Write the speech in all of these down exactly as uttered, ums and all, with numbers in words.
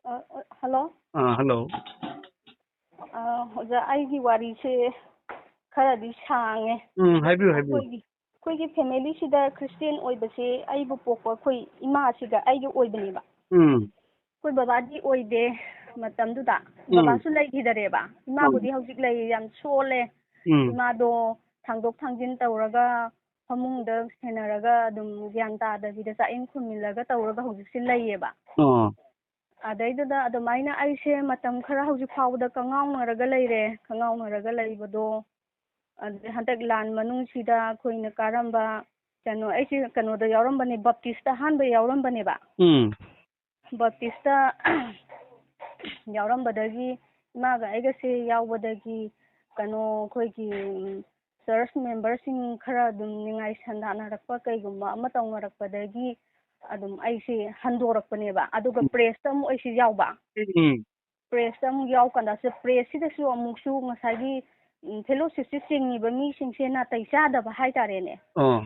ꯑ, ꯑ, ꯍꯜꯂꯣ꯫ ꯑꯥ, ꯍꯜꯂꯣ꯫ ꯑ, ꯑꯣꯖꯥ, ꯑꯩꯒꯤ ꯋꯥꯔꯤꯁꯦ ꯈꯔꯗꯤ ꯁꯥꯡꯉꯦ꯫ ꯎꯝ, ꯍꯥꯏꯕꯤꯌꯨ, ꯍꯥꯏꯕꯤꯌꯨ꯫ ꯑꯩꯈꯣꯏꯒꯤ, ꯑꯩꯈꯣꯏꯒꯤ ꯐꯦꯃꯤꯂꯤꯁꯤꯗ ꯈ꯭ꯔꯤꯁꯇꯤꯌꯥꯟ ꯑꯣꯏꯕꯁꯦ ꯑꯩꯕꯨ ꯄꯣꯛꯄ ꯑꯩꯈꯣꯏ ꯏꯃꯥꯁꯤꯒ ꯑꯩꯒ ꯑꯣꯏꯕꯅꯦꯕ꯫ ꯎꯝ, ꯑꯩꯈꯣꯏ ꯕꯕꯥꯗꯤ ꯑꯣꯏꯗꯦ ꯃꯇꯝꯗꯨꯗ꯫ ꯎꯝ꯫ ꯕꯕꯥꯁꯨ ꯂꯩꯈꯤꯗꯔꯦꯕ꯫ ꯏꯃꯥꯕꯨꯗꯤ ꯎꯝ꯫ ꯍꯧꯖꯤꯛ ꯂꯩ, ꯌꯥꯝ ꯁꯣꯜꯂꯦ꯫ ꯎꯝ꯫ ꯏꯃꯥꯗꯣ ꯊꯥꯡꯗꯣꯛ ꯊꯥꯡꯖꯤꯟ ꯇꯧꯔꯒ ꯐꯃꯨꯡꯗ ꯁꯦꯟꯅꯔꯒ ꯑꯗꯨꯝ ꯒ꯭ꯌꯥꯟ ꯇꯥꯗꯕꯤꯗ ꯆꯥꯛꯏꯡ ꯈꯨꯝꯃꯤꯜꯂꯒ ꯇꯧꯔꯒ ꯍꯧꯖꯤꯛꯁꯦ ꯂꯩꯌꯦꯕ꯫ ꯑꯣ꯫ ꯑꯗꯩꯗꯨꯗ ꯑꯗꯨꯃꯥꯏꯅ ꯑꯩꯁꯦ ꯃꯇꯝ ꯈꯔ ꯍꯧꯖꯤꯛ ꯐꯥꯎꯕꯗ ꯀꯉꯥꯎꯅꯔꯒ ꯂꯩꯔꯦ꯫ ꯀꯉꯥꯎꯅꯔꯒ ꯂꯩꯕꯗꯣ ꯑꯗꯩ ꯍꯟꯗꯛ ꯂꯥꯟ ꯃꯅꯨꯡꯁꯤꯗ ꯑꯩꯈꯣꯏꯅ ꯀꯥꯔꯝꯕ ꯀꯩꯅꯣ, ꯑꯩꯁꯦ ꯀꯩꯅꯣꯗ ꯌꯥꯎꯔꯝꯕꯅꯦ, ꯕꯞꯇꯤꯁꯇ ꯑꯍꯥꯟꯕ ꯌꯥꯎꯔꯝꯕꯅꯦꯕ꯫ ꯎꯝ꯫ ꯕꯞꯇꯤꯁꯇ ꯌꯥꯎꯔꯝꯕꯗꯒꯤ ꯏꯃꯥꯒ ꯑꯩꯒꯁꯦ ꯌꯥꯎꯕꯗꯒꯤ ꯀꯩꯅꯣ ꯑꯩꯈꯣꯏꯒꯤ, ꯎꯝ, ꯆꯔꯆ ꯃꯦꯝꯕꯔꯁꯤꯡ ꯈꯔ ꯑꯗꯨꯝ ꯅꯤꯡꯉꯥꯏ ꯁꯟꯗꯥꯅꯔꯛꯄ ꯀꯩꯒꯨꯝꯕ ꯑꯃ ꯇꯧꯅꯔꯛꯄꯗꯒꯤ ꯑꯗꯨꯝ ꯑꯩꯁꯦ ꯍꯟꯗꯣꯔꯛꯄꯅꯦꯕ꯫ ꯑꯗꯨꯒ ꯎꯝ꯫ ꯄ꯭ꯔꯦꯁꯇ ꯑꯃꯨꯛ ꯑꯩꯁꯦ ꯌꯥꯎꯕ꯫ ꯎꯝ꯫ ꯄ꯭ꯔꯦꯁꯇ ꯑꯃꯨꯛ ꯌꯥꯎꯀꯥꯟꯗ ꯁꯤ ꯄ꯭ꯔꯦꯁꯁꯤꯗꯁꯨ ꯑꯃꯨꯛꯁꯨ ꯉꯁꯥꯏꯒꯤ, ꯎꯝ, ꯐꯦꯂꯣꯁꯤꯞꯁꯦ ꯆꯤꯡꯉꯤꯕ ꯃꯤꯁꯤꯡꯁꯦ ꯅꯥꯇꯩ ꯆꯥꯗꯕ ꯍꯥꯏꯇꯥꯔꯦꯅꯦ꯫ ꯑꯣ꯫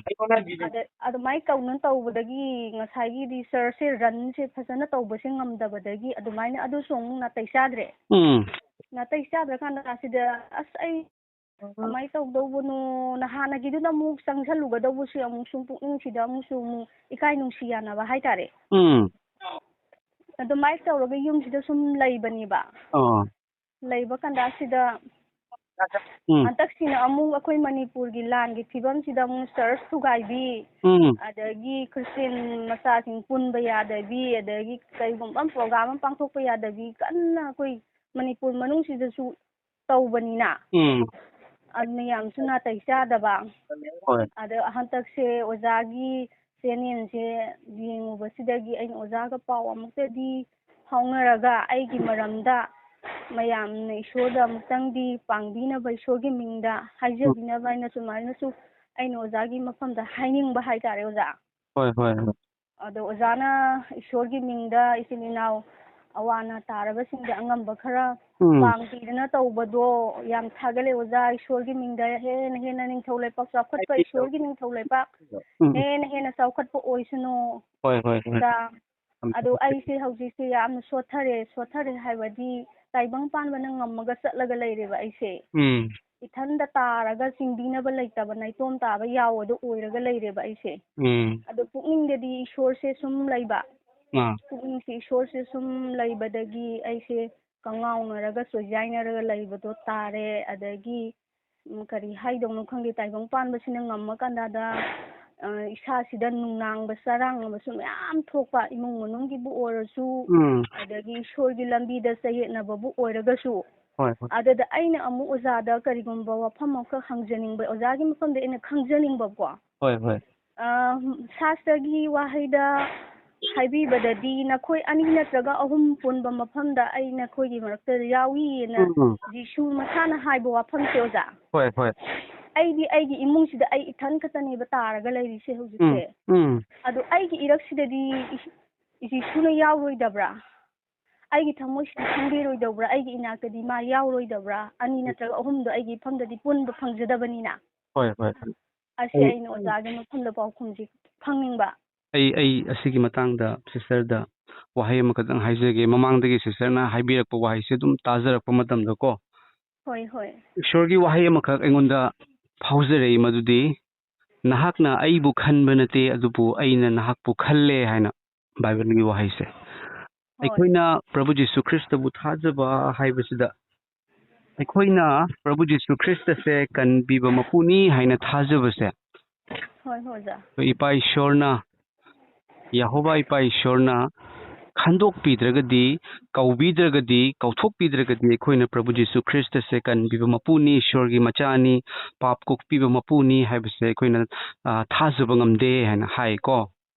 ꯑꯗ ꯑꯗꯨꯃꯥꯏꯅ ꯇꯧꯅ ꯇꯧꯕꯗꯒꯤ ꯉꯁꯥꯏꯒꯤꯗꯤ ꯆꯔꯆꯁꯦ ꯔꯟꯁꯦ ꯐꯖꯅ ꯇꯧꯕꯁꯦ ꯉꯝꯗꯕꯗꯒꯤ ꯑꯗꯨꯃꯥꯏꯅ ꯑꯗꯨꯁꯨ ꯑꯃꯨꯛ ꯅꯥꯇꯩ ꯆꯥꯗ꯭ꯔꯦ꯫ ꯎꯝ꯫ ꯅꯥꯇꯩ ꯆꯥꯗ꯭ꯔꯀꯥꯟꯗ ꯑꯁꯤꯗ ꯑꯁ ꯑꯩ ꯀꯃꯥꯏꯅ ꯇꯧꯗꯧꯕꯅꯣꯅ ꯍꯥꯟꯅꯒꯤꯗꯨꯅ ꯑꯃꯨꯛ ꯆꯪꯁꯜꯂꯨꯒꯗꯧꯕꯁꯨ ꯑꯃꯨꯛ ꯁꯨꯝ ꯄꯨꯛꯅꯤꯡꯁꯤꯗ ꯑꯃꯨꯛꯁꯨ ꯑꯃꯨꯛ ꯏꯀꯥꯏ ꯅꯨꯡꯁꯤ ꯌꯥꯅꯕ ꯍꯥꯏꯇꯥꯔꯦ꯫ ꯎꯝ꯫ ꯑꯗꯨꯃꯥꯏꯅ ꯇꯧꯔꯒ ꯌꯨꯝꯁꯤꯗ ꯁꯨꯝ ꯂꯩꯕꯅꯦꯕ꯫ ꯑꯣ꯫ ꯂꯩꯕ ꯀꯥꯟꯗꯁꯤꯗ ꯎꯝ꯫ ꯍꯟꯗꯛꯁꯤꯅ ꯑꯃꯨꯛ ꯑꯩꯈꯣꯏ ꯃꯅꯤꯄꯨꯔꯒꯤ ꯂꯥꯟꯒꯤ ꯐꯤꯕꯝꯁꯤꯗ ꯑꯃꯨꯛ ꯆꯔꯆ ꯊꯨꯒꯥꯏꯕꯤ, ꯎꯝ꯫ ꯑꯗꯒꯤ ꯈ꯭ꯔꯤꯁꯇꯦꯟ ꯃꯆꯥꯁꯤꯡ ꯄꯨꯟꯕ ꯌꯥꯗꯕꯤ, ꯑꯗꯒꯤ ꯀꯩꯒꯨꯝꯕ ꯑꯃ ꯄ꯭ꯔꯣꯒ꯭ꯔꯥꯝ ꯑꯃ ꯄꯥꯡꯊꯣꯛꯄ ꯌꯥꯗꯕꯤ ꯀꯟꯅ ꯑꯩꯈꯣꯏ ꯃꯅꯤꯄꯨꯔ ꯃꯅꯨꯡꯁꯤꯗꯁꯨ ꯇꯧꯕꯅꯤꯅ꯫ ꯎꯝ꯫ ꯑꯗꯨ ꯃꯌꯥꯝꯁꯨ ꯅꯥꯇꯩ ꯆꯥꯗꯕ꯫ ꯍꯣꯏ꯫ ꯑꯗ ꯍꯟꯗꯛꯁꯦ ꯑꯣꯖꯥꯒꯤ ꯆꯦꯅꯦꯜꯁꯦ ꯌꯦꯡꯉꯨꯕꯁꯤꯗꯒꯤ ꯑꯩꯅ ꯑꯣꯖꯥꯒ ꯄꯥꯎ ꯑꯃꯨꯛꯇꯗꯤ ꯐꯥꯎꯅꯔꯒ ꯑꯩꯒꯤ ꯃꯔꯝꯗ ꯃꯌꯥꯝꯅ ꯏꯁꯣꯔꯗ ꯑꯃꯨꯛꯇꯪꯗꯤ ꯄꯥꯡꯕꯤꯅꯕ, ꯏꯁꯣꯔꯒꯤ ꯃꯤꯡꯗ ꯍꯥꯏꯖꯕꯤꯅꯕ ꯍꯥꯏꯅ ꯁꯨꯃꯥꯏꯅꯁꯨ ꯑꯩꯅ ꯑꯣꯖꯥꯒꯤ ꯃꯐꯝꯗ ꯍꯥꯏꯅꯤꯡꯕ ꯍꯥꯏꯇꯥꯔꯦ ꯑꯣꯖꯥ꯫ ꯍꯣꯏ, ꯍꯣꯏ, ꯍꯣꯏ꯫ ꯑꯗꯣ ꯑꯣꯖꯥꯅ ꯏꯁꯣꯔꯒꯤ ꯃꯤꯡꯗ ꯏꯆꯤꯜ ꯏꯅꯥꯎ ꯑꯋꯥ ꯑꯅꯥ ꯇꯥꯔꯕꯁꯤꯡꯗ ꯑꯉꯝꯕ ꯈꯔ ꯎꯝ꯫ ꯄꯥꯡꯕꯤꯗꯅ ꯇꯧꯕꯗꯣ ꯌꯥꯝ ꯊꯥꯒꯠꯂꯦ ꯑꯣꯖꯥ꯫ ꯏꯁꯣꯔꯒꯤ ꯃꯤꯡꯗ ꯍꯦꯟꯅ ꯍꯦꯟꯅ ꯅꯤꯡꯊꯧ ꯂꯩꯄꯥꯛ ꯆꯥꯎꯈꯠꯄ, ꯏꯁꯣꯔꯒꯤ ꯅꯤꯡꯊꯧ ꯂꯩꯄꯥꯛ ꯎꯝ꯫ ꯍꯦꯟꯅ ꯍꯦꯟꯅ ꯆꯥꯎꯈꯠꯄ ꯑꯣꯏꯁꯅꯨ꯫ ꯍꯣꯏ, ꯍꯣꯏ, ꯍꯣꯏ꯫ ꯑꯣꯖꯥ, ꯑꯗꯣ ꯑꯩꯁꯦ ꯍꯧꯖꯤꯛꯁꯦ ꯌꯥꯝꯅ ꯁꯣꯠꯊꯔꯦ꯫ ꯁꯣꯠꯊꯔꯦ ꯍꯥꯏꯕꯗꯤ ꯇꯥꯏꯕꯪ ꯄꯥꯟꯕꯅ ꯉꯝꯃꯒ ꯆꯠꯂꯒ ꯂꯩꯔꯦꯕ ꯑꯩꯁꯦ꯫ ꯎꯝ ꯏꯊꯟꯗ ꯇꯥꯔꯒ ꯆꯤꯡꯕꯤꯅꯕ ꯂꯩꯇꯕ, ꯅꯥꯏꯇꯣꯝ ꯇꯥꯕ ꯌꯥꯎ ꯑꯗꯨ ꯑꯣꯏꯔꯒ ꯂꯩꯔꯦꯕ ꯑꯩꯁꯦ꯫ ꯎꯝ ꯑꯗꯣ ꯄꯨꯛꯅꯤꯡꯗꯗꯤ ꯏꯁꯣꯔꯁꯦ ꯁꯨꯝ ꯂꯩꯕ꯫ ꯑꯥ ꯄꯨꯛꯅꯤꯡꯁꯦ ꯏꯁꯣꯔꯁꯦ ꯁꯨꯝ ꯂꯩꯕꯗꯒꯤ ꯑꯩꯁꯦ ꯀꯉꯥꯎꯅꯔꯒ ꯆꯣꯏꯖꯥꯏꯅꯔꯒ ꯂꯩꯕꯗꯣ ꯇꯥꯔꯦ꯫ ꯑꯗꯒꯤ ꯎꯝ, ꯀꯔꯤ ꯍꯥꯏꯗꯧꯅꯣ ꯈꯪꯗꯦ, ꯇꯥꯏꯕꯪ ꯄꯥꯟꯕꯁꯤꯅ ꯉꯝꯃꯀꯥꯟꯗ, ꯑ, ꯏꯁꯥꯁꯤꯗ ꯅꯨꯡꯅꯥꯡꯕ ꯆꯔꯥꯡꯅꯕꯁꯨ ꯃꯌꯥꯝ ꯊꯣꯛꯄ, ꯏꯃꯨꯡ ꯃꯅꯨꯡꯒꯤꯕꯨ ꯑꯣꯏꯔꯁꯨ, ꯎꯝ ꯑꯗꯒꯤ ꯏꯁꯣꯔꯒꯤ ꯂꯝꯕꯤꯗ ꯆꯌꯦꯠꯅꯕꯕꯨ ꯑꯣꯏꯔꯒꯁꯨ꯫ ꯍꯣꯏ ꯍꯣꯏ ꯑꯗꯨꯗ ꯑꯩꯅ ꯑꯃꯨꯛ ꯑꯣꯖꯥꯗ ꯀꯔꯤꯒꯨꯝꯕ ꯋꯥꯐꯝ ꯑꯃꯈꯛ ꯍꯪꯖꯅꯤꯡꯕ, ꯑꯣꯖꯥꯒꯤ ꯃꯐꯝꯗ ꯑꯩꯅ ꯈꯪꯖꯅꯤꯡꯕꯀꯣ꯫ ꯍꯣꯏ ꯍꯣꯏ ꯑ, ꯁꯥꯁꯇ꯭ꯔꯒꯤ ꯋꯥꯍꯩꯗ ꯍꯥꯏꯕꯤꯕꯗꯗꯤ, ꯅꯈꯣꯏ ꯑꯅꯤ ꯅꯠꯇ꯭ꯔꯒ ꯑꯍꯨꯝ ꯄꯨꯟꯕ ꯃꯐꯝꯗ ꯑꯩ ꯅꯈꯣꯏꯒꯤ ꯃꯔꯛꯇ ꯌꯥꯎꯏꯅ ꯎꯝ ꯖꯤꯁꯨ ꯃꯁꯥꯅ ꯍꯥꯏꯕ ꯋꯥꯐꯝꯁꯦ, ꯑꯣꯖꯥ꯫ ꯍꯣꯏ ꯍꯣꯏ ꯑꯩꯗꯤ ꯑꯩꯒꯤ ꯏꯃꯨꯡꯁꯤꯗ ꯑꯩ ꯏꯊꯟ ꯈꯛꯇꯅꯦꯕ ꯇꯥꯔꯒ ꯂꯩꯔꯤꯁꯦ ꯎꯝ ꯍꯧꯖꯤꯛꯁꯦ꯫ ꯎꯝ ꯑꯗꯣ ꯑꯩꯒꯤ ꯏꯔꯛꯁꯤꯗꯗꯤ ꯏ-, ꯖꯤꯁꯨꯅ ꯌꯥꯎꯔꯣꯏꯗꯕ꯭ꯔꯥ? ꯑꯩꯒꯤ ꯊꯃꯣꯏꯁꯤꯗꯤ ꯈꯪꯕꯤꯔꯣꯏꯗꯧꯕ꯭ꯔꯥ? ꯑꯩꯒꯤ ꯏꯅꯥꯛꯇꯗꯤ ꯃꯥ ꯌꯥꯎꯔꯣꯏꯗꯕ꯭ꯔꯥ? ꯑꯅꯤ ꯅꯠꯇ꯭ꯔꯒ ꯑꯍꯨꯝꯗꯣ ꯑꯩꯒꯤ ꯏꯐꯝꯗꯗꯤ ꯄꯨꯟꯕ ꯐꯪꯖꯗꯕꯅꯤꯅ꯫ ꯍꯣꯏ ꯍꯣꯏ ꯑꯁꯤ ꯑꯩ- ꯑꯩꯅ ꯑꯣꯖꯥꯒꯤ ꯃꯐꯝꯗ ꯄꯥꯎꯈꯨꯝꯁꯤ ꯈꯪꯅꯤꯡꯕ꯫ ꯑꯩ ꯑꯩ ꯑꯁꯤꯒꯤ ꯃꯇꯥꯡꯗ ꯁꯤꯁꯇꯔꯗ ꯋꯥꯍꯩ ꯑꯃꯈꯛꯇꯪ ꯍꯥꯏꯖꯒꯦ꯫ ꯃꯃꯥꯡꯗꯒꯤ ꯁꯤꯁꯇꯔꯅ ꯍꯥꯏꯕꯤꯔꯛꯄ ꯋꯥꯍꯩꯁꯦ ꯑꯗꯨꯝ ꯇꯥꯖꯔꯛꯄ ꯃꯇꯝꯗꯀꯣ, ꯍꯣꯏ ꯍꯣꯏ ꯏꯁꯣꯔꯒꯤ ꯋꯥꯍꯩ ꯑꯃꯈꯛ ꯑꯩꯉꯣꯟꯗ ꯐꯥꯎꯖꯔꯛꯏ, ꯃꯗꯨꯗꯤ, "ꯅꯍꯥꯛꯅ ꯑꯩꯕꯨ ꯈꯟꯕ ꯅꯠꯇꯦ, ꯑꯗꯨꯕꯨ ꯑꯩꯅ ꯅꯍꯥꯛꯄꯨ ꯈꯜꯂꯦ" ꯍꯥꯏꯅ ꯕꯥꯏꯕꯜꯒꯤ ꯋꯥꯍꯩꯁꯦ꯫ ꯍꯣꯏ ꯑꯩꯈꯣꯏꯅ ꯄ꯭ꯔꯚꯨ ꯖꯤꯁꯨ ꯈ꯭ꯔꯤꯁꯇꯕꯨ ꯊꯥꯖꯕ ꯍꯥꯏꯕꯁꯤꯗ, ꯑꯩꯈꯣꯏꯅ ꯄ꯭ꯔꯚꯨ ꯖꯤꯁꯨ ꯈ꯭ꯔꯤꯁꯇꯁꯦ ꯀꯟꯕꯤꯕ ꯃꯄꯨꯅꯤ ꯍꯥꯏꯅ ꯊꯥꯖꯕꯁꯦ, ꯍꯣꯏ ꯍꯣꯏ ꯑꯣꯖꯥ꯫ ꯑꯩꯈꯣꯏ ꯏꯄꯥ ꯏꯁꯣꯔꯅ, ꯌꯦꯍꯣꯋꯥ ꯏꯄꯥ ꯏꯁꯣꯔꯅ ꯈꯟꯗꯣꯛꯄꯤꯗ꯭ꯔꯒꯗꯤ, ꯀꯧꯕꯤꯗ꯭ꯔꯒꯗꯤ, ꯀꯧꯊꯣꯛꯄꯤꯗ꯭ꯔꯒꯗꯤ, ꯑꯩꯈꯣꯏꯅ ꯄ꯭ꯔꯚꯨ ꯖꯤꯁꯨ ꯈ꯭ꯔꯤꯁꯇꯁꯦ ꯀꯟꯕꯤꯕ ꯃꯄꯨꯅꯤ, ꯏꯁꯣꯔꯒꯤ ꯃꯆꯥꯅꯤ, ꯄꯥꯞ ꯀꯣꯛꯄꯤꯕ ꯃꯄꯨꯅꯤ ꯍꯥꯏꯕꯁꯦ ꯑꯩꯈꯣꯏꯅ, ꯑ, ꯊꯥꯖꯕ ꯉꯝꯗꯦ ꯍꯥꯏꯅ ꯍꯥꯏꯀꯣ꯫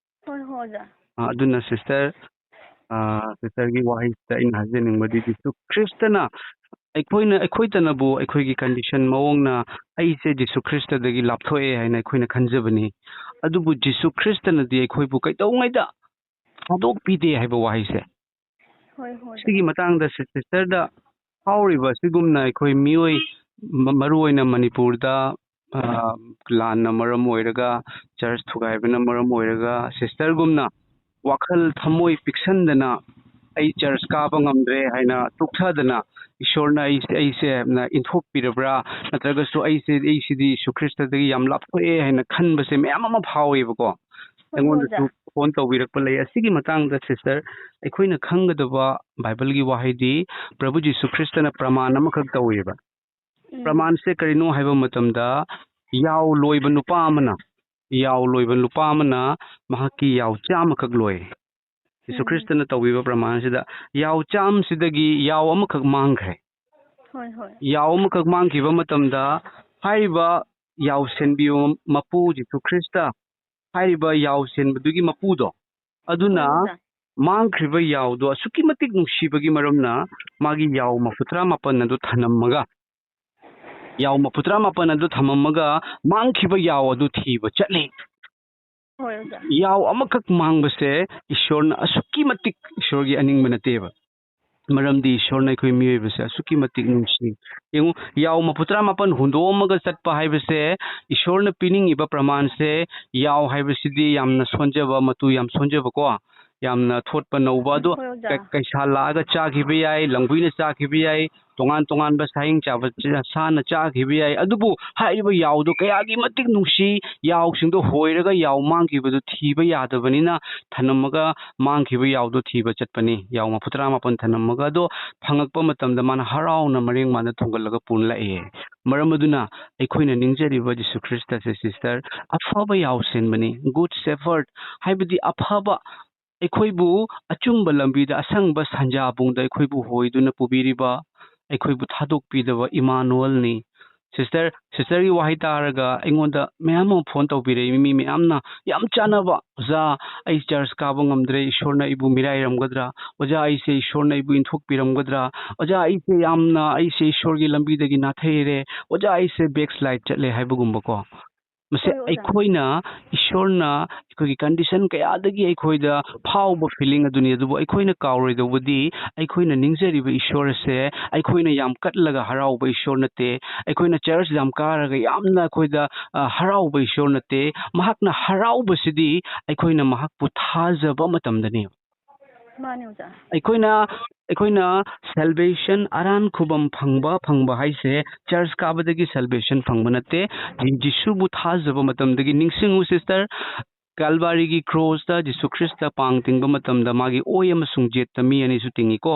ꯍꯣꯏ ꯍꯣꯏ ꯑꯣꯖꯥ꯫ ꯑ, ꯑꯗꯨꯅ ꯁꯤꯁꯇꯔ, ꯑ, ꯁꯤꯁꯇꯔꯒꯤ ꯋꯥꯍꯩꯁꯤꯗ ꯑꯩꯅ ꯍꯥꯏꯖꯅꯤꯡꯕꯗꯤ, ꯖꯤꯁꯨ ꯈ꯭ꯔꯤꯁꯇꯅ ꯑꯩꯈꯣꯏꯅ, ꯑꯩꯈꯣꯏꯇꯅꯕꯨ ꯑꯩꯈꯣꯏꯒꯤ ꯀꯟꯗꯤꯁꯟ ꯃꯑꯣꯡꯅ "ꯑꯩꯁꯦ ꯖꯤꯁꯨ ꯈ꯭ꯔꯤꯁꯇꯗꯒꯤ ꯂꯥꯞꯊꯣꯛꯑꯦ" ꯍꯥꯏꯅ ꯑꯩꯈꯣꯏꯅ ꯈꯟꯖꯕꯅꯤ꯫ ꯑꯗꯨꯕꯨ ꯖꯤꯁꯨ ꯈ꯭ꯔꯤꯁꯇꯅꯗꯤ ꯑꯩꯈꯣꯏꯕꯨ ꯀꯩꯗꯧꯉꯩꯗ ꯊꯥꯗꯣꯛꯄꯤꯗꯦ ꯍꯥꯏꯕ ꯋꯥꯍꯩꯁꯦ꯫ ꯍꯣꯏ ꯍꯣꯏ ꯑꯣꯖꯥ꯫ ꯁꯤꯒꯤ ꯃꯇꯥꯡꯗ ꯁꯤ-, ꯁꯤꯁꯇꯔꯗ ꯐꯥꯎꯔꯤꯕ ꯑꯁꯤꯒꯨꯝꯅ ꯑꯩꯈꯣꯏ ꯃꯤꯑꯣꯏ ꯃ-, ꯃꯔꯨꯑꯣꯏꯅ ꯃꯅꯤꯄꯨꯔꯗ, ꯑ, ꯂꯥꯟꯅ ꯃꯔꯝ ꯑꯣꯏꯔꯒ, ꯆꯔꯆ ꯊꯨꯒꯥꯏꯕꯅ ꯃꯔꯝ ꯑꯣꯏꯔꯒ, ꯁꯤꯁꯇꯔꯒꯨꯝꯅ ꯋꯥꯈꯜ ꯊꯃꯣꯏ ꯄꯤꯛꯁꯟꯗꯅ, "ꯑꯩ ꯆꯔꯆ ꯀꯥꯕ ꯉꯝꯗ꯭ꯔꯦ" ꯍꯥꯏꯅ ꯇꯣꯛꯊꯗꯅ, "ꯏꯁꯣꯔꯅ ꯑꯩꯁꯦ, ꯑꯩꯁꯦ ꯏꯟꯊꯣꯛꯄꯤꯔꯕ꯭ꯔꯥ? ꯅꯠꯇ꯭ꯔꯒꯁꯨ ꯑꯩꯁꯦ, ꯑꯩꯁꯤꯗꯤ ꯖꯤꯁꯨ ꯈ꯭ꯔꯤꯁꯇꯗꯒꯤ ꯌꯥꯝ ꯂꯥꯞꯊꯣꯛꯑꯦ" ꯍꯥꯏꯅ ꯈꯟꯕꯁꯦ ꯃꯌꯥꯝ ꯑꯃ ꯐꯥꯎꯋꯦꯕꯀꯣ꯫ ꯑꯩꯉꯣꯟꯗꯁꯨ ꯑꯣꯖꯥ꯫ ꯐꯣꯟ ꯇꯧꯕꯤꯔꯛꯄ ꯂꯩ꯫ ꯑꯁꯤꯒꯤ ꯃꯇꯥꯡꯗ, ꯁꯤꯁꯇꯔ, ꯑꯩꯈꯣꯏꯅ ꯈꯪꯒꯗꯕ ꯕꯥꯏꯕꯜꯒꯤ ꯋꯥꯍꯩꯗꯤ, ꯄ꯭ꯔꯚꯨ ꯖꯤꯁꯨ ꯈ꯭ꯔꯤꯁꯇꯅ ꯄ꯭ꯔꯃꯥꯟ ꯑꯃꯈꯛ ꯇꯧꯋꯦꯕ꯫ ꯎꯝ꯫ ꯄ꯭ꯔꯃꯥꯟꯁꯦ ꯀꯔꯤꯅꯣ ꯍꯥꯏꯕ ꯃꯇꯝꯗ, ꯌꯥꯎ ꯂꯣꯏꯕ ꯅꯨꯄꯥ ꯑꯃꯅ, ꯌꯥꯎ ꯂꯣꯏꯕ ꯅꯨꯄꯥ ꯑꯃꯅ ꯃꯍꯥꯛꯀꯤ ꯌꯥꯎ ꯆꯥꯝꯃꯈꯛ ꯂꯣꯏ꯫ ꯖꯤꯁꯨ ꯎꯝ꯫ ꯈ꯭ꯔꯤꯁꯇꯅ ꯇꯧꯕꯤꯕ ꯄ꯭ꯔꯃꯥꯟꯁꯤꯗ, ꯌꯥꯎ ꯆꯥꯝꯁꯤꯗꯒꯤ ꯌꯥꯎ ꯑꯃꯈꯛ ꯃꯥꯡꯈ꯭ꯔꯦ꯫ ꯍꯣꯏ, ꯍꯣꯏ꯫ ꯌꯥꯎ ꯑꯃꯈꯛ ꯃꯥꯡꯈꯤꯕ ꯃꯇꯝꯗ, ꯍꯥꯏꯔꯤꯕ ꯌꯥꯎ ꯁꯦꯟꯕꯤꯕ ꯃꯄꯨ ꯖꯤꯁꯨ ꯈ꯭ꯔꯤꯁꯇ, ꯍꯥꯏꯔꯤꯕ ꯌꯥꯎ ꯁꯦꯟꯕꯗꯨꯒꯤ ꯃꯄꯨꯗꯣ, ꯑꯗꯨꯅ ꯍꯣꯏ, ꯑꯣꯖꯥ꯫ ꯃꯥꯡꯈ꯭ꯔꯤꯕ ꯌꯥꯎꯗꯣ ꯑꯁꯨꯛꯀꯤ ꯃꯇꯤꯛ ꯅꯨꯡꯁꯤꯕꯒꯤ ꯃꯔꯝꯅ, ꯃꯥꯒꯤ ꯌꯥꯎ ꯃꯐꯨ ꯇꯔꯥꯃꯥꯄꯟ ꯑꯗꯨ ꯊꯅꯝꯃꯒ, ꯌꯥꯎ ꯃꯐꯨ ꯇꯔꯥꯃꯥꯄꯟ ꯑꯗꯨ ꯊꯝꯃꯝꯃꯒ, ꯃꯥꯡꯈꯤꯕ ꯌꯥꯎ ꯑꯗꯨ ꯊꯤꯕ ꯆꯠꯂꯤ꯫ ꯍꯣꯏ, ꯑꯣꯖꯥ꯫ ꯌꯥꯎ ꯑꯃꯈꯛ ꯃꯥꯡꯕꯁꯦ ꯏꯁꯣꯔꯅ ꯑꯁꯨꯛꯀꯤ ꯃꯇꯤꯛ ꯏꯁꯣꯔꯒꯤ ꯑꯅꯤꯡꯕ ꯅꯠꯇꯦꯕ꯫ ꯃꯔꯝꯗꯤ ꯏꯁꯣꯔꯅ ꯑꯩꯈꯣꯏ ꯃꯤꯑꯣꯏꯕꯁꯦ ꯑꯁꯨꯛꯀꯤ ꯃꯇꯤꯛ ꯅꯨꯡꯁꯤ꯫ ꯌꯦꯡꯉꯨ, ꯌꯥꯎ ꯃꯐꯨ ꯇꯔꯥꯃꯥꯄꯟ ꯍꯨꯟꯗꯣꯛꯑꯝꯃꯒ ꯆꯠꯄ ꯍꯥꯏꯕꯁꯦ ꯏꯁꯣꯔꯅ ꯄꯤꯅꯤꯡꯉꯤꯕ ꯄ꯭ꯔꯃꯥꯟꯁꯦ, ꯌꯥꯎ ꯍꯥꯏꯕꯁꯤꯗꯤ ꯌꯥꯝꯅ ꯁꯣꯟꯖꯕ, ꯃꯇꯨ ꯌꯥꯝ ꯁꯣꯟꯖꯕꯀꯣ, ꯌꯥꯝꯅ ꯊꯣꯠꯄ ꯅꯧꯕ꯫ ꯑꯗꯣ ꯍꯣꯏ, ꯑꯣꯖꯥ꯫ ꯀ-, ꯀꯩꯁꯥꯜ ꯂꯥꯛꯑꯒ ꯆꯥꯈꯤꯕ ꯌꯥꯏ, ꯂꯪꯒꯨꯏꯅ ꯆꯥꯈꯤꯕ ꯌꯥꯏ, ꯇꯣꯉꯥꯟ ꯇꯣꯉꯥꯟꯕ ꯁꯥꯍꯤꯡ ꯆꯥꯕ ꯆ-, ꯁꯥꯅ ꯆꯥꯈꯤꯕ ꯌꯥꯏ꯫ ꯑꯗꯨꯕꯨ ꯍꯥꯏꯔꯤꯕ ꯌꯥꯎꯗꯣ ꯀꯌꯥꯒꯤ ꯃꯇꯤꯛ ꯅꯨꯡꯁꯤ, ꯌꯥꯎꯁꯤꯡꯗꯣ ꯍꯣꯏꯔꯒ ꯌꯥꯎ ꯃꯥꯡꯈꯤꯕꯗꯨ ꯊꯤꯕ ꯌꯥꯗꯕꯅꯤꯅ, ꯊꯅꯝꯃꯒ ꯃꯥꯡꯈꯤꯕ ꯌꯥꯎꯗꯣ ꯊꯤꯕ ꯆꯠꯄꯅꯤ꯫ ꯌꯥꯎ ꯃꯐꯨ ꯇꯔꯥꯃꯥꯄꯟ ꯊꯅꯝꯃꯒ, ꯑꯗꯣ ꯐꯪꯉꯛꯄ ꯃꯇꯝꯗ ꯃꯥꯅ ꯍꯔꯥꯎꯅ ꯃꯔꯦꯡ ꯃꯥꯟꯗ ꯊꯣꯡꯒꯠꯂꯒ ꯄꯨꯟ ꯂꯥꯛꯑꯦ꯫ ꯃꯔꯝ ꯑꯗꯨꯅ ꯑꯩꯈꯣꯏꯅ ꯅꯤꯡꯖꯔꯤꯕ ꯖꯤꯁꯨ ꯈ꯭ꯔꯤꯁꯇꯁꯦ, ꯁꯤꯁꯇꯔ, ꯑꯐꯕ ꯌꯥꯎ ꯁꯦꯟꯕꯅꯤ, good shepherd, ꯍꯥꯏꯕꯗꯤ ꯑꯐꯕ, ꯑꯩꯈꯣꯏꯕꯨ ꯑꯆꯨꯝꯕ ꯂꯝꯕꯤꯗ, ꯑꯁꯪꯕ ꯁꯟꯖꯥꯕꯨꯡꯗ ꯑꯩꯈꯣꯏꯕꯨ ꯍꯣꯏꯗꯨꯅ ꯄꯨꯕꯤꯔꯤꯕ, ꯑꯩꯈꯣꯏꯕꯨ ꯊꯥꯗꯣꯛꯄꯤꯗꯕ ꯏꯃꯥꯅꯨꯑꯦꯜꯅꯤ꯫ ꯁꯤꯁꯇꯔ, ꯁꯤꯁꯇꯔꯒꯤ ꯋꯥꯍꯩ ꯇꯥꯔꯒ ꯑꯩꯉꯣꯟꯗ ꯃꯌꯥꯝ ꯑꯃ ꯐꯣꯟ ꯇꯧꯕꯤꯔꯛꯏ, ꯃꯤ ꯃꯌꯥꯝꯅ ꯌꯥꯝ ꯆꯥꯟꯅꯕ, "ꯑꯣꯖꯥ, ꯑꯩ ꯆꯔꯆ ꯀꯥꯕ ꯉꯝꯗ꯭ꯔꯦ, ꯏꯁꯣꯔꯅ ꯑꯩꯕꯨ ꯃꯤꯔꯥꯏꯔꯝꯒꯗ꯭ꯔꯥ? ꯑꯣꯖꯥ, ꯑꯩꯁꯦ ꯏꯁꯣꯔꯅ ꯑꯩꯕꯨ ꯏꯟꯊꯣꯛꯄꯤꯔꯝꯒꯗ꯭ꯔꯥ? ꯑꯣꯖꯥ, ꯑꯩꯁꯦ ꯌꯥꯝꯅ, ꯑꯩꯁꯦ ꯏꯁꯣꯔꯒꯤ ꯂꯝꯕꯤꯗꯒꯤ ꯅꯥꯊꯩꯔꯦ꯫ ꯑꯣꯖꯥ, ꯑꯩꯁꯦ backslide ꯆꯠꯂꯦ", ꯍꯥꯏꯕꯒꯨꯝꯕꯀꯣ꯫ ꯃꯁꯤ ꯍꯣꯏ, ꯑꯣꯖꯥ꯫ ꯑꯩꯈꯣꯏꯅ, ꯏꯁꯣꯔꯅ ꯑꯩꯈꯣꯏꯒꯤ condition ꯀꯌꯥꯗꯒꯤ ꯑꯩꯈꯣꯏꯗ ꯐꯥꯎꯕ feeling ꯑꯗꯨꯅꯤ꯫ ꯑꯗꯨꯕꯨ ꯑꯩꯈꯣꯏꯅ ꯀꯥꯎꯔꯣꯏꯗꯧꯕꯗꯤ, ꯑꯩꯈꯣꯏꯅ ꯅꯤꯡꯖꯔꯤꯕ ꯏꯁꯣꯔ ꯑꯁꯦ ꯑꯩꯈꯣꯏꯅ ꯌꯥꯝ ꯀꯠꯂꯒ ꯍꯔꯥꯎꯕ ꯏꯁꯣꯔ ꯅꯠꯇꯦ꯫ ꯑꯩꯈꯣꯏꯅ church ꯌꯥꯝ ꯀꯥꯔꯒ ꯌꯥꯝꯅ ꯑꯩꯈꯣꯏꯗ, ꯑ, ꯍꯔꯥꯎꯕ ꯏꯁꯣꯔ ꯅꯠꯇꯦ꯫ ꯃꯍꯥꯛꯅ ꯍꯔꯥꯎꯕꯁꯤꯗꯤ ꯑꯩꯈꯣꯏꯅ ꯃꯍꯥꯛꯄꯨ ꯊꯥꯖꯕ ꯃꯇꯝꯗꯅꯤ꯫ ꯃꯥꯅꯦ, ꯑꯣꯖꯥ꯫ ꯑꯩꯈꯣꯏꯅ, ꯑꯩꯈꯣꯏꯅ salvation, ꯑꯔꯥꯟ ꯈꯨꯕꯝ ꯐꯪꯕ, ꯐꯪꯕ ꯍꯥꯏꯁꯦ church ꯀꯥꯕꯗꯒꯤ salvation ꯐꯪꯕ ꯅꯠꯇꯦ꯫ ꯖꯤ-, ꯖꯤꯁꯨꯕꯨ ꯊꯥꯖꯕ ꯃꯇꯝꯗꯒꯤ꯫ ꯅꯤꯡꯁꯤꯡꯉꯨ sister, ꯀꯥꯜꯕꯥꯔꯤꯒꯤ cross ꯇ ꯖꯤꯁꯨ ꯈ꯭ꯔꯤꯁꯇ ꯄꯥꯡ ꯇꯤꯡꯕ ꯃꯇꯝꯗ ꯃꯥꯒꯤ ꯑꯣꯏ ꯑꯃꯁꯨꯡ ꯖꯦꯠꯇ ꯃꯤ ꯑꯅꯤꯁꯨ ꯇꯤꯡꯉꯤꯀꯣ꯫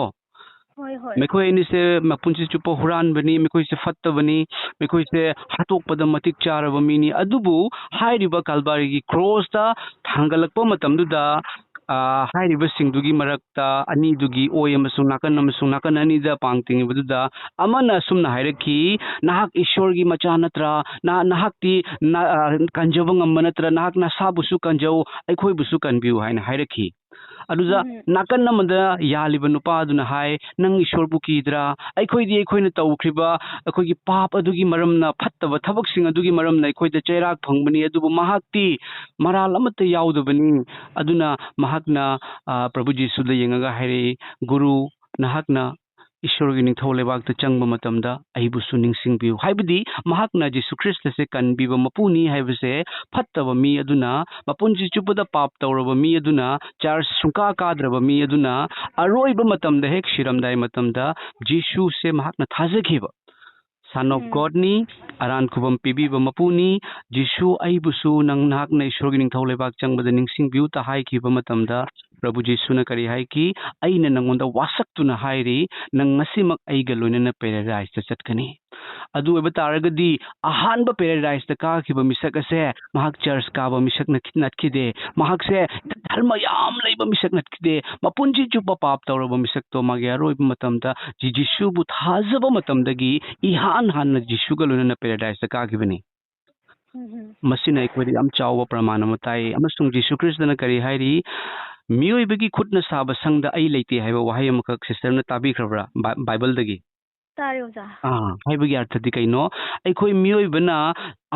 ꯍꯣꯏ, ꯍꯣꯏ꯫ ꯃꯈꯣꯏ ꯑꯅꯤꯁꯦ ꯃꯄꯨꯟꯁꯤ ꯆꯨꯞꯄ ꯍꯨꯔꯥꯟꯕꯅꯤ, ꯃꯈꯣꯏꯁꯦ ꯐꯠꯇꯕꯅꯤ, ꯃꯈꯣꯏꯁꯦ ꯍꯥꯠꯇꯣꯛꯄꯗ ꯃꯇꯤꯛ ꯆꯥꯔꯕ ꯃꯤꯅꯤ꯫ ꯑꯗꯨꯕꯨ ꯍꯥꯏꯔꯤꯕ ꯀꯥꯜꯕꯥꯔꯤꯒꯤ cross ꯇ ꯊꯥꯡꯒꯠꯂꯛꯄ ꯃꯇꯝꯗꯨꯗ, ꯑ, ꯍꯥꯏꯔꯤꯕꯁꯤꯡꯗꯨꯒꯤ ꯃꯔꯛꯇ ꯑꯅꯤꯗꯨꯒꯤ ꯑꯣꯏ ꯑꯃꯁꯨꯡ ꯅꯥꯀꯟ ꯑꯃꯁꯨꯡ ꯅꯥꯀꯟ ꯑꯅꯤꯗ ꯄꯥꯡ ꯇꯤꯡꯉꯤꯕꯗꯨꯗ ꯑꯃꯅ ꯑꯁꯨꯝꯅ ꯍꯥꯏꯔꯛꯈꯤ, "ꯅꯍꯥꯛ ꯏꯁꯣꯔꯒꯤ ꯃꯆꯥ ꯅꯠꯇ꯭ꯔꯥ? ꯅꯍꯥꯛ, ꯅꯍꯥꯛꯇꯤ ꯅ-, ꯑ, ꯀꯟꯖꯕ ꯉꯝꯕ ꯅꯠꯇ꯭ꯔꯥ? ꯅꯍꯥꯛ ꯅꯁꯥꯕꯨꯁꯨ ꯀꯟꯖꯧ, ꯑꯩꯈꯣꯏꯕꯨꯁꯨ ꯀꯟꯕꯤꯌꯨ" ꯍꯥꯏꯅ ꯍꯥꯏꯔꯛꯈꯤ꯫ ꯑꯗꯨꯗ ꯎꯝ꯫ ꯅꯥꯀꯟ ꯑꯃꯗ ꯌꯥꯜꯂꯤꯕ ꯅꯨꯄꯥ ꯑꯗꯨꯅ ꯍꯥꯏ, "ꯅꯪ ꯏꯁꯣꯔꯕꯨ ꯀꯤꯗ꯭ꯔꯥ? ꯑꯩꯈꯣꯏꯗꯤ ꯑꯩꯈꯣꯏꯅ ꯇꯧꯈ꯭ꯔꯤꯕ ꯑꯩꯈꯣꯏꯒꯤ ꯄꯥꯞ ꯑꯗꯨꯒꯤ ꯃꯔꯝꯅ, ꯐꯠꯇꯕ ꯊꯕꯛꯁꯤꯡ ꯑꯗꯨꯒꯤ ꯃꯔꯝꯅ ꯑꯩꯈꯣꯏꯗ ꯆꯩꯔꯥꯛ ꯐꯪꯕꯅꯤ, ꯑꯗꯨꯕꯨ ꯃꯍꯥꯛꯇꯤ ꯃꯔꯥꯜ ꯑꯃꯠꯇ ꯌꯥꯎꯗꯕꯅꯤ"꯫ ꯑꯗꯨꯅ ꯃꯍꯥꯛꯅ, ꯑ, ꯄ꯭ꯔꯚꯨ ꯖꯤꯁꯨꯗ ꯌꯦꯡꯉꯒ ꯍꯥꯏꯔꯛꯏ, "ꯒꯨꯔꯨ, ꯅꯍꯥꯛꯅ ꯏꯁꯣꯔꯒꯤ ꯅꯤꯡꯊꯧ ꯂꯩꯕꯥꯛꯇ ꯆꯪꯕ ꯃꯇꯝꯗ ꯑꯩꯕꯨꯁꯨ ꯅꯤꯡꯁꯤꯡꯕꯤꯌꯨ"꯫ ꯍꯥꯏꯕꯗꯤ ꯃꯍꯥꯛꯅ ꯖꯤꯁꯨ ꯈ꯭ꯔꯤꯁꯇꯁꯦ ꯀꯟꯕꯤꯕ ꯃꯄꯨꯅꯤ ꯍꯥꯏꯕꯁꯦ, ꯐꯠꯇꯕ ꯃꯤ ꯑꯗꯨꯅ, ꯃꯄꯨꯟꯁꯤ ꯆꯨꯞꯄꯗ ꯄꯥꯞ ꯇꯧꯔꯕ ꯃꯤ ꯑꯗꯨꯅ, church ꯁꯨꯡꯀꯥ ꯀꯥꯗ꯭ꯔꯕ ꯃꯤ ꯑꯗꯨꯅ, ꯑꯔꯣꯏꯕ ꯃꯇꯝꯗ, ꯍꯦꯛ ꯁꯤꯔꯝꯗꯥꯏ ꯃꯇꯝꯗ, ꯖꯤꯁꯨꯁꯦ ꯃꯍꯥꯛꯅ ꯊꯥꯖꯈꯤꯕ꯫ Son of um. God ꯅꯤ, ꯑꯔꯥꯟ ꯈꯨꯕꯝ ꯄꯤꯕꯤꯕ ꯃꯄꯨꯅꯤ꯫ ꯖꯤꯁꯨ, "ꯑꯩꯕꯨꯁꯨ ꯅꯪ, ꯅꯍꯥꯛꯅ ꯏꯁꯣꯔꯒꯤ ꯅꯤꯡꯊꯧ ꯂꯩꯕꯥꯛ ꯆꯪꯕꯗ ꯅꯤꯡꯁꯤꯡꯕꯤꯌꯨ" ꯇ ꯍꯥꯏꯈꯤꯕ ꯃꯇꯝꯗ, ꯄ꯭ꯔꯚꯨ ꯖꯤꯁꯨꯅ ꯀꯔꯤ ꯍꯥꯏꯈꯤ? "ꯑꯩꯅ ꯅꯪꯉꯣꯟꯗ ꯋꯥꯁꯛꯇꯨꯅ ꯍꯥꯏꯔꯤ, ꯅꯪ ꯉꯁꯤꯃꯛ ꯑꯩꯒ ꯂꯣꯏꯅꯅ paradise ꯇ ꯆꯠꯀꯅꯤ"꯫ ꯑꯗꯨ ꯑꯣꯏꯕ ꯇꯥꯔꯒꯗꯤ, ꯑꯍꯥꯟꯕ paradise ꯇ ꯀꯥꯈꯤꯕ ꯃꯤꯁꯛ ꯑꯁꯦ ꯃꯍꯥꯛ church ꯀꯥꯕ ꯃꯤꯁꯛ ꯅꯠꯈꯤ-, ꯅꯠꯈꯤꯗꯦ꯫ ꯃꯍꯥꯛꯁꯦ ꯙꯔꯃ ꯌꯥꯝ ꯂꯩꯕ ꯃꯤꯁꯛ ꯅꯠꯈꯤꯗꯦ꯫ ꯃꯄꯨꯟꯁꯤ ꯆꯨꯞꯄ ꯄꯥꯞ ꯇꯧꯔꯕ ꯃꯤꯁꯛꯇꯣ ꯃꯥꯒꯤ ꯑꯔꯣꯏꯕ ꯃꯇꯝꯗ ꯖꯤ-, ꯖꯤꯁꯨꯕꯨ ꯊꯥꯖꯕ ꯃꯇꯝꯗꯒꯤ ꯏꯍꯥꯟ ꯍꯥꯟꯅ ꯖꯤꯁꯨꯒ ꯂꯣꯏꯅꯅ paradise ꯇ ꯀꯥꯈꯤꯕꯅꯤ꯫ ꯎꯝ, ꯎꯝ꯫ ꯃꯁꯤꯅ ꯑꯩꯈꯣꯏꯗ ꯌꯥꯝ ꯆꯥꯎꯕ ꯄ꯭ꯔꯃꯥꯟ ꯑꯃ ꯇꯥꯛꯏ꯫ ꯑꯃꯁꯨꯡ ꯖꯤꯁꯨ ꯈ꯭ꯔꯤꯁꯇꯅ ꯀꯔꯤ ꯍꯥꯏꯔꯤ? "ꯃꯤꯑꯣꯏꯕꯒꯤ ꯈꯨꯠꯅ ꯁꯥꯕ ꯁꯪꯗ ꯑꯩ ꯂꯩꯇꯦ" ꯍꯥꯏꯕ ꯋꯥꯍꯩ ꯑꯃꯈꯛ sister ꯅ ꯇꯥꯕꯤꯈ꯭ꯔꯕ꯭ꯔꯥ ꯕꯥ-, ꯕꯥꯏꯕꯜꯗꯒꯤ? ꯇꯥꯔꯦ ꯑꯣꯖꯥ꯫ ꯑꯥ, ꯍꯥꯏꯕꯒꯤ ꯑꯔꯊꯗꯤ ꯀꯩꯅꯣ? ꯑꯩꯈꯣꯏ ꯃꯤꯑꯣꯏꯕꯅ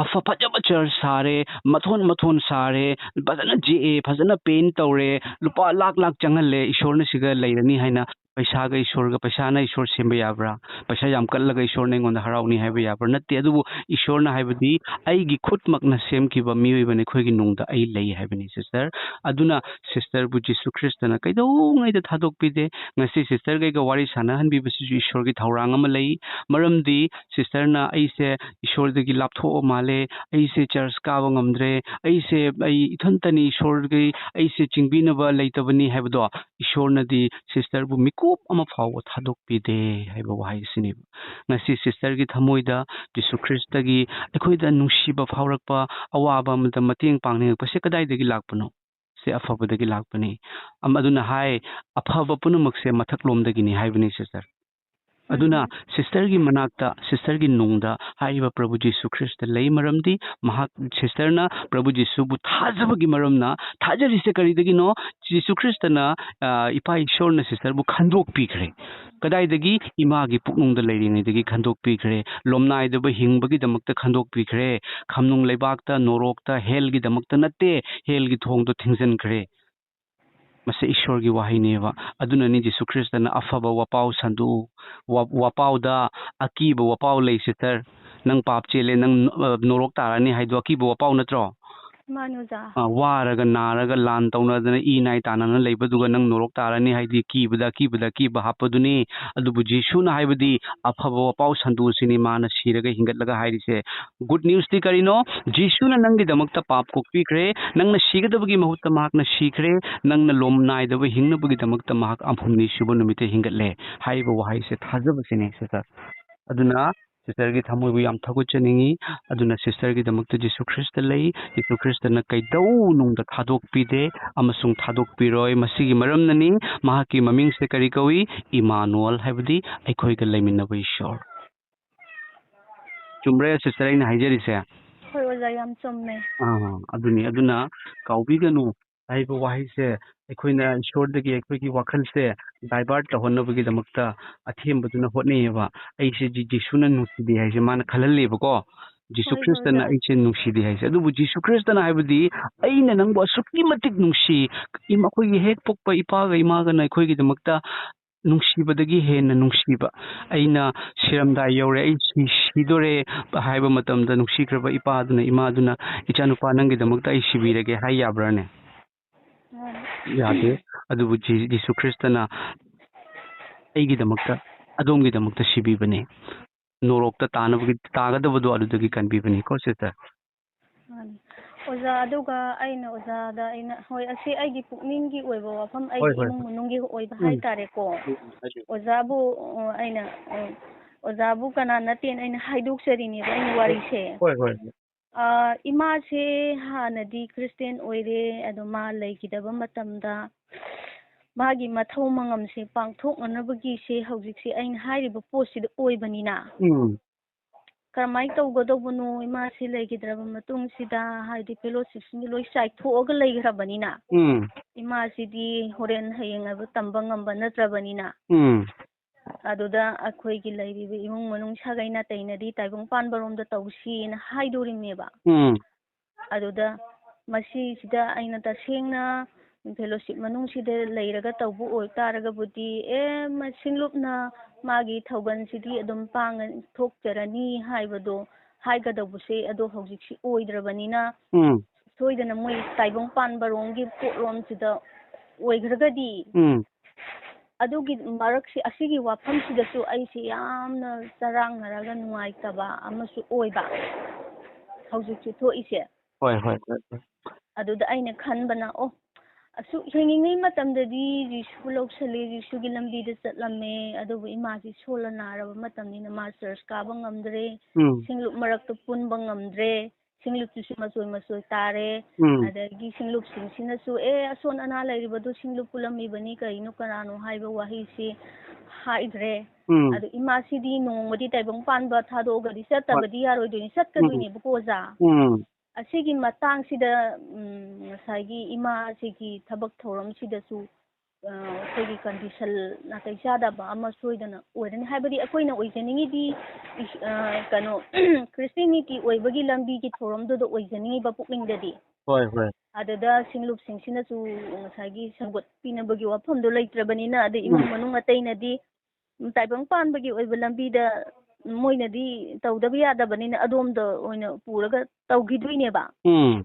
ꯑꯐ ꯐꯖꯕ ꯆꯔꯆ ꯁꯥꯔꯦ, ꯃꯊꯣꯟ ꯃꯊꯣꯟ ꯁꯥꯔꯦ, ꯐꯖꯅ ꯌꯦꯛꯑꯦ, ꯐꯖꯅ ꯄꯦꯟ ꯇꯧꯔꯦ, ꯂꯨꯄꯥ ꯂꯥꯛ ꯂꯥꯛ ꯆꯪꯍꯜꯂꯦ, ꯏꯁꯣꯔꯅ ꯁꯤꯒ ꯂꯩꯔꯅꯤ ꯍꯥꯏꯅ ꯄꯩꯁꯥꯒ ꯏꯁꯣꯔꯒ, ꯄꯩꯁꯥꯅ ꯏꯁꯣꯔ ꯁꯦꯝꯕ ꯌꯥꯕ꯭ꯔꯥ? ꯄꯩꯁꯥ ꯌꯥꯝ ꯀꯠꯂꯒ ꯏꯁꯣꯔꯅ ꯑꯩꯉꯣꯟꯗ ꯍꯔꯥꯎꯅꯤ ꯍꯥꯏꯕ ꯌꯥꯕ꯭ꯔꯥ? ꯅꯠꯇꯦ꯫ ꯑꯗꯨꯕꯨ ꯏꯁꯣꯔꯅ ꯍꯥꯏꯕꯗꯤ ꯑꯩꯒꯤ ꯈꯨꯠꯃꯛꯅ ꯁꯦꯝꯈꯤꯕ ꯃꯤꯑꯣꯏꯕꯅ ꯑꯩꯈꯣꯏꯒꯤ ꯅꯨꯡꯗ ꯑꯩ ꯂꯩ ꯍꯥꯏꯕꯅꯤ, ꯁꯤꯁꯇꯔ꯫ ꯑꯗꯨꯅ ꯁꯤꯁꯇꯔꯕꯨ ꯖꯤꯁꯨ ꯈ꯭ꯔꯤꯁꯇꯅ ꯀꯩꯗꯧꯉꯩꯗ ꯊꯥꯗꯣꯛꯄꯤꯗꯦ꯫ ꯉꯁꯤ ꯁꯤꯁꯇꯔꯒꯩꯒ ꯋꯥꯔꯤ ꯁꯥꯟꯅꯍꯟꯕꯤꯕꯁꯤꯁꯨ ꯏꯁꯣꯔꯒꯤ ꯊꯧꯔꯥꯡ ꯑꯃ ꯂꯩ꯫ ꯃꯔꯝꯗꯤ ꯁꯤꯁꯇꯔꯅ "ꯑꯩꯁꯦ ꯏꯁꯣꯔꯗꯒꯤ ꯂꯥꯞꯊꯣꯛꯑ ꯃꯥꯜꯂꯦ, ꯑꯩꯁꯦ ꯆꯔꯆ ꯀꯥꯕ ꯉꯝꯗ꯭ꯔꯦ, ꯑꯩꯁꯦ, ꯑꯩ ꯏꯊꯟꯇꯅꯤ ꯏꯁꯣꯔꯒꯤ, ꯑꯩꯁꯦ ꯆꯤꯡꯕꯤꯅꯕ ꯂꯩꯇꯕꯅꯤ" ꯍꯥꯏꯕꯗꯣ, ꯏꯁꯣꯔꯅꯗꯤ ꯁꯤꯁꯇꯔꯕꯨ ꯃꯤꯀꯨꯞ ꯑꯃ ꯐꯥꯎꯕ ꯊꯥꯗꯣꯛꯄꯤꯗꯦ ꯍꯥꯏꯕ ꯋꯥꯍꯩ ꯑꯁꯤꯅꯦꯕ꯫ ꯉꯁꯤ ꯁꯤꯁꯇꯔꯒꯤ ꯊꯃꯣꯏꯗ ꯖꯤꯁꯨ ꯈ꯭ꯔꯤꯁꯇꯒꯤ ꯑꯩꯈꯣꯏꯗ ꯅꯨꯡꯁꯤꯕ ꯐꯥꯎꯔꯛꯄ, ꯑꯋꯥꯕ ꯑꯃꯗ ꯃꯇꯦꯡ ꯄꯥꯡꯅꯤꯡꯉꯛꯄꯁꯦ ꯀꯗꯥꯏꯗꯒꯤ ꯂꯥꯛꯄꯅꯣ? ꯁꯦ ꯑꯐꯕꯗꯒꯤ ꯂꯥꯛꯄꯅꯤ꯫ ꯑꯃ-, ꯑꯗꯨꯅ ꯍꯥꯏ, "ꯑꯐꯕ ꯄꯨꯝꯅꯃꯛꯁꯦ ꯃꯊꯛꯂꯣꯝꯗꯒꯤꯅꯤ" ꯍꯥꯏꯕꯅꯤ, ꯁꯤꯁꯇꯔ꯫ ꯑꯗꯨꯅ ꯁꯤꯁꯇꯔꯒꯤ ꯃꯅꯥꯛꯇ, ꯁꯤꯁꯇꯔꯒꯤ ꯅꯨꯡꯗ ꯍꯥꯏꯔꯤꯕ ꯄ꯭ꯔꯚꯨ ꯖꯤꯁꯨ ꯈ꯭ꯔꯤꯁꯇ ꯂꯩ꯫ ꯃꯔꯝꯗꯤ ꯃꯍꯥꯛ, ꯁꯤꯁꯇꯔꯅ ꯄ꯭ꯔꯚꯨ ꯖꯤꯁꯨꯕꯨ ꯊꯥꯖꯕꯒꯤ ꯃꯔꯝꯅ, ꯊꯥꯖꯔꯤꯁꯦ ꯀꯔꯤꯗꯒꯤꯅꯣ? ꯖꯤꯁꯨ ꯈ꯭ꯔꯤꯁꯇꯅ, ꯑ, ꯏꯄꯥ ꯏꯁꯣꯔꯅ ꯁꯤꯁꯇꯔꯕꯨ ꯈꯟꯗꯣꯛꯄꯤꯈ꯭ꯔꯦ꯫ ꯀꯗꯥꯏꯗꯒꯤ? ꯏꯃꯥꯒꯤ ꯄꯨꯛꯅꯨꯡꯗ ꯂꯩꯔꯤꯉꯩꯗꯒꯤ ꯈꯟꯗꯣꯛꯄꯤꯈ꯭ꯔꯦ꯫ ꯂꯣꯝꯅꯥꯏꯗꯕ ꯍꯤꯡꯕꯒꯤꯗꯃꯛꯇ ꯈꯟꯗꯣꯛꯄꯤꯈ꯭ꯔꯦ꯫ ꯈꯝꯅꯨꯡ ꯂꯩꯕꯥꯛꯇ, ꯅꯣꯔꯣꯛꯇ, ꯍꯦꯜꯒꯤꯗꯃꯛꯇ ꯅꯠꯇꯦ, ꯍꯦꯜꯒꯤ ꯊꯣꯡꯗꯣ ꯊꯤꯡꯖꯤꯟꯈ꯭ꯔꯦ꯫ ꯃꯁꯤ ꯏꯁꯣꯔꯒꯤ ꯋꯥꯍꯩꯅꯦꯕ꯫ ꯑꯗꯨꯅꯅꯤ ꯖꯤꯁꯨ ꯈ꯭ꯔꯤꯁꯇꯅ "ꯑꯐꯕ ꯋꯥꯄꯥꯎ ꯁꯟꯗꯣꯛꯎ, ꯋꯥ-, ꯋꯥꯄꯥꯎꯗ ꯑꯀꯤꯕ ꯋꯥꯄꯥꯎ ꯂꯩ, ꯁꯤꯁꯇꯔ꯫ ꯅꯪ ꯄꯥꯞ ꯆꯦꯜꯂꯦ, ꯅꯪ, ꯑ, ꯅꯣꯔꯣꯛ ꯇꯥꯔꯅꯤ" ꯍꯥꯏꯗꯣ ꯑꯀꯤꯕ ꯋꯥꯄꯥꯎ ꯅꯠꯇ꯭ꯔꯣ? ꯃꯥꯅꯦ ꯑꯣꯖꯥ꯫ ꯑ, ꯋꯥꯔꯒ ꯅꯥꯔꯒ ꯂꯥꯟ ꯇꯧꯅꯗꯅ ꯏ ꯅꯥꯏ ꯇꯥꯅꯅ ꯂꯩꯕꯗꯨꯒ ꯅꯪ ꯅꯣꯔꯣꯛ ꯇꯥꯔꯅꯤ ꯍꯥꯏꯗꯤ ꯀꯤꯕꯗ ꯑꯀꯤꯕꯗ ꯑꯀꯤꯕ ꯍꯥꯞꯄꯗꯨꯅꯤ꯫ ꯑꯗꯨꯕꯨ ꯖꯤꯁꯨꯅ ꯍꯥꯏꯕꯗꯤ ꯑꯐꯕ ꯋꯥꯄꯥꯎ ꯁꯟꯗꯣꯛꯎ ꯁꯤꯅꯤ ꯃꯥꯅ ꯁꯤꯔꯒ ꯍꯤꯡꯒꯠꯂꯒ ꯍꯥꯏꯔꯤꯁꯦ꯫ ꯒꯨꯗ ꯅ꯭ꯌꯨꯁꯇꯤ ꯀꯔꯤꯅꯣ? ꯖꯤꯁꯨꯅ ꯅꯪꯒꯤꯗꯃꯛꯇ ꯄꯥꯞ ꯀꯣꯛꯄꯤꯈ꯭ꯔꯦ꯫ ꯅꯪꯅ ꯁꯤꯒꯗꯕꯒꯤ ꯃꯍꯨꯠꯇ ꯃꯍꯥꯛꯅ ꯁꯤꯈ꯭ꯔꯦ꯫ ꯅꯪꯅ ꯂꯣꯝ ꯅꯥꯏꯗꯕ ꯍꯤꯡꯅꯕꯒꯤꯗꯃꯛꯇ ꯃꯍꯥꯛ ꯍꯨꯝꯅꯤ ꯁꯨꯕ ꯅꯨꯃꯤꯠꯇ ꯍꯤꯡꯒꯠꯂꯦ꯫ ꯍꯥꯏꯔꯤꯕ ꯋꯥꯍꯩꯁꯦ ꯊꯥꯖꯕꯁꯤꯅꯦ, ꯁꯤꯁꯇꯔ꯫ ꯑꯗꯨꯅ ꯁꯤꯁꯇꯔꯒꯤ ꯊꯃꯣꯏꯕꯨ ꯌꯥꯝ ꯊꯥꯒꯠꯆꯅꯤꯡꯉꯤ꯫ ꯑꯗꯨꯅ ꯁꯤꯁꯇꯔꯒꯤꯗꯃꯛꯇ ꯖꯤꯁꯨ ꯈ꯭ꯔꯤꯁꯇ ꯂꯩ꯫ ꯖꯤꯁꯨ ꯈ꯭ꯔꯤꯁꯇꯅ ꯀꯩꯗꯧꯅꯨꯡꯗ ꯊꯥꯗꯣꯛꯄꯤꯗꯦ ꯑꯃꯁꯨꯡ ꯊꯥꯗꯣꯛꯄꯤꯔꯣꯏ꯫ ꯃꯁꯤꯒꯤ ꯃꯔꯝꯅꯅꯤ ꯃꯍꯥꯛꯀꯤ ꯃꯃꯤꯡꯁꯦ ꯀꯔꯤ ꯀꯧꯏ? ꯏꯃꯥꯅꯨꯑꯦꯜ, ꯍꯥꯏꯕꯗꯤ ꯑꯩꯈꯣꯏꯒ ꯂꯩꯃꯤꯟꯅꯕ ꯏꯁꯣꯔ꯫ ꯆꯨꯝꯕ꯭ꯔꯥ, ꯁꯤꯁꯇꯔ, ꯑꯩꯅ ꯍꯥꯏꯖꯔꯤꯁꯦ? ꯍꯣꯏ ꯑꯣꯖꯥ, ꯌꯥꯝ ꯆꯨꯝꯃꯦ꯫ ꯑꯥ, ꯑꯗꯨꯅꯤ꯫ ꯑꯗꯨꯅ ꯀꯥꯎꯕꯤꯒꯅꯨ, ꯍꯥꯏꯔꯤꯕ ꯋꯥꯍꯩꯁꯦ ꯑꯩꯈꯣꯏꯅ ꯏꯁꯣꯔꯗꯒꯤ ꯑꯩꯈꯣꯏꯒꯤ ꯋꯥꯈꯜꯁꯦ divert ꯇꯧꯍꯟꯅꯕꯒꯤꯗꯃꯛꯇ ꯑꯊꯦꯝꯕꯗꯨꯅ ꯍꯣꯠꯅꯩꯌꯦꯕ꯫ "ꯑꯩꯁꯦ ꯖꯤ-, ꯖꯤꯁꯨꯅ ꯅꯨꯡꯁꯤꯗꯦ" ꯍꯥꯏꯁꯦ ꯃꯥꯅ ꯈꯜꯍꯜꯂꯦꯕꯀꯣ꯫ "ꯖꯤꯁꯨ ꯍꯣꯏ, ꯍꯣꯏ, ꯈ꯭ꯔꯤꯁꯇꯅ ꯍꯣꯏ꯫ ꯑꯩꯁꯦ ꯅꯨꯡꯁꯤꯗꯦ" ꯍꯥꯏꯁꯦ꯫ ꯑꯗꯨꯕꯨ ꯖꯤꯁꯨ ꯈ꯭ꯔꯤꯁꯇꯅ ꯍꯥꯏꯕꯗꯤ, "ꯑꯩꯅ ꯅꯪꯕꯨ ꯑꯁꯨꯛꯀꯤ ꯃꯇꯤꯛ ꯅꯨꯡꯁꯤ, ꯏꯃꯥ, ꯑꯩꯈꯣꯏꯒꯤ ꯍꯦꯛ ꯄꯣꯛꯄ ꯏꯄꯥꯒ ꯏꯃꯥꯒꯅ ꯑꯩꯈꯣꯏꯒꯤꯗꯃꯛꯇ ꯅꯨꯡꯁꯤꯕꯗꯒꯤ ꯍꯦꯟꯅ ꯅꯨꯡꯁꯤꯕ, ꯑꯩꯅ ꯁꯤꯔꯝꯗꯥꯏ ꯌꯧꯔꯦ, ꯑꯩ ꯁꯤ-, ꯁꯤꯗꯣꯔꯦ" ꯍꯥꯏꯕ ꯃꯇꯝꯗ ꯅꯨꯡꯁꯤꯈ꯭ꯔꯕ ꯏꯄꯥꯗꯨꯅ, ꯏꯃꯥꯗꯨꯅ, "ꯏꯆꯥꯅꯨꯄꯥ, ꯅꯪꯒꯤꯗꯃꯛꯇ ꯑꯩ ꯁꯤꯕꯤꯔꯒꯦ" ꯍꯥꯏ ꯌꯥꯕ꯭ꯔꯥꯅꯦ? ꯌꯥꯗꯦ꯫ ꯑꯗꯨꯕꯨ ꯖꯤ-, ꯖꯤꯁꯨ ꯈ꯭ꯔꯤꯁꯇꯅ ꯑꯩꯒꯤꯗꯃꯛꯇ, ꯑꯗꯣꯝꯒꯤꯗꯃꯛꯇ ꯁꯤꯕꯤꯕꯅꯤ꯫ ꯅꯣꯔꯣꯛꯇ ꯇꯥꯅꯕꯒꯤ, ꯇꯥꯒꯗꯕꯗꯣ ꯑꯗꯨꯗꯒꯤ ꯀꯟꯕꯤꯕꯅꯤꯀꯣ, sister꯫ ꯃꯥꯅꯤ꯫ ꯑꯣꯖꯥ, ꯑꯗꯨꯒ ꯑꯩꯅ ꯑꯣꯖꯥꯗ, ꯑꯩꯅ, ꯍꯣꯏ, ꯑꯁꯤ ꯑꯩꯒꯤ ꯄꯨꯛꯅꯤꯡꯒꯤ ꯑꯣꯏꯕ ꯋꯥꯐꯝ, ꯍꯣꯏ, ꯑꯩꯒꯤ ꯍꯣꯏ, ꯏꯃꯨꯡ ꯍꯣꯏ꯫ ꯃꯅꯨꯡꯒꯤ ꯑꯣꯏꯕ ꯎꯝ꯫ ꯍꯥꯏꯇꯥꯔꯦꯀꯣ꯫ ꯎꯝ, ꯍꯥꯏꯕꯤꯌꯨ꯫ ꯑꯣꯖꯥꯕꯨ, ꯑ, ꯑꯩꯅ, ꯑ, ꯑꯣꯖꯥꯕꯨ ꯀꯅꯥ ꯅꯠꯇꯦꯅ ꯑꯩꯅ ꯍꯥꯏꯗꯣꯛꯆꯔꯤꯅꯦꯕ ꯑꯩꯅ ꯋꯥꯔꯤꯁꯦ꯫ ꯍꯣꯏ, ꯍꯣꯏ, ꯍꯣꯏ꯫ ꯑ, ꯏꯃꯥꯁꯦ ꯍꯥꯟꯅꯗꯤ ꯈ꯭ꯔꯤꯁꯇꯦꯟ ꯑꯣꯏꯔꯦ, ꯑꯗꯣ ꯃꯥ ꯂꯩꯈꯤꯗꯕ ꯃꯇꯝꯗ ꯃꯥꯒꯤ ꯃꯊꯧ ꯃꯉꯝꯁꯦ ꯄꯥꯡꯊꯣꯛꯅꯅꯕꯒꯤꯁꯦ ꯍꯧꯖꯤꯛꯁꯦ ꯑꯩꯅ ꯍꯥꯏꯔꯤꯕ ꯄꯣꯠꯁꯤꯗ ꯑꯣꯏꯕꯅꯤꯅ꯫ ꯎꯝ꯫ ꯀꯔꯝꯍꯥꯏꯅ ꯇꯧꯒꯗꯧꯕꯅꯣ? ꯏꯃꯥꯁꯤ ꯂꯩꯈꯤꯗ꯭ꯔꯕ ꯃꯇꯨꯡꯁꯤꯗ, ꯍꯥꯏꯗꯤ fellowshipꯁꯤꯡꯗꯨ ꯂꯣꯏ ꯆꯥꯏꯊꯣꯛꯑꯒ ꯂꯩꯈ꯭ꯔꯕꯅꯤꯅ, ꯎꯝ꯫ ꯏꯃꯥꯁꯤꯗꯤ ꯍꯣꯔꯦꯟ ꯍꯌꯦꯡ ꯍꯥꯏꯕ ꯇꯝꯕ ꯉꯝꯕ ꯅꯠꯇ꯭ꯔꯕꯅꯤꯅ, ꯎꯝ꯫ ꯑꯗꯨꯗ ꯑꯩꯈꯣꯏꯒꯤ ꯂꯩꯔꯤꯕ ꯏꯃꯨꯡ ꯃꯅꯨꯡ ꯁꯥꯒꯩ ꯅꯥꯇꯩꯅꯗꯤ ꯇꯥꯏꯕꯪ ꯄꯥꯟꯕꯔꯣꯝꯗ ꯇꯧꯁꯤꯅ ꯍꯥꯏꯗꯣꯔꯤꯕꯅꯦꯕ꯫ ꯎꯝ꯫ ꯑꯗꯨꯗ ꯃꯁꯤꯁꯤꯗ ꯑꯩꯅ ꯇꯁꯦꯡꯅ fellowship ꯃꯅꯨꯡꯁꯤꯗ ꯂꯩꯔꯒ ꯇꯧꯕ ꯑꯣꯏꯇꯥꯔꯒꯕꯨꯗꯤ, ꯑꯦ, ꯃ-, ꯁꯤꯡꯂꯨꯞꯅ ꯃꯥꯒꯤ ꯊꯧꯒꯜꯁꯤꯗꯤ ꯑꯗꯨꯝ ꯄꯥꯡꯉ-, ꯊꯣꯛꯆꯔꯅꯤ ꯍꯥꯏꯕꯗꯣ ꯍꯥꯏꯒꯗꯧꯕꯁꯦ, ꯑꯗꯣ ꯍꯧꯖꯤꯛꯁꯤ ꯑꯣꯏꯗ꯭ꯔꯕꯅꯤꯅ, ꯎꯝ꯫ ꯁꯣꯏꯗꯅ ꯃꯣꯏ ꯇꯥꯏꯕꯪ ꯄꯥꯟꯕꯔꯣꯝꯒꯤ ꯄꯣꯠꯂꯣꯝꯁꯤꯗ ꯑꯣꯏꯈ꯭ꯔꯒꯗꯤ, ꯎꯝ꯫ ꯑꯗꯨꯒꯤ ꯃꯔꯛꯁꯤ, ꯑꯁꯤꯒꯤ ꯋꯥꯐꯝꯁꯤꯗꯁꯨ ꯑꯩꯁꯦ ꯌꯥꯝꯅ ꯆꯔꯥꯡꯅꯔꯒ ꯅꯨꯡꯉꯥꯏꯇꯕ ꯑꯃꯁꯨ ꯑꯣꯏꯕ ꯍꯧꯖꯤꯛꯁꯨ ꯊꯣꯛꯏꯁꯦ꯫ ꯍꯣꯏ, ꯍꯣꯏ, ꯍꯣꯏ, ꯍꯣꯏ꯫ ꯑꯗꯨꯗ ꯑꯩꯅ ꯈꯟꯕꯅ, ꯑꯣ, ꯑꯁꯨꯛ ꯍꯤꯡꯉꯤꯉꯩ ꯃꯇꯝꯗꯗꯤ ꯖꯤꯁꯨ ꯂꯧꯁꯜꯂꯦ, ꯖꯤꯁꯨꯒꯤ ꯂꯝꯕꯤꯗ ꯆꯠꯂꯝꯃꯦ, ꯑꯗꯨꯕꯨ ꯏꯃꯥꯁꯤ ꯁꯣꯜꯂ ꯅꯥꯔꯕ ꯃꯇꯝꯅꯤꯅ ꯃꯥ ꯆꯔꯆ ꯀꯥꯕ ꯉꯝꯗ꯭ꯔꯦ, ꯎꯝ꯫ ꯁꯤꯡꯂꯨꯞ ꯃꯔꯛꯇ ꯄꯨꯟꯕ ꯉꯝꯗ꯭ꯔꯦ, ꯁꯤꯡꯂꯨꯞꯇꯨꯁꯨ ꯃꯆꯣꯏ ꯃꯆꯣꯏ ꯇꯥꯔꯦ, ꯎꯝ꯫ ꯑꯗꯒꯤ ꯁꯤꯡꯂꯨꯞꯁꯤꯡꯁꯤꯅꯁꯨ, "ꯑꯦ, ꯑꯁꯣꯟ ꯑꯅꯥ ꯂꯩꯔꯤꯕꯗꯨ ꯁꯤꯡꯂꯨꯞ ꯄꯨꯜꯂꯝꯃꯤꯕꯅꯤ, ꯀꯔꯤꯅꯣ ꯀꯅꯥꯅꯣ?" ꯍꯥꯏꯕ ꯋꯥꯍꯩꯁꯤ ꯍꯥꯏꯗ꯭ꯔꯦ꯫ ꯎꯝ꯫ ꯑꯗꯨ ꯏꯃꯥꯁꯤꯗꯤ ꯅꯣꯡꯃꯗꯤ ꯇꯥꯏꯕꯪ ꯄꯥꯟꯕ ꯊꯥꯗꯣꯛꯑꯒꯗꯤ ꯆꯠꯇꯕꯗꯤ ꯌꯥꯔꯣꯏꯗꯣꯏꯅꯤ, ꯆꯠꯀꯗꯣꯏꯅꯦꯕꯀꯣ, ꯑꯣꯖꯥ꯫ ꯎꯝ꯫ ꯑꯁꯤꯒꯤ ꯃꯇꯥꯡꯁꯤꯗ, ꯎꯝ, ꯉꯁꯥꯏꯒꯤ ꯏꯃꯥꯁꯤꯒꯤ ꯊꯕꯛ ꯊꯧꯔꯝꯁꯤꯗꯁꯨ, ꯑ, ꯑꯩꯈꯣꯏꯒꯤ condition ꯅꯥꯇꯩ ꯆꯥꯗꯕ ꯑꯃ ꯁꯣꯏꯗꯅ ꯑꯣꯏꯔꯅꯤ꯫ ꯍꯥꯏꯕꯗꯤ ꯑꯩꯈꯣꯏꯅ ꯑꯣꯏꯖꯅꯤꯡꯉꯤꯗꯤ ꯏꯁ-, ꯑ, ꯀꯩꯅꯣ, Christianity ꯑꯣꯏꯕꯒꯤ ꯂꯝꯕꯤꯒꯤ ꯊꯧꯔꯝꯗꯨꯗ ꯑꯣꯏꯖꯅꯤꯡꯉꯤꯕ ꯄꯨꯛꯅꯤꯡꯗꯗꯤ꯫ ꯍꯣꯏ, ꯍꯣꯏ꯫ ꯑꯗꯨꯗ ꯁꯤꯡꯂꯨꯞꯁꯤꯡꯁꯤꯅꯁꯨ ꯉꯁꯥꯏꯒꯤ ꯁꯧꯒꯠꯄꯤꯅꯕꯒꯤ ꯋꯥꯐꯝꯗꯣ ꯂꯩꯇ꯭ꯔꯕꯅꯤꯅ, ꯑꯗꯩ ꯏꯃꯨꯡ ꯎꯝ꯫ ꯃꯅꯨꯡ ꯑꯇꯩꯅꯗꯤ ꯇꯥꯏꯕꯪ ꯄꯥꯟꯕꯒꯤ ꯑꯣꯏꯕ ꯂꯝꯕꯤꯗ ꯃꯣꯏꯅꯗꯤ ꯇꯧꯗꯕ ꯌꯥꯗꯕꯅꯤꯅ ꯑꯗꯣꯝꯗ ꯑꯣꯏꯅ ꯄꯨꯔꯒ ꯇꯧꯈꯤꯗꯣꯏꯅꯦꯕ꯫ ꯎꯝ꯫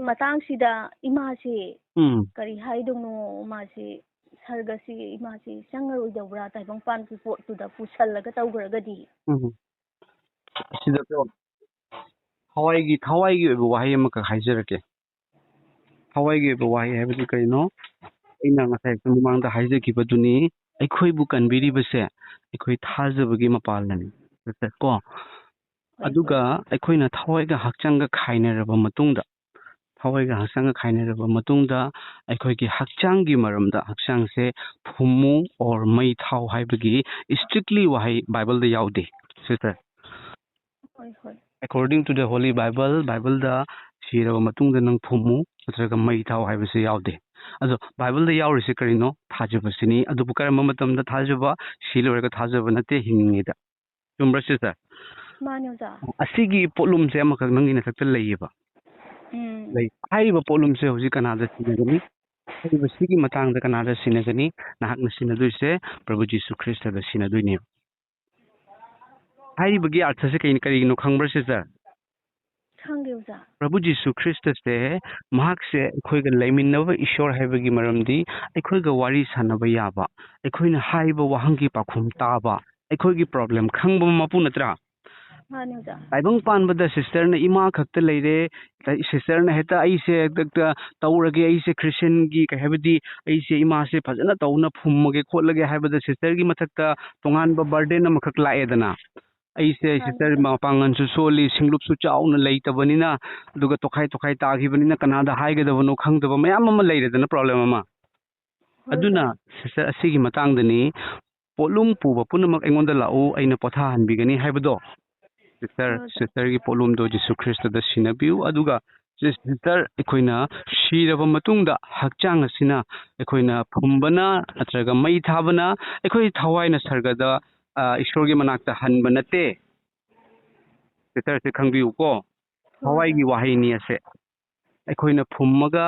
ꯃꯇꯥꯡꯁꯤꯗ ꯏꯃꯥꯁꯦ ꯎꯝ꯫ ꯀꯔꯤ ꯍꯥꯏꯗꯧꯅꯣ, ꯃꯥꯁꯦ ꯁꯔꯒꯁꯤ ꯏꯃꯥꯁꯦ ꯆꯪꯉꯔꯣꯏꯗꯧꯕ꯭ꯔꯥ, ꯇꯥꯏꯕꯪ ꯄꯥꯟꯕꯒꯤ ꯄꯣꯠꯇꯨꯗ ꯄꯨꯁꯜꯂꯒ ꯇꯧꯈ꯭ꯔꯒꯗꯤ? ꯎꯝ꯫ ꯁꯤꯗꯀꯣ, ꯊꯋꯥꯏꯒꯤ, ꯊꯋꯥꯏꯒꯤ ꯑꯣꯏꯕ ꯋꯥꯍꯩ ꯑꯃꯈꯛ ꯍꯥꯏꯖꯔꯛꯀꯦ꯫ ꯊꯋꯥꯏꯒꯤ ꯑꯣꯏꯕ ꯋꯥꯍꯩ ꯍꯥꯏꯕꯗꯤ ꯀꯔꯤꯅꯣ? ꯑꯩꯅ ꯉꯁꯥꯏ ꯃꯃꯥꯡꯗ ꯍꯥꯏꯖꯈꯤꯕꯗꯨꯅꯤ, ꯑꯩꯈꯣꯏꯕꯨ ꯀꯟꯕꯤꯔꯤꯕꯁꯦ ꯑꯩꯈꯣꯏ ꯊꯥꯖꯕꯒꯤ ꯃꯄꯥꯜꯅꯅꯤ꯫ ꯀꯣ? ꯍꯣꯏ, ꯑꯗꯨꯒ ꯍꯣꯏ꯫ ꯑꯩꯈꯣꯏꯅ ꯊꯋꯥꯏꯒ ꯍꯛꯆꯥꯡꯒ ꯈꯥꯏꯅꯔꯕ ꯃꯇꯨꯡꯗ, ꯊꯋꯥꯏꯒ ꯍꯛꯆꯥꯡꯒ ꯈꯥꯏꯅꯔꯕ ꯃꯇꯨꯡꯗ, ꯑꯩꯈꯣꯏꯒꯤ ꯍꯛꯆꯥꯡꯒꯤ ꯃꯔꯝꯗ, ꯍꯛꯆꯥꯡꯁꯦ ꯐꯨꯝꯃꯨ or ꯃꯩ ꯊꯥꯎ ꯍꯥꯏꯕꯒꯤ strictly ꯋꯥꯍꯩ ꯕꯥꯏꯕꯜꯗ ꯌꯥꯎꯗꯦ, sister꯫ ꯍꯣꯏ, ꯍꯣꯏ꯫ According to the Holy Bible, ꯕꯥꯏꯕꯜꯗ ꯁꯤꯔꯕ ꯃꯇꯨꯡꯗ ꯅꯪ ꯐꯨꯝꯃꯨ ꯅꯠꯇ꯭ꯔꯒ ꯃꯩ ꯊꯥꯎ ꯍꯥꯏꯕꯁꯦ ꯌꯥꯎꯗꯦ꯫ ꯑꯗꯣ ꯕꯥꯏꯕꯜꯗ ꯌꯥꯎꯔꯤꯁꯦ ꯀꯔꯤꯅꯣ? ꯊꯥꯖꯕꯁꯤꯅꯤ꯫ ꯑꯗꯨꯕꯨ ꯀꯔꯝꯕ ꯃꯇꯝꯗ ꯊꯥꯖꯕ? ꯁꯤ ꯂꯣꯏꯔꯒ ꯊꯥꯖꯕ ꯅꯠꯇꯦ, ꯍꯤꯡꯉꯤꯉꯩꯗ꯫ ꯆꯨꯝꯕ꯭ꯔꯥ, sister? ꯃꯥꯅꯦ, ꯑꯣꯖꯥ꯫ ꯑꯁꯤꯒꯤ ꯄꯣꯠꯂꯨꯝꯁꯦ ꯑꯃꯈꯛ ꯅꯪꯒꯤ ꯅꯊꯛꯇ ꯂꯩꯌꯦꯕ꯫ ꯎꯝ꯫ ꯂꯩ꯫ ꯍꯥꯏꯔꯤꯕ ꯄꯣꯠꯂꯨꯝꯁꯦ ꯍꯧꯖꯤꯛ ꯀꯅꯥꯗ ꯁꯤꯟꯅꯒꯅꯤ? ꯍꯥꯏꯔꯤꯕ ꯁꯤꯒꯤ ꯃꯇꯥꯡꯗ ꯀꯅꯥꯗ ꯁꯤꯟꯅꯒꯅꯤ? ꯅꯍꯥꯛꯅ ꯁꯤꯟꯅꯗꯣꯏꯁꯦ ꯄ꯭ꯔꯚꯨ ꯖꯤꯁꯨ ꯈ꯭ꯔꯤꯁꯇꯗ ꯁꯤꯟꯅꯗꯣꯏꯅꯦꯕ꯫ ꯍꯥꯏꯔꯤꯕꯒꯤ ꯑꯔꯊꯁꯦ ꯀꯩꯅꯣ, ꯀꯔꯤꯒꯤꯅꯣ ꯈꯪꯕ꯭ꯔꯥ, sister? ꯈꯪꯗꯦ, ꯑꯣꯖꯥ꯫ ꯄ꯭ꯔꯚꯨ ꯖꯤꯁꯨ ꯈ꯭ꯔꯤꯁꯇꯁꯦ, ꯃꯍꯥꯛꯁꯦ ꯑꯩꯈꯣꯏꯒ ꯂꯩꯃꯤꯟꯅꯕ ꯏꯁꯣꯔ ꯍꯥꯏꯕꯒꯤ ꯃꯔꯝꯗꯤ ꯑꯩꯈꯣꯏꯒ ꯋꯥꯔꯤ ꯁꯥꯟꯅꯕ ꯌꯥꯕ, ꯑꯩꯈꯣꯏꯅ ꯍꯥꯏꯕ ꯋꯥꯍꯪꯒꯤ ꯄꯥꯎꯈꯨꯝ ꯇꯥꯕ, ꯑꯩꯈꯣꯏꯒꯤ problem ꯈꯪꯕ ꯃꯄꯨ ꯅꯠꯇ꯭ꯔꯥ? ꯃꯥꯅꯦ, ꯑꯣꯖꯥ꯫ ꯇꯥꯏꯕꯪ ꯄꯥꯟꯕꯗ sisterꯅ ꯏꯃꯥ ꯈꯛꯇ ꯂꯩꯔꯦ, sisterꯅ ꯍꯦꯛꯇ ꯑꯩꯁꯦ ꯍꯦꯛꯇ ꯇꯧꯔꯒꯦ, ꯑꯩꯁꯦ Christianꯒꯤ ꯀꯩ ꯍꯥꯏꯕꯗꯤ ꯑꯩꯁꯦ ꯏꯃꯥꯁꯦ ꯐꯖꯅ ꯇꯧꯅ ꯐꯨꯝꯃꯒꯦ ꯈꯣꯠꯂꯒꯦ ꯍꯥꯏꯕꯗ sisterꯒꯤ ꯃꯊꯛꯇ ꯇꯣꯉꯥꯟꯕ burden ꯑꯃꯈꯛ ꯂꯥꯛꯑꯦꯗꯅ꯫ ꯑꯩꯁꯦ ꯃꯥꯅꯦ, sister ꯑꯣꯖꯥ꯫ ꯃꯄꯥꯡꯒꯜꯁꯨ ꯁꯣꯜꯂꯤ, ꯁꯤꯡꯂꯨꯞꯁꯨ ꯆꯥꯎꯅ ꯂꯩꯇꯕꯅꯤꯅ, ꯑꯗꯨꯒ ꯇꯣꯈꯥꯏ ꯇꯣꯈꯥꯏ ꯇꯥꯈꯤꯕꯅꯤꯅ ꯀꯅꯥꯗ ꯍꯥꯏꯒꯗꯕꯅꯣ ꯈꯪꯗꯕ ꯃꯌꯥꯝ ꯑꯃ ꯂꯩꯔꯦꯗꯅ, problem ꯑꯃ꯫ ꯍꯣꯏ, ꯑꯗꯨꯅ ꯑꯣꯖꯥ꯫ Sister, ꯑꯁꯤꯒꯤ ꯃꯇꯥꯡꯗꯅꯤ, "ꯄꯣꯠꯂꯨꯝ ꯄꯨꯕ ꯄꯨꯝꯅꯃꯛ ꯑꯩꯉꯣꯟꯗ ꯂꯥꯛꯎ, ꯑꯩꯅ ꯄꯣꯊꯥꯍꯟꯕꯤꯒꯅꯤ" ꯍꯥꯏꯕꯗꯣ꯫ ꯁꯤꯁꯇꯔ, ꯁꯤꯁꯇꯔꯒꯤ ꯄꯣꯠꯂꯨꯝꯗꯣ ꯖꯤꯁꯨ ꯈ꯭ꯔꯤꯁꯇꯗ ꯁꯤꯟꯅꯕꯤꯌꯨ꯫ ꯑꯗꯨꯒ ꯁꯤꯁꯇꯔ, ꯑꯩꯈꯣꯏꯅ ꯁꯤꯔꯕ ꯃꯇꯨꯡꯗ ꯍꯛꯆꯥꯡ ꯑꯁꯤꯅ ꯑꯩꯈꯣꯏꯅ ꯐꯨꯝꯕꯅ ꯅꯠꯇ꯭ꯔꯒ ꯃꯩ ꯊꯥꯕꯅ ꯑꯩꯈꯣꯏ ꯊꯋꯥꯏꯅ ꯁꯔꯒꯗ, ꯑ, ꯏꯁꯣꯔꯒꯤ ꯃꯅꯥꯛꯇ ꯍꯟꯕ ꯅꯠꯇꯦ꯫ ꯁꯤꯁꯇꯔꯁꯦ ꯈꯪꯕꯤꯌꯨꯀꯣ, ꯊꯋꯥꯏꯒꯤ ꯋꯥꯍꯩꯅꯤ ꯑꯁꯦ꯫ ꯑꯩꯈꯣꯏꯅ ꯐꯨꯝꯃꯒ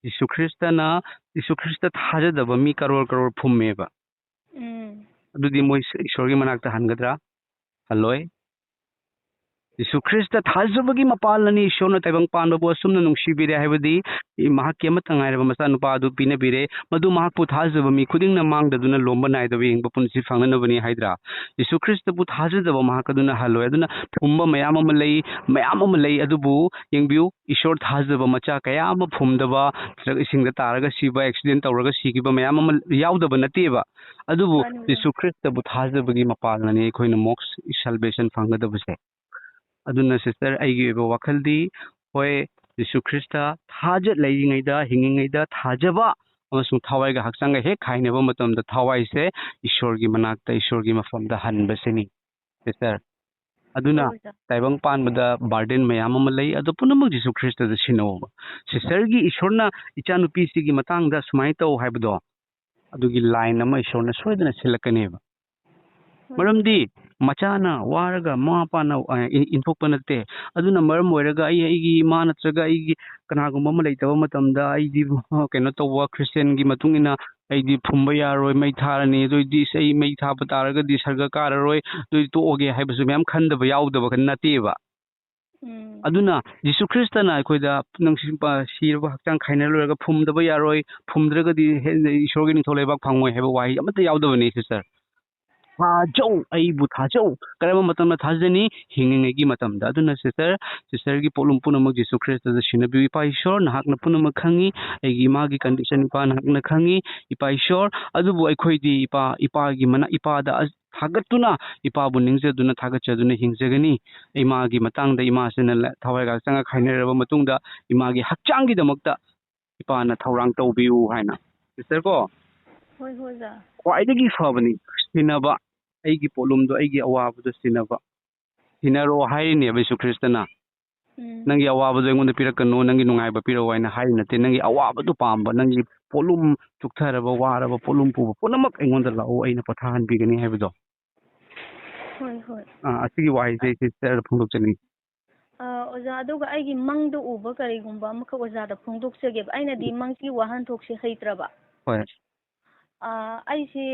ꯖꯤꯁꯨ ꯈ꯭ꯔꯤꯁꯇꯅ, ꯖꯤꯁꯨ ꯈ꯭ꯔꯤꯁꯇ ꯊꯥꯖꯗꯕ ꯃꯤ ꯀꯔꯣꯔ ꯀꯔꯣꯔ ꯐꯨꯝꯃꯦꯕ꯫ ꯎꯝ꯫ ꯑꯗꯨꯗꯤ ꯃꯣꯏ ꯏꯁꯣꯔꯒꯤ ꯃꯅꯥꯛꯇ ꯍꯟꯒꯗ꯭ꯔꯥ? ꯍꯜꯂꯣꯏ꯫ ꯖꯤꯁꯨ ꯈ꯭ꯔꯤꯁꯇ ꯊꯥꯖꯕꯒꯤ ꯃꯄꯥꯜꯅꯅꯤ ꯏꯁꯣꯔꯅ ꯇꯥꯏꯕꯪ ꯄꯥꯟꯕꯕꯨ ꯑꯁꯨꯝꯅ ꯅꯨꯡꯁꯤꯕꯤꯔꯦ ꯍꯥꯏꯕꯗꯤ, ꯃꯍꯥꯛꯀꯤ ꯑꯃꯠꯇ ꯉꯥꯏꯔꯕ ꯃꯆꯥꯅꯨꯄꯥ ꯑꯗꯨ ꯄꯤꯅꯕꯤꯔꯦ꯫ ꯃꯗꯨ ꯃꯍꯥꯛꯄꯨ ꯊꯥꯖꯕ ꯃꯤ ꯈꯨꯗꯤꯡꯅ ꯃꯥꯡꯗꯗꯨꯅ ꯂꯣꯝꯕ ꯅꯥꯏꯗꯕ ꯍꯤꯡꯕ ꯄꯨꯟꯁꯤ ꯐꯪꯅꯅꯕꯅꯤ ꯍꯥꯏꯗ꯭ꯔꯥ? ꯖꯤꯁꯨ ꯈ꯭ꯔꯤꯁꯇꯕꯨ ꯊꯥꯖꯗꯕ ꯃꯍꯥꯛ ꯑꯗꯨꯅ ꯍꯜꯂꯣꯏ꯫ ꯑꯗꯨꯅ ꯐꯨꯝꯕ ꯃꯌꯥꯝ ꯑꯃ ꯂꯩ, ꯃꯌꯥꯝ ꯑꯃ ꯂꯩ꯫ ꯑꯗꯨꯕꯨ ꯌꯦꯡꯕꯤꯌꯨ, ꯏꯁꯣꯔ ꯊꯥꯖꯕ ꯃꯆꯥ ꯀꯌꯥ ꯑꯃ ꯐꯨꯝꯗꯕ, ꯅꯠꯇ꯭ꯔꯒ ꯏꯁꯤꯡꯗ ꯇꯥꯔꯒ ꯁꯤꯕ, ꯑꯦꯛꯁꯤꯗꯦꯟ ꯇꯧꯔꯒ ꯁꯤꯈꯤꯕ ꯃꯌꯥꯝ ꯑꯃ ꯌꯥꯎꯗꯕ ꯅꯠꯇꯦꯕ꯫ ꯑꯗꯨꯕꯨ ꯃꯥꯅꯤ, ꯃꯥꯅꯤ꯫ ꯖꯤꯁꯨ ꯈ꯭ꯔꯤꯁꯇꯕꯨ ꯊꯥꯖꯕꯒꯤ ꯃꯄꯥꯜꯅꯅꯤ ꯑꯩꯈꯣꯏꯅ ꯃꯣꯛꯁ, ꯁꯦꯜꯕꯦꯁꯟ ꯐꯪꯒꯗꯕꯁꯦ꯫ ꯑꯗꯨꯅ ꯁꯤꯁꯇꯔ, ꯑꯩꯒꯤ ꯑꯣꯏꯕ ꯋꯥꯈꯜꯗꯤ, ꯍꯣꯏ, ꯖꯤꯁꯨ ꯈ꯭ꯔꯤꯁꯇ ꯊꯥꯖ ꯂꯩꯔꯤꯉꯩꯗ, ꯍꯤꯡꯉꯤꯉꯩꯗ ꯊꯥꯖꯕ ꯑꯃꯁꯨꯡ ꯊꯋꯥꯏꯒ ꯍꯛꯆꯥꯡꯒ ꯍꯦꯛ ꯈꯥꯏꯅꯕ ꯃꯇꯝꯗ ꯊꯋꯥꯏꯁꯦ ꯏꯁꯣꯔꯒꯤ ꯃꯅꯥꯛꯇ, ꯏꯁꯣꯔꯒꯤ ꯃꯐꯝꯗ ꯍꯟꯕꯁꯤꯅꯤ ꯁꯤꯁꯇꯔ꯫ ꯑꯗꯨꯅ ꯍꯣꯏ, ꯍꯣꯏ, ꯁꯥꯔ꯫ ꯇꯥꯏꯕꯪ ꯄꯥꯟꯕꯗ ꯕꯥꯔꯗꯦꯟ ꯃꯌꯥꯝ ꯑꯃ ꯂꯩ, ꯑꯗꯨ ꯄꯨꯝꯅꯃꯛ ꯖꯤꯁꯨ ꯈ꯭ꯔꯤꯁꯇꯗ ꯁꯤꯟꯅꯧꯕ꯫ ꯁꯤꯁꯇꯔꯒꯤ ꯏꯁꯣꯔꯅ ꯏꯆꯥꯅꯨꯄꯤꯁꯤꯒꯤ ꯃꯇꯥꯡꯗ ꯁꯨꯃꯥꯏꯅ ꯇꯧ ꯍꯥꯏꯕꯗꯣ, ꯑꯗꯨꯒꯤ ꯂꯥꯏꯟ ꯑꯃ ꯏꯁꯣꯔꯅ ꯁꯣꯏꯗꯅ ꯁꯤꯜꯂꯛꯀꯅꯦꯕ꯫ ꯍꯣꯏ, ꯃꯔꯝꯗꯤ ꯃꯆꯥꯅ ꯋꯥꯔꯒ ꯃꯃꯥ ꯃꯄꯥꯅ, ꯑ, ꯏꯟ-, ꯏꯟꯊꯣꯛꯄ ꯅꯠꯇꯦ꯫ ꯑꯗꯨꯅ ꯃꯔꯝ ꯑꯣꯏꯔꯒ ꯑꯩ, ꯑꯩꯒꯤ ꯏꯃꯥ ꯅꯠꯇ꯭ꯔꯒ ꯑꯩꯒꯤ ꯀꯅꯥꯒꯨꯝꯕ ꯑꯃ ꯂꯩꯇꯕ ꯃꯇꯝꯗ ꯑꯩꯗꯤ, ꯑ, ꯀꯩꯅꯣ ꯇꯧꯕ, ꯈ꯭ꯔꯤꯁꯇꯦꯟꯒꯤ ꯃꯇꯨꯡ ꯏꯟꯅ ꯑꯩꯗꯤ ꯐꯨꯝꯕ ꯌꯥꯔꯣꯏ, ꯃꯩ ꯊꯥꯔꯅꯤ, ꯑꯗꯨ ꯑꯣꯏꯗꯤ ꯏꯁ, ꯑꯩ ꯃꯩ ꯊꯥꯕ ꯇꯥꯔꯒꯗꯤ ꯁꯔꯒ ꯀꯥꯔꯔꯣꯏ, ꯑꯗꯨꯗꯤ ꯇꯣꯛꯑꯒꯦ ꯍꯥꯏꯕꯁꯨ ꯃꯌꯥꯝ ꯈꯟꯗꯕ ꯌꯥꯎꯗꯕ ꯅꯠꯇꯦꯕ꯫ ꯎꯝ꯫ ꯑꯗꯨꯅ ꯖꯤꯁꯨ ꯈ꯭ꯔꯤꯁꯇꯅ ꯑꯩꯈꯣꯏꯗ ꯅꯪ ꯁꯤ-, ꯄ-, ꯁꯤꯔꯕ ꯍꯛꯆꯥꯡ ꯈꯥꯏꯅ ꯂꯣꯏꯔꯒ ꯐꯨꯝꯗꯕ ꯌꯥꯔꯣꯏ, ꯐꯨꯝꯗ꯭ꯔꯒꯗꯤ ꯍꯦ-, ꯏꯁꯣꯔꯒꯤ ꯅꯤꯡꯊꯧ ꯂꯩꯕꯥꯛ ꯐꯪꯉꯣꯏ ꯍꯥꯏꯕ ꯋꯥꯍꯩ ꯑꯃꯠꯇ ꯌꯥꯎꯗꯕꯅꯤ ꯁꯤꯁꯇꯔ꯫ ꯊꯥꯖꯧ, ꯑꯩꯕꯨ ꯊꯥꯖꯧ꯫ ꯀꯔꯝꯕ ꯃꯇꯝꯗ ꯊꯥꯖꯅꯤ? ꯍꯤꯡꯉꯤꯉꯩꯒꯤ ꯃꯇꯝꯗ꯫ ꯑꯗꯨꯅ ꯁꯤꯁꯇꯔ, ꯁꯤꯁꯇꯔꯒꯤ ꯄꯣꯠꯂꯨꯝ ꯄꯨꯝꯅꯃꯛ ꯖꯤꯁꯨ ꯈ꯭ꯔꯤꯁꯇꯗ ꯁꯤꯟꯅꯕꯤꯌꯨ ꯏꯄꯥ ꯏꯁꯣꯔ, ꯅꯍꯥꯛꯅ ꯄꯨꯝꯅꯃꯛ ꯈꯪꯉꯤ꯫ ꯑꯩꯒꯤ ꯏꯃꯥꯒꯤ ꯀꯟꯗꯤꯁꯟ ꯏꯄꯥ ꯅꯍꯥꯛꯅ ꯈꯪꯉꯤ ꯏꯄꯥ ꯏꯁꯣꯔ꯫ ꯑꯗꯨꯕꯨ ꯑꯩꯈꯣꯏꯗꯤ ꯏꯄꯥ, ꯏꯄꯥꯒꯤ ꯃꯅꯥ-, ꯏꯄꯥꯗ ꯑ-, ꯊꯥꯒꯠꯇꯨꯅ, ꯏꯄꯥꯕꯨ ꯅꯤꯡꯖꯗꯨꯅ ꯊꯥꯒꯠꯆꯗꯨꯅ ꯍꯤꯡꯖꯒꯅꯤ꯫ ꯏꯃꯥꯒꯤ ꯃꯇꯥꯡꯗ ꯏꯃꯥꯁꯤꯅ ꯂ-, ꯊꯋꯥꯏ ꯍꯛꯆꯥꯡꯒ ꯈꯥꯏꯅꯔꯕ ꯃꯇꯨꯡꯗ ꯏꯃꯥꯒꯤ ꯍꯛꯆꯥꯡꯒꯤꯗꯃꯛꯇ ꯏꯄꯥꯅ ꯊꯧꯔꯥꯡ ꯇꯧꯕꯤꯌꯨ ꯍꯥꯏꯅ꯫ ꯁꯤꯁꯇꯔ ꯀꯣ, ꯍꯣꯏ, ꯍꯣꯏ, ꯑꯣꯖꯥ꯫ ꯈ꯭ꯋꯥꯏꯗꯒꯤ ꯐꯕꯅꯤ ꯁꯤꯟꯅꯕ, ꯑꯩꯒꯤ ꯄꯣꯠꯂꯨꯝꯗꯣ, ꯑꯩꯒꯤ ꯑꯋꯥꯕꯗꯣ ꯁꯤꯟꯅꯕ꯫ ꯊꯤꯅꯔꯣ ꯍꯥꯏꯔꯤꯅꯦꯕ ꯌꯤꯁꯨ ꯈ꯭ꯔꯤꯁꯇꯅ꯫ ꯎꯝ꯫ "ꯅꯪꯒꯤ ꯑꯋꯥꯕꯗꯣ ꯑꯩꯉꯣꯟꯗ ꯄꯤꯔꯛꯀꯅꯨ, ꯅꯪꯒꯤ ꯅꯨꯡꯉꯥꯏꯕ ꯄꯤꯔꯛꯑꯣ" ꯍꯥꯏꯅ ꯍꯥꯏꯔꯤ ꯅꯠꯇꯦ꯫ ꯅꯪꯒꯤ ꯑꯋꯥꯕꯗꯨ ꯄꯥꯝꯕ, ꯅꯪꯒꯤ ꯄꯣꯠꯂꯨꯝ, ꯆꯨꯛꯊꯔꯕ, ꯋꯥꯔꯕ ꯄꯣꯠꯂꯨꯝ ꯄꯨꯕ ꯄꯨꯝꯅꯃꯛ ꯑꯩꯉꯣꯟꯗ ꯂꯥꯛꯎ, ꯑꯩꯅ ꯄꯣꯊꯥꯍꯟꯕꯤꯒꯅꯤ ꯍꯥꯏꯕꯗꯣ꯫ ꯍꯣꯏ, ꯍꯣꯏ꯫ ꯑꯥ, ꯑꯁꯤꯒꯤ ꯋꯥꯍꯩꯁꯦ ꯑꯩ ꯁꯤꯁꯇꯔꯗ ꯐꯣꯡꯗꯣꯛꯆꯅꯤꯡꯉꯤ꯫ ꯑꯥ, ꯑꯣꯖꯥ, ꯑꯗꯨꯒ ꯑꯩꯒꯤ ꯃꯪꯗ ꯎꯕ ꯀꯔꯤꯒꯨꯝꯕ ꯑꯃꯈꯛ ꯑꯣꯖꯥꯗ ꯐꯣꯡꯗꯣꯛꯆꯒꯦꯕ꯫ ꯑꯩꯅꯗꯤ ꯃꯪꯒꯤ ꯋꯥꯍꯟꯊꯣꯛꯁꯦ ꯍꯩꯇ꯭ꯔꯕ꯫ ꯍꯣꯏ꯫ ꯑꯥ, ꯑꯩꯁꯦ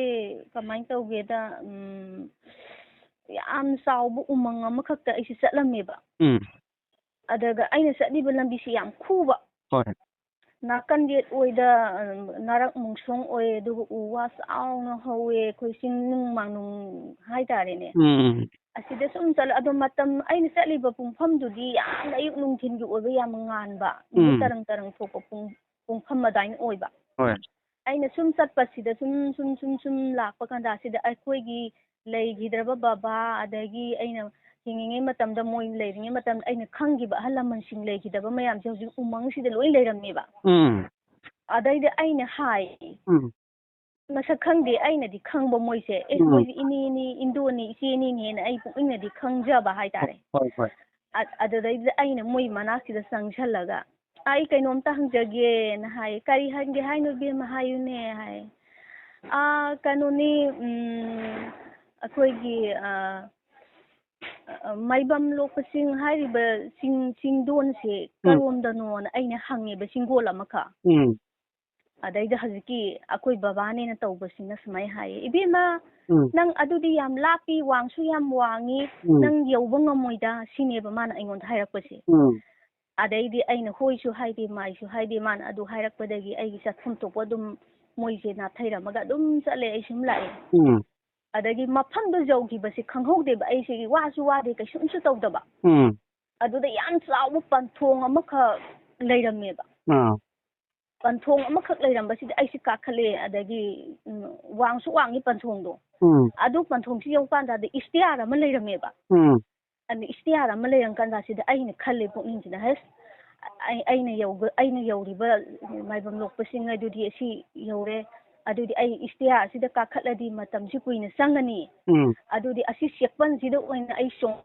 ꯀꯃꯥꯏꯅ ꯇꯧꯒꯦꯗ, ꯎꯝ, ꯌꯥꯝ ꯆꯥꯎꯕ ꯎꯃꯪ ꯑꯃꯈꯛꯇ ꯑꯩꯁꯦ ꯆꯠꯂꯝꯃꯦꯕ꯫ ꯎꯝ꯫ ꯑꯗꯨꯒ ꯑꯩꯅ ꯆꯠꯂꯤꯕ ꯂꯝꯕꯤꯁꯤ ꯌꯥꯝ ꯈꯨꯕ꯫ ꯍꯣꯏ꯫ ꯅꯥꯀꯟ ꯌꯦꯠ ꯑꯣꯏꯗ, ꯑ, ꯅꯥꯔꯛ ꯃꯣꯡꯁꯣꯡ ꯑꯣꯏ, ꯑꯗꯨꯒ ꯎ ꯋꯥ ꯆꯥꯎꯅ ꯍꯧꯋꯦ, ꯑꯩꯈꯣꯏ ꯆꯤꯡ ꯅꯨꯡ ꯃꯥꯡꯅꯨꯡ ꯍꯥꯏꯇꯥꯔꯦꯅꯦ꯫ ꯎꯝ, ꯎꯝ꯫ ꯑꯁꯤꯗ ꯁꯨꯝ ꯆꯠꯂ, ꯑꯗꯣ ꯃꯇꯝ ꯑꯩꯅ ꯆꯠꯂꯤꯕ ꯄꯨꯡꯐꯝꯗꯨꯗꯤ ꯌꯥꯝꯅ ꯑꯌꯨꯛ ꯅꯨꯡꯊꯤꯜꯒꯤ ꯑꯣꯏꯕ ꯌꯥꯝ ꯉꯥꯟꯕ, ꯅꯨꯃꯤꯠ ꯎꯝ꯫ ꯇꯔꯪ ꯇꯔꯪ ꯊꯣꯛꯄ ꯄꯨꯡ, ꯄꯨꯡꯐꯝ ꯑꯗꯨꯃꯥꯏꯅ ꯑꯣꯏꯕ꯫ ꯍꯣꯏ꯫ ꯑꯩꯅ ꯁꯨꯝ ꯆꯠꯄꯁꯤꯗ ꯁꯨꯝ, ꯁꯨꯝ, ꯁꯨꯝ, ꯁꯨꯝ ꯂꯥꯛꯄ ꯀꯥꯟꯗ ꯑꯁꯤꯗ ꯑꯩꯈꯣꯏꯒꯤ ꯂꯩꯈꯤꯗ꯭ꯔꯕ ꯕꯕꯥ, ꯑꯗꯒꯤ ꯑꯩꯅ ꯍꯤꯡꯉꯤꯉꯩ ꯃꯇꯝꯗ, ꯃꯣꯏ ꯂꯩꯔꯤꯉꯩ ꯃꯇꯝꯗ ꯑꯩꯅ ꯈꯪꯈꯤꯕ ꯑꯍꯜ ꯂꯃꯟꯁꯤꯡ ꯂꯩꯈꯤꯗꯕ ꯃꯌꯥꯝꯁꯦ ꯍꯧꯖꯤꯛ ꯎꯃꯪꯁꯤꯗ ꯂꯣꯏ ꯂꯩꯔꯝꯃꯦꯕ꯫ ꯎꯝ꯫ ꯑꯗꯩꯗ ꯑꯩꯅ ꯍꯥꯏ, ꯎꯝ꯫ "ꯃꯁꯛ ꯈꯪꯗꯦ, ꯑꯩꯅꯗꯤ ꯈꯪꯕ ꯃꯣꯏꯁꯦ꯫ ꯑꯦ, ꯎꯝ꯫ ꯃꯣꯏꯁꯦ ꯏꯅꯦꯅꯤ, ꯏꯟꯗꯣꯅꯤ, ꯏꯆꯦꯅꯤꯅꯦꯅ ꯑꯩ ꯄꯨꯛꯅꯤꯡꯅꯗꯤ ꯈꯪꯖꯕ ꯍꯥꯏꯇꯥꯔꯦ"꯫ ꯍꯣꯏ, ꯍꯣꯏ꯫ ꯑ-, ꯑꯗꯨꯗꯩꯗ ꯑꯩꯅ ꯃꯣꯏ ꯃꯅꯥꯛꯁꯤꯗ ꯆꯪꯁꯜꯂꯒ, "ꯑꯩ ꯀꯩꯅꯣꯝꯇ ꯍꯪꯖꯒꯦꯅ" ꯍꯥꯏ꯫ "ꯀꯔꯤ ꯍꯪꯒꯦ ꯍꯥꯏꯅꯣ ꯏꯕꯦꯝꯃ, ꯍꯥꯏꯌꯨꯅꯦ" ꯍꯥꯏ꯫ "ꯑꯥ, ꯀꯩꯅꯣꯅꯤ, ꯎꯝ, ꯑꯩꯈꯣꯏꯒꯤ, ꯑꯥ, ꯑ, ꯃꯥꯏꯕꯝ ꯂꯣꯛꯄ ꯆꯤꯡ ꯍꯥꯏꯔꯤꯕ ꯆꯤꯡ, ꯆꯤꯡꯗꯣꯟꯁꯦ ꯎꯝ꯫ ꯀꯔꯣꯝꯗꯅꯣꯅ" ꯑꯩꯅ ꯍꯪꯉꯦꯕ, ꯆꯤꯡꯒꯣꯜ ꯑꯃꯈꯛ꯫ ꯎꯝ꯫ ꯑꯗꯩꯗ ꯍꯧꯖꯤꯛꯀꯤ ꯑꯩꯈꯣꯏ ꯕꯕꯥꯅꯦꯅ ꯇꯧꯕꯁꯤꯅ ꯁꯨꯃꯥꯏꯅ ꯍꯥꯏꯌꯦ, "ꯏꯕꯦꯝꯃ, ꯎꯝ꯫ ꯅꯪ ꯑꯗꯨꯗꯤ ꯌꯥꯝ ꯂꯥꯞꯄꯤ, ꯋꯥꯡꯁꯨ ꯌꯥꯝ ꯋꯥꯡꯉꯤ, ꯎꯝ꯫ ꯅꯪ ꯌꯧꯕ ꯉꯝꯃꯣꯏꯗ", ꯁꯤꯅꯦꯕ ꯃꯥꯅ ꯑꯩꯉꯣꯟꯗ ꯍꯥꯏꯔꯛꯄꯁꯦ꯫ ꯎꯝ꯫ ꯑꯗꯩꯗꯤ ꯑꯩꯅ ꯍꯣꯏꯁꯨ ꯍꯥꯏꯗꯦ, ꯃꯥꯏꯁꯨ ꯍꯥꯏꯗꯦ, ꯃꯥꯅ ꯑꯗꯨ ꯍꯥꯏꯔꯛꯄꯗꯒꯤ ꯑꯩꯒꯤ ꯆꯠꯐꯝ ꯊꯣꯛꯄ ꯑꯗꯨꯝ ꯃꯣꯏꯁꯦ ꯅꯥꯊꯩꯔꯝꯃꯒ ꯑꯗꯨꯝ ꯆꯠꯂꯦ, ꯑꯩ ꯁꯨꯝ ꯂꯥꯛꯑꯦ꯫ ꯎꯝ꯫ ꯑꯗꯒꯤ ꯃꯐꯝꯗꯣ ꯌꯧꯈꯤꯕꯁꯦ ꯈꯪꯍꯧꯗꯦꯕ, ꯑꯩꯁꯦ ꯋꯥꯁꯨ ꯋꯥꯗꯦ, ꯀꯩꯁꯨꯝꯁꯨ ꯇꯧꯗꯕ꯫ ꯎꯝ꯫ ꯑꯗꯨꯗ ꯌꯥꯝ ꯆꯥꯎꯕ ꯄꯟꯊꯣꯡ ꯑꯃꯈꯛ ꯂꯩꯔꯝꯃꯦꯕ꯫ ꯑꯥ꯫ ꯄꯟꯊꯣꯡ ꯑꯃꯈꯛ ꯂꯩꯔꯝꯕꯁꯤꯗ ꯑꯩꯁꯦ ꯀꯥꯈꯠꯂꯦ, ꯑꯗꯒꯤ, ꯎꯝ, ꯋꯥꯡꯁꯨ ꯋꯥꯡꯉꯤ ꯄꯟꯊꯣꯡꯗꯣ꯫ ꯎꯝ꯫ ꯑꯗꯨ ꯄꯟꯊꯣꯡꯁꯤ ꯌꯧꯀꯥꯟꯗ ꯏꯁꯇꯤꯌꯥꯔ ꯑꯃ ꯂꯩꯔꯝꯃꯦꯕ꯫ ꯎꯝ꯫ ꯑꯗ ꯏꯁꯇꯤꯌꯥꯔ ꯑꯃ ꯂꯩꯔꯝ ꯀꯥꯟꯗ ꯁꯤꯗ ꯑꯩꯅ ꯈꯜꯂꯦ ꯄꯨꯛꯅꯤꯡꯁꯤꯗ, "ꯍꯩꯁ, ꯑꯩ, ꯑꯩꯅ ꯌꯧꯕ, ꯑꯩꯅ ꯌꯧꯔꯤꯕ ꯃꯥꯏꯕꯝ ꯂꯣꯛꯄꯁꯤꯡ ꯑꯗꯨꯗꯤ ꯑꯁꯤ ꯌꯧꯔꯦ꯫ ꯑꯗꯨꯗꯤ ꯑꯩ ꯏꯁꯇꯤꯌꯥꯔꯁꯤꯗ ꯀꯥꯈꯠꯂꯗꯤ ꯃꯇꯝꯁꯤ ꯀꯨꯏꯅ ꯆꯪꯒꯅꯤ꯫ ꯎꯝ꯫ ꯑꯗꯨꯗꯤ ꯑꯁꯤ ꯆꯦꯛꯄꯟꯁꯤꯗ ꯑꯣꯏꯅ ꯑꯩ ꯆꯣꯡ-"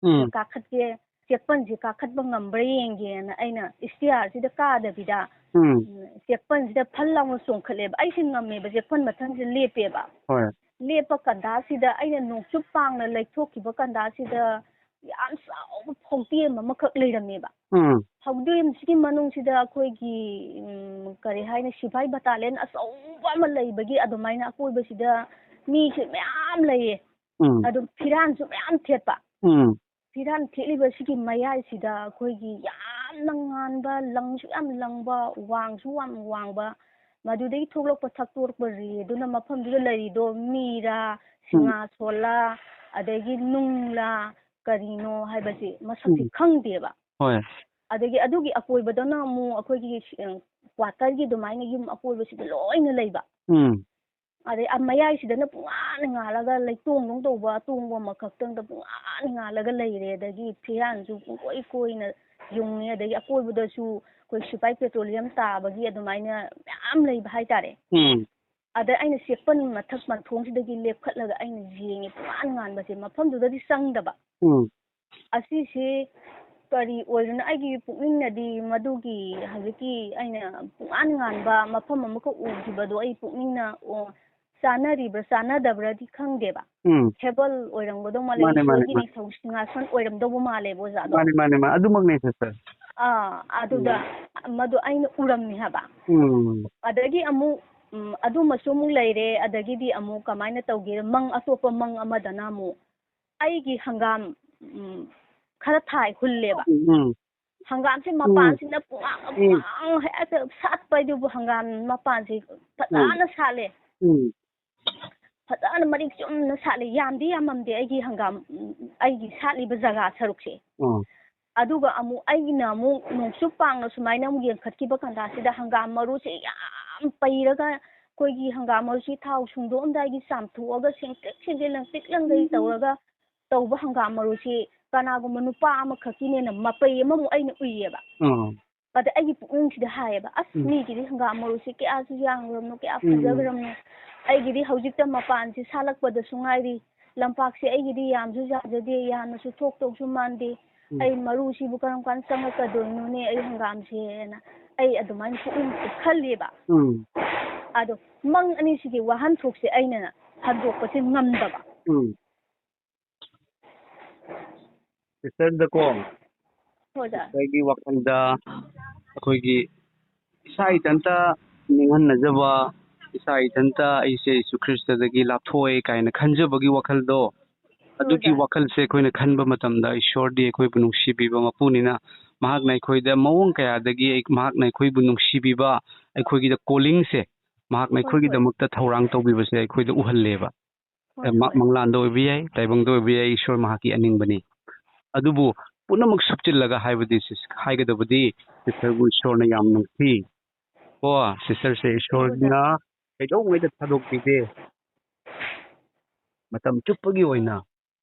ꯎꯝ꯫ ꯀꯥꯈꯠꯀꯦ, ꯆꯦꯛꯄꯟꯁꯦ ꯀꯥꯈꯠꯄ ꯉꯝꯕ꯭ꯔꯥ ꯌꯦꯡꯒꯦꯅ ꯑꯩꯅ ꯏꯁꯇꯤꯌꯥꯔꯁꯤꯗ ꯀꯥꯗꯕꯤꯗ, ꯎꯝ꯫ ꯎꯝ, ꯆꯦꯛꯄꯟꯁꯤꯗ ꯐꯜ ꯂꯥꯎꯅ ꯆꯣꯡꯈꯠꯂꯦꯕ꯫ ꯑꯩꯁꯦ ꯉꯝꯃꯦꯕ, ꯆꯦꯛꯄꯟ ꯃꯊꯪꯁꯦ ꯂꯦꯞꯄꯦꯕ꯫ ꯍꯣꯏ꯫ ꯂꯦꯞꯄ ꯀꯟꯗꯥꯁꯤꯗ ꯑꯩꯅ ꯅꯣꯡꯆꯨꯞ ꯄꯥꯡꯅ ꯂꯩꯊꯣꯛꯈꯤꯕ ꯀꯟꯗꯥꯁꯤꯗ ꯌꯥꯝ ꯆꯥꯎꯕ ꯐꯧꯗꯦꯝ ꯑꯃꯈꯛ ꯂꯩꯔꯝꯃꯦꯕ꯫ ꯎꯝ꯫ ꯐꯧꯗꯦꯝꯁꯤꯒꯤ ꯃꯅꯨꯡꯁꯤꯗ ꯑꯩꯈꯣꯏꯒꯤ, ꯎꯝ, ꯀꯔꯤ ꯍꯥꯏꯅꯤ, ꯁꯤꯐꯥꯏ ꯕꯇꯥꯂꯤꯌꯟ ꯑꯆꯧꯕ ꯑꯃ ꯂꯩꯕꯒꯤ ꯑꯗꯨꯃꯥꯏꯅ ꯑꯀꯣꯏꯕꯁꯤꯗ ꯃꯤꯁꯦ ꯃꯌꯥꯝ ꯂꯩꯌꯦ꯫ ꯎꯝ꯫ ꯑꯗꯨꯝ ꯐꯤꯔꯥꯟꯁꯨ ꯃꯌꯥꯝ ꯊꯦꯠꯄ꯫ ꯎꯝ꯫ ꯐꯤꯔꯥꯟ ꯊꯦꯠꯂꯤꯕꯁꯤꯒꯤ ꯃꯌꯥꯏꯁꯤꯗ ꯑꯩꯈꯣꯏꯒꯤ ꯌꯥꯝꯅ ꯉꯥꯟꯕ, ꯂꯪꯁꯨ ꯌꯥꯝ ꯂꯪꯕ, ꯋꯥꯡꯁꯨ ꯌꯥꯝ ꯋꯥꯡꯕ, ꯃꯗꯨꯗꯒꯤ ꯊꯣꯛꯂꯛꯄ ꯊꯛꯇꯣꯔꯛꯄ ꯔꯦꯗꯨꯅ ꯃꯐꯝꯗꯨꯗ ꯂꯩꯔꯤꯗꯣ ꯃꯤꯔꯥ, ꯁꯤꯡꯉꯥꯁꯣꯜꯂꯥ, ꯑꯗꯒꯤ ꯅꯨꯡꯂꯥ, ꯀꯔꯤꯅꯣ ꯍꯥꯏꯕꯁꯦ ꯃꯁꯛꯁꯦ ꯎꯝ꯫ ꯈꯪꯗꯦꯕ꯫ ꯍꯣꯏ꯫ ꯑꯗꯒꯤ ꯑꯗꯨꯒꯤ ꯑꯀꯣꯏꯕꯗꯅ ꯑꯃꯨꯛ ꯑꯩꯈꯣꯏꯒꯤ, ꯑ, ꯀ꯭ꯋꯥꯇꯔꯒꯤ ꯑꯗꯨꯃꯥꯏꯅ ꯌꯨꯝ ꯑꯀꯣꯏꯕꯁꯤꯗ ꯂꯣꯏꯅ ꯂꯩꯕ꯫ ꯎꯝ꯫ ꯑꯗꯩ ꯑ-, ꯃꯌꯥꯏꯁꯤꯗꯅ ꯄꯨꯡꯉꯥꯟ ꯉꯥꯜꯂꯒ ꯂꯩꯇꯣꯡꯗꯧ ꯇꯧꯕ ꯑꯇꯣꯡꯕ ꯑꯃꯈꯛꯇꯪꯗ ꯄꯨꯡꯉꯥꯟ ꯉꯥꯜꯂꯒ ꯂꯩꯔꯦ꯫ ꯑꯗꯒꯤ ꯐꯤꯔꯥꯟꯁꯨ ꯄꯨꯡꯀꯣꯏ ꯀꯣꯏꯅ ꯌꯨꯡꯉꯦ꯫ ꯑꯗꯒꯤ ꯑꯀꯣꯏꯕꯗꯁꯨ ꯑꯩꯈꯣꯏ ꯁꯤꯐꯥꯏ ꯄꯦꯇ꯭ꯔꯣꯂꯤꯌꯝ ꯇꯥꯕꯒꯤ ꯑꯗꯨꯃꯥꯏꯅ ꯃꯌꯥꯝ ꯂꯩꯕ ꯍꯥꯏꯇꯥꯔꯦ꯫ ꯎꯝ꯫ ꯑꯗ ꯑꯩꯅ ꯆꯦꯛꯄꯟ ꯃꯊꯛ ꯃꯟꯊꯣꯡꯁꯤꯗꯒꯤ ꯂꯦꯞꯈꯠꯂꯒ ꯑꯩꯅ ꯌꯦꯡꯉꯦ, ꯄꯨꯡꯉꯥꯟ ꯉꯥꯟꯕꯁꯦ, ꯃꯐꯝꯗꯨꯗꯗꯤ ꯆꯪꯗꯕ꯫ ꯎꯝ꯫ ꯑꯁꯤꯁꯤ ꯀꯔꯤ ꯑꯣꯏꯗꯣꯏꯅꯣ? ꯑꯩꯒꯤ ꯄꯨꯛꯅꯤꯡꯅꯗꯤ ꯃꯗꯨꯒꯤ ꯍꯧꯖꯤꯛꯀꯤ ꯑꯩꯅ ꯄꯨꯡꯉꯥꯟ ꯉꯥꯟꯕ ꯃꯐꯝ ꯑꯃꯈꯛ ꯎꯈꯤꯕꯗꯣ ꯑꯩ ꯄꯨꯛꯅꯤꯡꯅ, ꯑꯣ, ꯆꯥꯟꯅꯔꯤꯕ꯭ꯔꯥ ꯆꯥꯟꯅꯗꯕ꯭ꯔꯥꯗꯤ ꯈꯪꯗꯦꯕ꯫ ꯎꯝ꯫ ꯐꯦꯕꯜ ꯑꯣꯏꯔꯝꯒꯗꯧ ꯃꯥꯜꯂꯦ, ꯃꯥꯅꯦ, ꯃꯥꯅꯦ, ꯏꯁꯣꯔꯒꯤ ꯃꯥꯅꯦ꯫ ꯅꯤꯡꯊꯧ ꯁꯤꯡꯍꯥꯁꯟ ꯑꯣꯏꯔꯝꯗꯧꯕ ꯃꯥꯜꯂꯦꯕ, ꯑꯣꯖꯥꯗꯣ꯫ ꯃꯥꯅꯦ, ꯃꯥꯅꯦ, ꯃꯥꯅꯦ꯫ ꯑꯗꯨꯃꯛꯅꯦ, ꯁꯤꯁꯇꯔ꯫ ꯑꯥ, ꯑꯗꯨꯗ ꯃꯗꯨ ꯑꯩꯅ ꯎꯔꯝꯃꯤ ꯍꯥꯏꯕ꯫ ꯎꯝ꯫ ꯑꯗꯒꯤ ꯑꯃꯨꯛ, ꯎꯝ, ꯑꯗꯨꯃꯁꯨ ꯑꯃꯨꯛ ꯂꯩꯔꯦ꯫ ꯑꯗꯒꯤꯗꯤ ꯑꯃꯨꯛ ꯀꯃꯥꯏꯅ ꯇꯧꯒꯦ, ꯃꯪ, ꯑꯇꯣꯞꯄ ꯃꯪ ꯑꯃꯗꯅ ꯑꯃꯨꯛ ꯑꯩꯒꯤ ꯍꯪꯒꯥꯝ, ꯎꯝ, ꯈꯔ ꯊꯥꯏ, ꯍꯨꯜꯂꯦꯕ꯫ ꯎꯝ, ꯎꯝ꯫ ꯍꯪꯒꯥꯝꯁꯦ ꯃꯄꯥꯟꯁꯤꯅ ꯄꯨꯡꯉꯥꯡ, ꯄꯨꯡꯉꯥꯡ ꯍꯦꯛꯇ ꯁꯥꯠꯄ ꯍꯥꯏꯗꯨꯕꯨ, ꯍꯪꯒꯥꯝ ꯃꯄꯥꯟꯁꯦ ꯐꯖꯅ ꯁꯥꯠꯂꯦ꯫ ꯎꯝ꯫ ꯐꯖꯅ ꯃꯔꯤꯛ ꯆꯨꯝꯅ ꯁꯥꯠꯂꯦ꯫ ꯌꯥꯝꯗꯤ ꯌꯥꯝꯃꯝꯗꯦ ꯑꯩꯒꯤ ꯍꯪꯒꯥꯝ, ꯎꯝ, ꯑꯩꯒꯤ ꯁꯥꯠꯂꯤꯕ ꯖꯒꯥ ꯁꯔꯨꯛꯁꯦ꯫ ꯑꯣ꯫ ꯑꯗꯨꯒ ꯑꯃꯨꯛ ꯑꯩꯅ ꯑꯃꯨꯛ ꯅꯣꯡꯆꯨꯞ ꯄꯥꯡꯅ ꯁꯨꯃꯥꯏꯅ ꯑꯃꯨꯛ ꯌꯦꯡꯈꯠꯈꯤꯕ ꯀꯥꯟꯗ, ꯁꯤꯗ ꯍꯪꯒꯥꯝ ꯃꯔꯨꯁꯦ ꯌꯥꯝ ꯄꯩꯔꯒ, ꯑꯩꯈꯣꯏꯒꯤ ꯍꯪꯒꯥꯝ ꯃꯔꯨꯁꯤ ꯊꯥꯎ ꯁꯨꯡꯗꯣꯛꯑꯝꯗꯥꯏꯒꯤ ꯆꯥꯝꯊꯣꯛꯑꯒ ꯁꯦꯡꯇ꯭ꯔꯤꯛ ꯁꯦꯡꯖꯤꯜ ꯂꯪꯇ꯭ꯔꯤꯛ ꯂꯪꯒꯩ ꯇꯧꯔꯒ ꯇꯧꯕ ꯍꯪꯒꯥꯝ ꯃꯔꯨꯁꯤ ꯀꯅꯥꯒꯨꯝꯕ ꯅꯨꯄꯥ ꯑꯃꯈꯛꯀꯤꯅꯦꯅ ꯃꯄꯩ ꯑꯃꯃꯨꯛ ꯑꯩꯅ ꯎꯏꯌꯦꯕ꯫ ꯑꯣ꯫ ꯑꯗ ꯑꯩꯒꯤ ꯄꯨꯛꯅꯤꯡꯁꯤꯗ ꯍꯥꯏꯌꯦꯕ, "ꯑꯁ, ꯎꯝ꯫ ꯃꯤꯒꯤꯗꯤ ꯍꯪꯒꯥꯝ ꯃꯔꯨꯁꯤ ꯀꯌꯥꯁꯨ ꯌꯥꯝꯈ꯭ꯔꯕꯅꯣ, ꯀꯌꯥ ꯎꯝ꯫ ꯐꯖꯈ꯭ꯔꯕꯅꯣ, ꯑꯩꯒꯤꯗꯤ ꯍꯧꯖꯤꯛꯇ ꯃꯄꯥꯟꯁꯤ ꯁꯥꯠꯂꯛꯄꯗꯁꯨ ꯉꯥꯏꯔꯤ, ꯂꯝꯄꯥꯛꯁꯦ ꯑꯩꯒꯤꯗꯤ ꯌꯥꯝꯁꯨ ꯌꯥꯝꯖꯗꯦ, ꯌꯥꯝꯅꯁꯨ ꯊꯣꯛꯇꯧꯁꯨ ꯃꯥꯟꯗꯦ꯫ ꯎꯝ꯫ ꯑꯩ ꯃꯔꯨꯁꯤꯕꯨ ꯀꯔꯝ ꯀꯥꯟꯗ ꯆꯪꯉꯛꯀꯗꯣꯏꯅꯣꯅꯦ ꯑꯩ ꯍꯪꯒꯥꯝꯁꯦꯅ ꯑꯩ ꯑꯗꯨꯃꯥꯏꯅ ꯄꯨꯛꯅꯤꯡ ꯈꯜꯂꯦꯕ꯫ ꯎꯝ꯫ ꯑꯗꯣ ꯃꯪ ꯑꯅꯤꯁꯤꯒꯤ ꯋꯥꯍꯟꯊꯣꯛꯁꯦ ꯑꯩꯅ ꯍꯟꯗꯣꯛꯄꯁꯦ ꯉꯝꯗꯕ꯫ ꯎꯝ꯫ ꯁꯤꯁꯇꯔꯗꯀꯣ, ꯍꯣꯏ ꯁꯥꯔ꯫ ꯁꯤꯁꯇꯔꯒꯤ ꯋꯥꯈꯜꯗ ꯑꯩꯈꯣꯏꯒꯤ ꯏꯁꯥ ꯏꯊꯟꯇ ꯅꯤꯡꯍꯟꯅꯖꯕ, ꯏꯁꯥ ꯏꯊꯟꯇ ꯑꯩꯁꯦ ꯌꯦꯁꯨ ꯈ꯭ꯔꯤꯁꯇꯗꯒꯤ ꯂꯥꯞꯊꯣꯛꯑꯦ ꯀꯥꯏꯅ ꯈꯟꯖꯕꯒꯤ ꯋꯥꯈꯜꯗꯣ, ꯑꯗꯨꯒꯤ ꯍꯣꯏ ꯁꯥꯔ꯫ ꯋꯥꯈꯜꯁꯦ ꯑꯩꯈꯣꯏꯅ ꯈꯟꯕ ꯃꯇꯝꯗ ꯏꯁꯣꯔꯗꯤ ꯑꯩꯈꯣꯏꯕꯨ ꯅꯨꯡꯁꯤꯕꯤꯕ ꯃꯄꯨꯅꯤꯅ, ꯃꯍꯥꯛꯅ ꯑꯩꯈꯣꯏꯗ ꯃꯑꯣꯡ ꯀꯌꯥꯗꯒꯤ ꯑꯩ-, ꯃꯍꯥꯛꯅ ꯑꯩꯈꯣꯏꯕꯨ ꯅꯨꯡꯁꯤꯕꯤꯕ, ꯑꯩꯈꯣꯏꯒꯤꯗ ꯀꯣꯂꯤꯡꯁꯦ, ꯃꯍꯥꯛꯅ ꯍꯣꯏ, ꯍꯣꯏ꯫ ꯑꯩꯈꯣꯏꯒꯤꯗꯃꯛꯇ ꯊꯧꯔꯥꯡ ꯇꯧꯕꯤꯕꯁꯦ ꯑꯩꯈꯣꯏꯗ ꯎꯍꯜꯂꯦꯕ꯫ ꯍꯣꯏ, ꯃ-, ꯍꯣꯏ꯫ ꯃꯪꯂꯥꯟꯗ ꯑꯣꯏꯕ ꯌꯥꯏ, ꯇꯥꯏꯕꯪꯗ ꯑꯣꯏꯕ ꯌꯥꯏ, ꯏꯁꯣꯔ ꯃꯍꯥꯛꯀꯤ ꯑꯅꯤꯡꯕꯅꯤ꯫ ꯑꯗꯨꯕꯨ ꯄꯨꯝꯅꯃꯛ ꯁꯨꯞꯆꯤꯜꯂꯒ ꯍꯥꯏꯕꯗꯤ ꯁꯤꯁ-, ꯍꯥꯏꯒꯗꯕꯗꯤ ꯁꯤꯁꯇꯔꯕꯨ ꯏꯁꯣꯔꯅ ꯌꯥꯝ ꯅꯨꯡꯁꯤ꯫ ꯀꯣ, ꯁꯤꯁꯇꯔꯁꯦ ꯏꯁꯣꯔꯅ ꯀꯩꯗꯧꯉꯩꯗ ꯊꯥꯗꯣꯛꯄꯤꯗꯦ꯫ ꯃꯇꯝ ꯆꯨꯞꯄꯒꯤ ꯑꯣꯏꯅ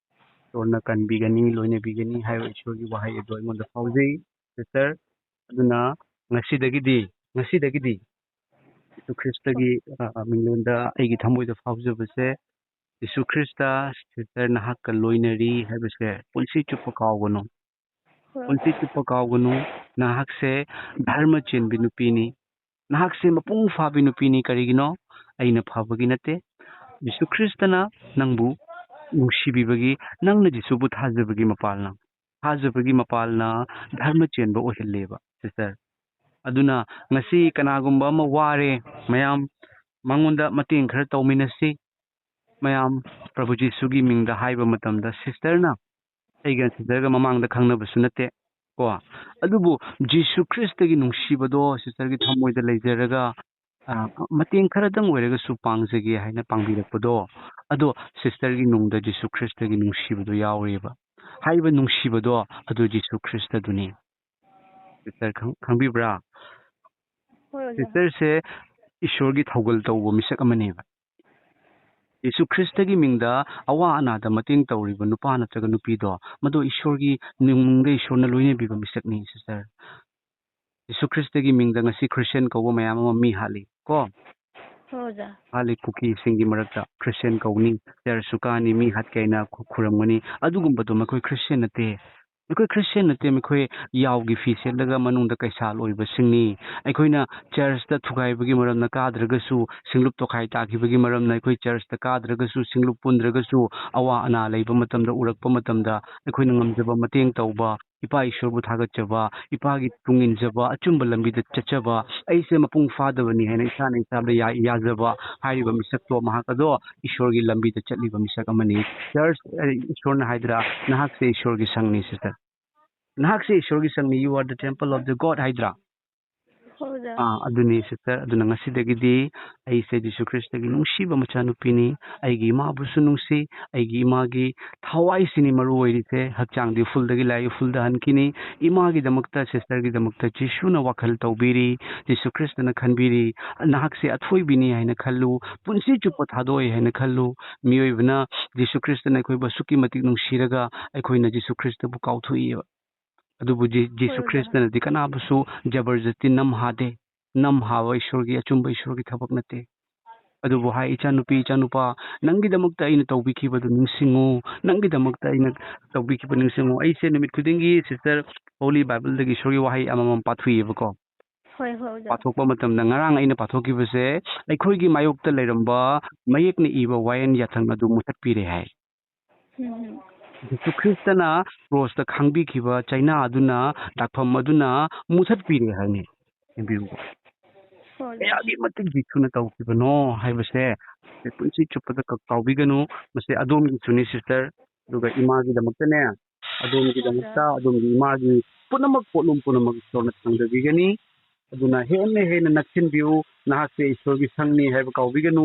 ꯏꯁꯣꯔꯅ ꯀꯟꯕꯤꯒꯅꯤ, ꯂꯣꯏꯅꯕꯤꯒꯅꯤ ꯍꯥꯏꯕ ꯏꯁꯣꯔꯒꯤ ꯋꯥꯍꯩ ꯑꯗꯨ ꯑꯩꯉꯣꯟꯗ ꯐꯥꯎꯖꯩ, ꯁꯤꯁꯇꯔ꯫ ꯑꯗꯨꯅ ꯉꯁꯤꯗꯒꯤꯗꯤ, ꯉꯁꯤꯗꯒꯤꯗꯤ ꯌꯤꯁꯨ ꯈ꯭ꯔꯤꯁꯇꯒꯤ, ꯑ, ꯃꯤꯡꯂꯦꯟꯗ ꯑꯩꯒꯤ ꯊꯃꯣꯏꯗ ꯐꯥꯎꯖꯕꯁꯦ, ꯌꯤꯁꯨ ꯈ꯭ꯔꯤꯁꯇ ꯁꯤꯁꯇꯔ ꯅꯍꯥꯛꯀ ꯂꯣꯏꯅꯔꯤ ꯍꯥꯏꯕꯁꯦ ꯄꯨꯟꯁꯤ ꯆꯨꯞꯄ ꯀꯥꯎꯒꯅꯨ꯫ ꯍꯣꯏ, ꯄꯨꯟꯁꯤ ꯆꯨꯞꯄ ꯀꯥꯎꯒꯅꯨ꯫ ꯅꯍꯥꯛꯁꯦ ꯙꯔꯃ ꯆꯦꯟꯕꯤ ꯅꯨꯄꯤꯅꯤ꯫ ꯅꯍꯥꯛꯁꯦ ꯃꯄꯨꯡ ꯐꯥꯕꯤ ꯅꯨꯄꯤꯅꯤ꯫ ꯀꯔꯤꯒꯤꯅꯣ? ꯑꯩꯅ ꯐꯕꯒꯤ ꯅꯠꯇꯦ꯫ ꯌꯤꯁꯨ ꯈ꯭ꯔꯤꯁꯇꯅ ꯅꯪꯕꯨ ꯅꯨꯡꯁꯤꯕꯤꯕꯒꯤ, ꯅꯪꯅ ꯖꯤꯁꯨꯕꯨ ꯊꯥꯖꯕꯒꯤ ꯃꯄꯥꯜꯅ, ꯊꯥꯖꯕꯒꯤ ꯃꯄꯥꯜꯅ ꯙꯔꯃ ꯆꯦꯟꯕ ꯑꯣꯏꯍꯜꯂꯦꯕ, ꯁꯤꯁꯇꯔ꯫ ꯑꯗꯨꯅ ꯉꯁꯤ ꯀꯅꯥꯒꯨꯝꯕ ꯑꯃ ꯋꯥꯔꯦ, ꯃꯌꯥꯝ ꯃꯉꯣꯟꯗ ꯃꯇꯦꯡ ꯈꯔ ꯇꯧꯃꯤꯟꯅꯁꯤ꯫ ꯃꯌꯥꯝ ꯄ꯭ꯔꯚꯨ ꯖꯤꯁꯨꯒꯤ ꯃꯤꯡꯗ ꯍꯥꯏꯕ ꯃꯇꯝꯗ ꯁꯤꯁꯇꯔꯅ, ꯑꯩꯒ ꯁꯤꯁꯇꯔꯒ ꯃꯃꯥꯡꯗ ꯈꯪꯅꯕꯁꯨ ꯅꯠꯇꯦ ꯀꯣ, ꯑꯗꯨꯕꯨ ꯖꯤꯁꯨ ꯈ꯭ꯔꯤꯁꯇꯒꯤ ꯅꯨꯡꯁꯤꯕꯗꯣ ꯁꯤꯁꯇꯔꯒꯤ ꯊꯃꯣꯏꯗ ꯂꯩꯖꯔꯒ, ꯑ, ꯃꯇꯦꯡ ꯈꯔꯗꯪ ꯑꯣꯏꯔꯒꯁꯨ ꯄꯥꯡꯖꯒꯦ ꯍꯥꯏꯅ ꯄꯥꯡꯕꯤꯔꯛꯄꯗꯣ, ꯑꯗꯣ ꯁꯤꯁꯇꯔꯒꯤ ꯅꯨꯡꯗ ꯖꯤꯁꯨ ꯈ꯭ꯔꯤꯁꯇꯒꯤ ꯅꯨꯡꯁꯤꯕꯗꯣ ꯌꯥꯎꯔꯤꯕ꯫ ꯍꯥꯏꯔꯤꯕ ꯅꯨꯡꯁꯤꯕꯗꯣ ꯑꯗꯨ ꯖꯤꯁꯨ ꯈ꯭ꯔꯤꯁꯇꯗꯨꯅꯤ꯫ ꯁꯤꯁꯇꯔ ꯈꯪ-, ꯈꯪꯕꯤꯕ꯭ꯔꯥ? ꯍꯣꯏ, ꯑꯣꯖꯥ꯫ ꯁꯤꯁꯇꯔꯁꯦ ꯏꯁꯣꯔꯒꯤ ꯊꯧꯒꯜ ꯇꯧꯕ ꯃꯤꯁꯛ ꯑꯃꯅꯦꯕ꯫ ꯌꯤꯁꯨ ꯈ꯭ꯔꯤꯁꯇꯒꯤ ꯃꯤꯡꯗ ꯑꯋꯥ ꯑꯅꯥꯗ ꯃꯇꯦꯡ ꯇꯧꯔꯤꯕ ꯅꯨꯄꯥ ꯅꯠꯇ꯭ꯔꯒ ꯅꯨꯄꯤꯗꯣ, ꯃꯗꯨ ꯏꯁꯣꯔꯒꯤ ꯅꯨꯡꯗ ꯏꯁꯣꯔꯅ ꯂꯣꯏꯅꯕꯤꯕ ꯃꯤꯁꯛꯅꯤ, ꯁꯤꯁꯇꯔ꯫ ꯌꯤꯁꯨ ꯈ꯭ꯔꯤꯁꯇꯒꯤ ꯃꯤꯡꯗ ꯉꯁꯤ ꯈ꯭ꯔꯤꯁꯇꯤꯌꯥꯟ ꯀꯧꯕ ꯃꯌꯥꯝ ꯑꯃ ꯃꯤ ꯍꯥꯠꯂꯤ ꯀꯣ꯫ ꯍꯣꯏ ꯑꯣꯖꯥ꯫ ꯍꯥꯂꯤ ꯀꯨꯀꯤꯁꯤꯡꯒꯤ ꯃꯔꯛꯇ ꯈ꯭ꯔꯤꯁꯇꯤꯌꯥꯟ ꯀꯧꯅꯤ, ꯆꯔꯆꯁꯨ ꯀꯥꯅꯤ, ꯃꯤ ꯍꯥꯠꯀꯦ ꯍꯥꯏꯅ ꯈꯨ- ꯈꯨꯔꯝꯒꯅꯤ꯫ ꯑꯗꯨꯒꯨꯝꯕꯗꯣ ꯃꯈꯣꯏ ꯈ꯭ꯔꯤꯁꯇꯤꯌꯥꯟ ꯅꯠꯇꯦ꯫ ꯃꯈꯣꯏ ꯈ꯭ꯔꯤꯁꯇꯤꯌꯥꯟ ꯅꯠꯇꯦ, ꯃꯈꯣꯏ ꯌꯥꯎꯒꯤ ꯐꯤ ꯁꯦꯠꯂꯒ ꯃꯅꯨꯡꯗ ꯀꯩꯁꯥꯜ ꯑꯣꯏꯕꯁꯤꯡꯅꯤ꯫ ꯑꯩꯈꯣꯏꯅ ꯆꯔꯆꯇ ꯊꯨꯒꯥꯏꯕꯒꯤ ꯃꯔꯝꯅ ꯀꯥꯗ꯭ꯔꯒꯁꯨ, ꯁꯤꯡꯂꯨꯞ ꯇꯣꯈꯥꯏ ꯇꯥꯈꯤꯕꯒꯤ ꯃꯔꯝꯅ ꯑꯩꯈꯣꯏ ꯆꯔꯆꯇ ꯀꯥꯗ꯭ꯔꯒꯁꯨ, ꯁꯤꯡꯂꯨꯞ ꯄꯨꯟꯗ꯭ꯔꯒꯁꯨ, ꯑꯋꯥ ꯑꯅꯥ ꯂꯩꯕ ꯃꯇꯝꯗ, ꯎꯔꯛꯄ ꯃꯇꯝꯗ ꯑꯩꯈꯣꯏꯅ ꯉꯝꯖꯕ ꯃꯇꯦꯡ ꯇꯧꯕ, ꯏꯄꯥ ꯏꯁꯣꯔꯕꯨ ꯊꯥꯒꯠꯆꯕ, ꯏꯄꯥꯒꯤ ꯇꯨꯡ ꯏꯟꯖꯕ, ꯑꯆꯨꯝꯕ ꯂꯝꯕꯤꯗ ꯆꯠꯆꯕ, ꯑꯩꯁꯦ ꯃꯄꯨꯡ ꯐꯥꯗꯕꯅꯤ ꯍꯥꯏꯅ ꯏꯁꯥꯅ ꯏꯁꯥꯗ ꯌꯥ- ꯌꯥꯖꯕ ꯍꯥꯏꯔꯤꯕ ꯃꯤꯁꯛꯇꯣ, ꯃꯍꯥꯛ ꯑꯗꯣ ꯏꯁꯣꯔꯒꯤ ꯂꯝꯕꯤꯗ ꯆꯠꯂꯤꯕ ꯃꯤꯁꯛ ꯑꯃꯅꯤ꯫ ꯆꯔꯆ, ꯑ, ꯏꯁꯣꯔꯅ ꯍꯥꯏꯗ꯭ꯔꯥ, "ꯅꯍꯥꯛꯁꯦ ꯏꯁꯣꯔꯒꯤ ꯁꯪꯅꯤ, ꯁꯤꯁꯇꯔ꯫ ꯅꯍꯥꯛꯁꯦ ꯏꯁꯣꯔꯒꯤ ꯁꯪꯅꯤ, you are the temple of the God" ꯍꯥꯏꯗ꯭ꯔꯥ? ꯍꯣꯏ ꯑꯣꯖꯥ꯫ ꯑꯥ, ꯑꯗꯨꯅꯤ, ꯁꯤꯁꯇꯔ꯫ ꯑꯗꯨꯅ ꯉꯁꯤꯗꯒꯤꯗꯤ ꯑꯩꯁꯦ ꯖꯤꯁꯨ ꯈ꯭ꯔꯤꯁꯇꯒꯤ ꯅꯨꯡꯁꯤꯕ ꯃꯆꯥꯅꯨꯄꯤꯅꯤ꯫ ꯑꯩꯒꯤ ꯏꯃꯥꯕꯨꯁꯨ ꯅꯨꯡꯁꯤ, ꯑꯩꯒꯤ ꯏꯃꯥꯒꯤ ꯊꯋꯥꯏꯁꯤꯅꯤ ꯃꯔꯨ ꯑꯣꯏꯔꯤꯁꯦ꯫ ꯍꯛꯆꯥꯡꯗꯤ ꯎꯐꯨꯜꯗꯒꯤ ꯂꯥꯛꯏ, ꯎꯐꯨꯜꯗ ꯍꯟꯈꯤꯅꯤ꯫ ꯏꯃꯥꯒꯤꯗꯃꯛꯇ, ꯁꯤꯁꯇꯔꯒꯤꯗꯃꯛꯇ ꯖꯤꯁꯨꯅ ꯋꯥꯈꯜ ꯇꯧꯕꯤꯔꯤ, ꯖꯤꯁꯨ ꯈ꯭ꯔꯤꯁꯇꯅ ꯈꯟꯕꯤꯔꯤ꯫ ꯅꯍꯥꯛꯁꯦ ꯑꯊꯣꯏꯕꯤꯅꯤ ꯍꯥꯏꯅ ꯈꯜꯂꯨ, ꯄꯨꯟꯁꯤ ꯆꯨꯞꯄ ꯊꯥꯗꯣꯛꯑꯣꯏ ꯍꯥꯏꯅ ꯈꯜꯂꯨ꯫ ꯃꯤꯑꯣꯏꯕꯅ ꯖꯤꯁꯨ ꯈ꯭ꯔꯤꯁꯇꯅ ꯑꯩꯈꯣꯏꯕꯨ ꯑꯁꯨꯛꯀꯤ ꯃꯇꯤꯛ ꯅꯨꯡꯁꯤꯔꯒ ꯑꯩꯈꯣꯏꯅ ꯖꯤꯁꯨ ꯈ꯭ꯔꯤꯁꯇꯕꯨ ꯀꯥꯎꯊꯣꯛꯏꯕ꯫ ꯑꯗꯨꯕꯨ ꯖꯤ-, ꯖꯤꯁꯨ ꯍꯣꯏ, ꯑꯣꯖꯥ꯫ ꯈ꯭ꯔꯤꯁꯇꯅꯗꯤ ꯀꯅꯥꯕꯨꯁꯨ ꯖꯕꯔꯖꯁꯇꯤ ꯅꯝꯍꯥꯗꯦ꯫ ꯅꯝꯍꯥꯕ ꯏꯁꯣꯔꯒꯤ, ꯑꯆꯨꯝꯕ ꯏꯁꯣꯔꯒꯤ ꯊꯕꯛ ꯅꯠꯇꯦ꯫ ꯑꯗꯨꯕꯨ ꯍꯥꯏ, "ꯏꯆꯥꯅꯨꯄꯤ, ꯏꯆꯥꯅꯨꯄꯥ, ꯅꯪꯒꯤꯗꯃꯛꯇ ꯑꯩꯅ ꯇꯧꯕꯤꯈꯤꯕꯗꯨ ꯅꯤꯡꯁꯤꯡꯉꯨ, ꯅꯪꯒꯤꯗꯃꯛꯇ ꯑꯩꯅ ꯇꯧꯕꯤꯈꯤꯕ ꯅꯤꯡꯁꯤꯡꯉꯨ"꯫ ꯑꯩꯁꯦ ꯅꯨꯃꯤꯠ ꯈꯨꯗꯤꯡꯒꯤ, ꯁꯤꯁꯇꯔ, ꯍꯣꯂꯤ ꯕꯥꯏꯕꯜꯗꯒꯤ ꯏꯁꯣꯔꯒꯤ ꯋꯥꯍꯩ ꯑꯃꯃꯝ ꯄꯥꯊꯣꯛꯏꯌꯦꯕꯀꯣ꯫ ꯍꯣꯏ, ꯍꯣꯏ, ꯑꯣꯖꯥ꯫ ꯄꯥꯊꯣꯛꯄ ꯃꯇꯝꯗ, ꯉꯔꯥꯡ ꯑꯩꯅ ꯄꯥꯊꯣꯛꯈꯤꯕꯁꯦ, ꯑꯩꯈꯣꯏꯒꯤ ꯃꯥꯌꯣꯛꯇ ꯂꯩꯔꯝꯕ ꯃꯌꯦꯛꯅ ꯏꯕ ꯋꯥꯌꯦꯟ ꯌꯥꯊꯪ ꯑꯗꯨ ꯃꯨꯊꯠꯄꯤꯔꯦ ꯍꯥꯏ꯫ ꯎꯝ, ꯎꯝ꯫ ꯖꯤꯁꯨ ꯈ꯭ꯔꯤꯁꯇꯅ ꯀ꯭ꯔꯣꯁꯇ ꯈꯥꯡꯕꯤꯈꯤꯕ ꯆꯩꯅꯥ ꯑꯗꯨꯅ, ꯗꯥꯛꯐꯝ ꯑꯗꯨꯅ ꯃꯨꯊꯠꯄꯤꯔꯦ ꯍꯥꯏꯅꯤ꯫ ꯌꯦꯡꯕꯤꯌꯨꯀꯣ꯫ ꯍꯣꯏ, ꯑꯣꯖꯥ꯫ ꯀꯌꯥꯒꯤ ꯃꯇꯤꯛ ꯖꯤꯁꯨꯅ ꯇꯧꯈꯤꯕꯅꯣ ꯍꯥꯏꯕꯁꯦ ꯑꯩꯈꯣꯏ ꯄꯨꯟꯁꯤ ꯆꯨꯞꯄꯗ ꯀ-, ꯀꯥꯎꯕꯤꯒꯅꯨ꯫ ꯃꯁꯤ ꯑꯗꯣꯝꯒꯤꯁꯨꯅꯤ, ꯁꯤꯁꯇꯔ꯫ ꯑꯗꯨꯒ ꯏꯃꯥꯒꯤꯗꯃꯛꯇꯅꯦ, ꯑꯗꯣꯝꯒꯤꯗꯃꯛꯇ, ꯑꯗꯣꯝꯒꯤ ꯏꯃꯥꯒꯤ ꯄꯨꯝꯅꯃꯛ, ꯄꯣꯠꯂꯨꯝ ꯄꯨꯝꯅꯃꯛ ꯏꯁꯣꯔꯅ ꯊꯥꯡꯖꯕꯤꯒꯅꯤ꯫ ꯑꯗꯨꯅ ꯍꯦꯟꯅ ꯍꯦꯟꯅ ꯅꯛꯁꯤꯟꯕꯤꯌꯨ꯫ ꯅꯍꯥꯛꯁꯦ ꯏꯁꯣꯔꯒꯤ ꯁꯪꯅꯤ ꯍꯥꯏꯕ ꯀꯥꯎꯕꯤꯒꯅꯨ꯫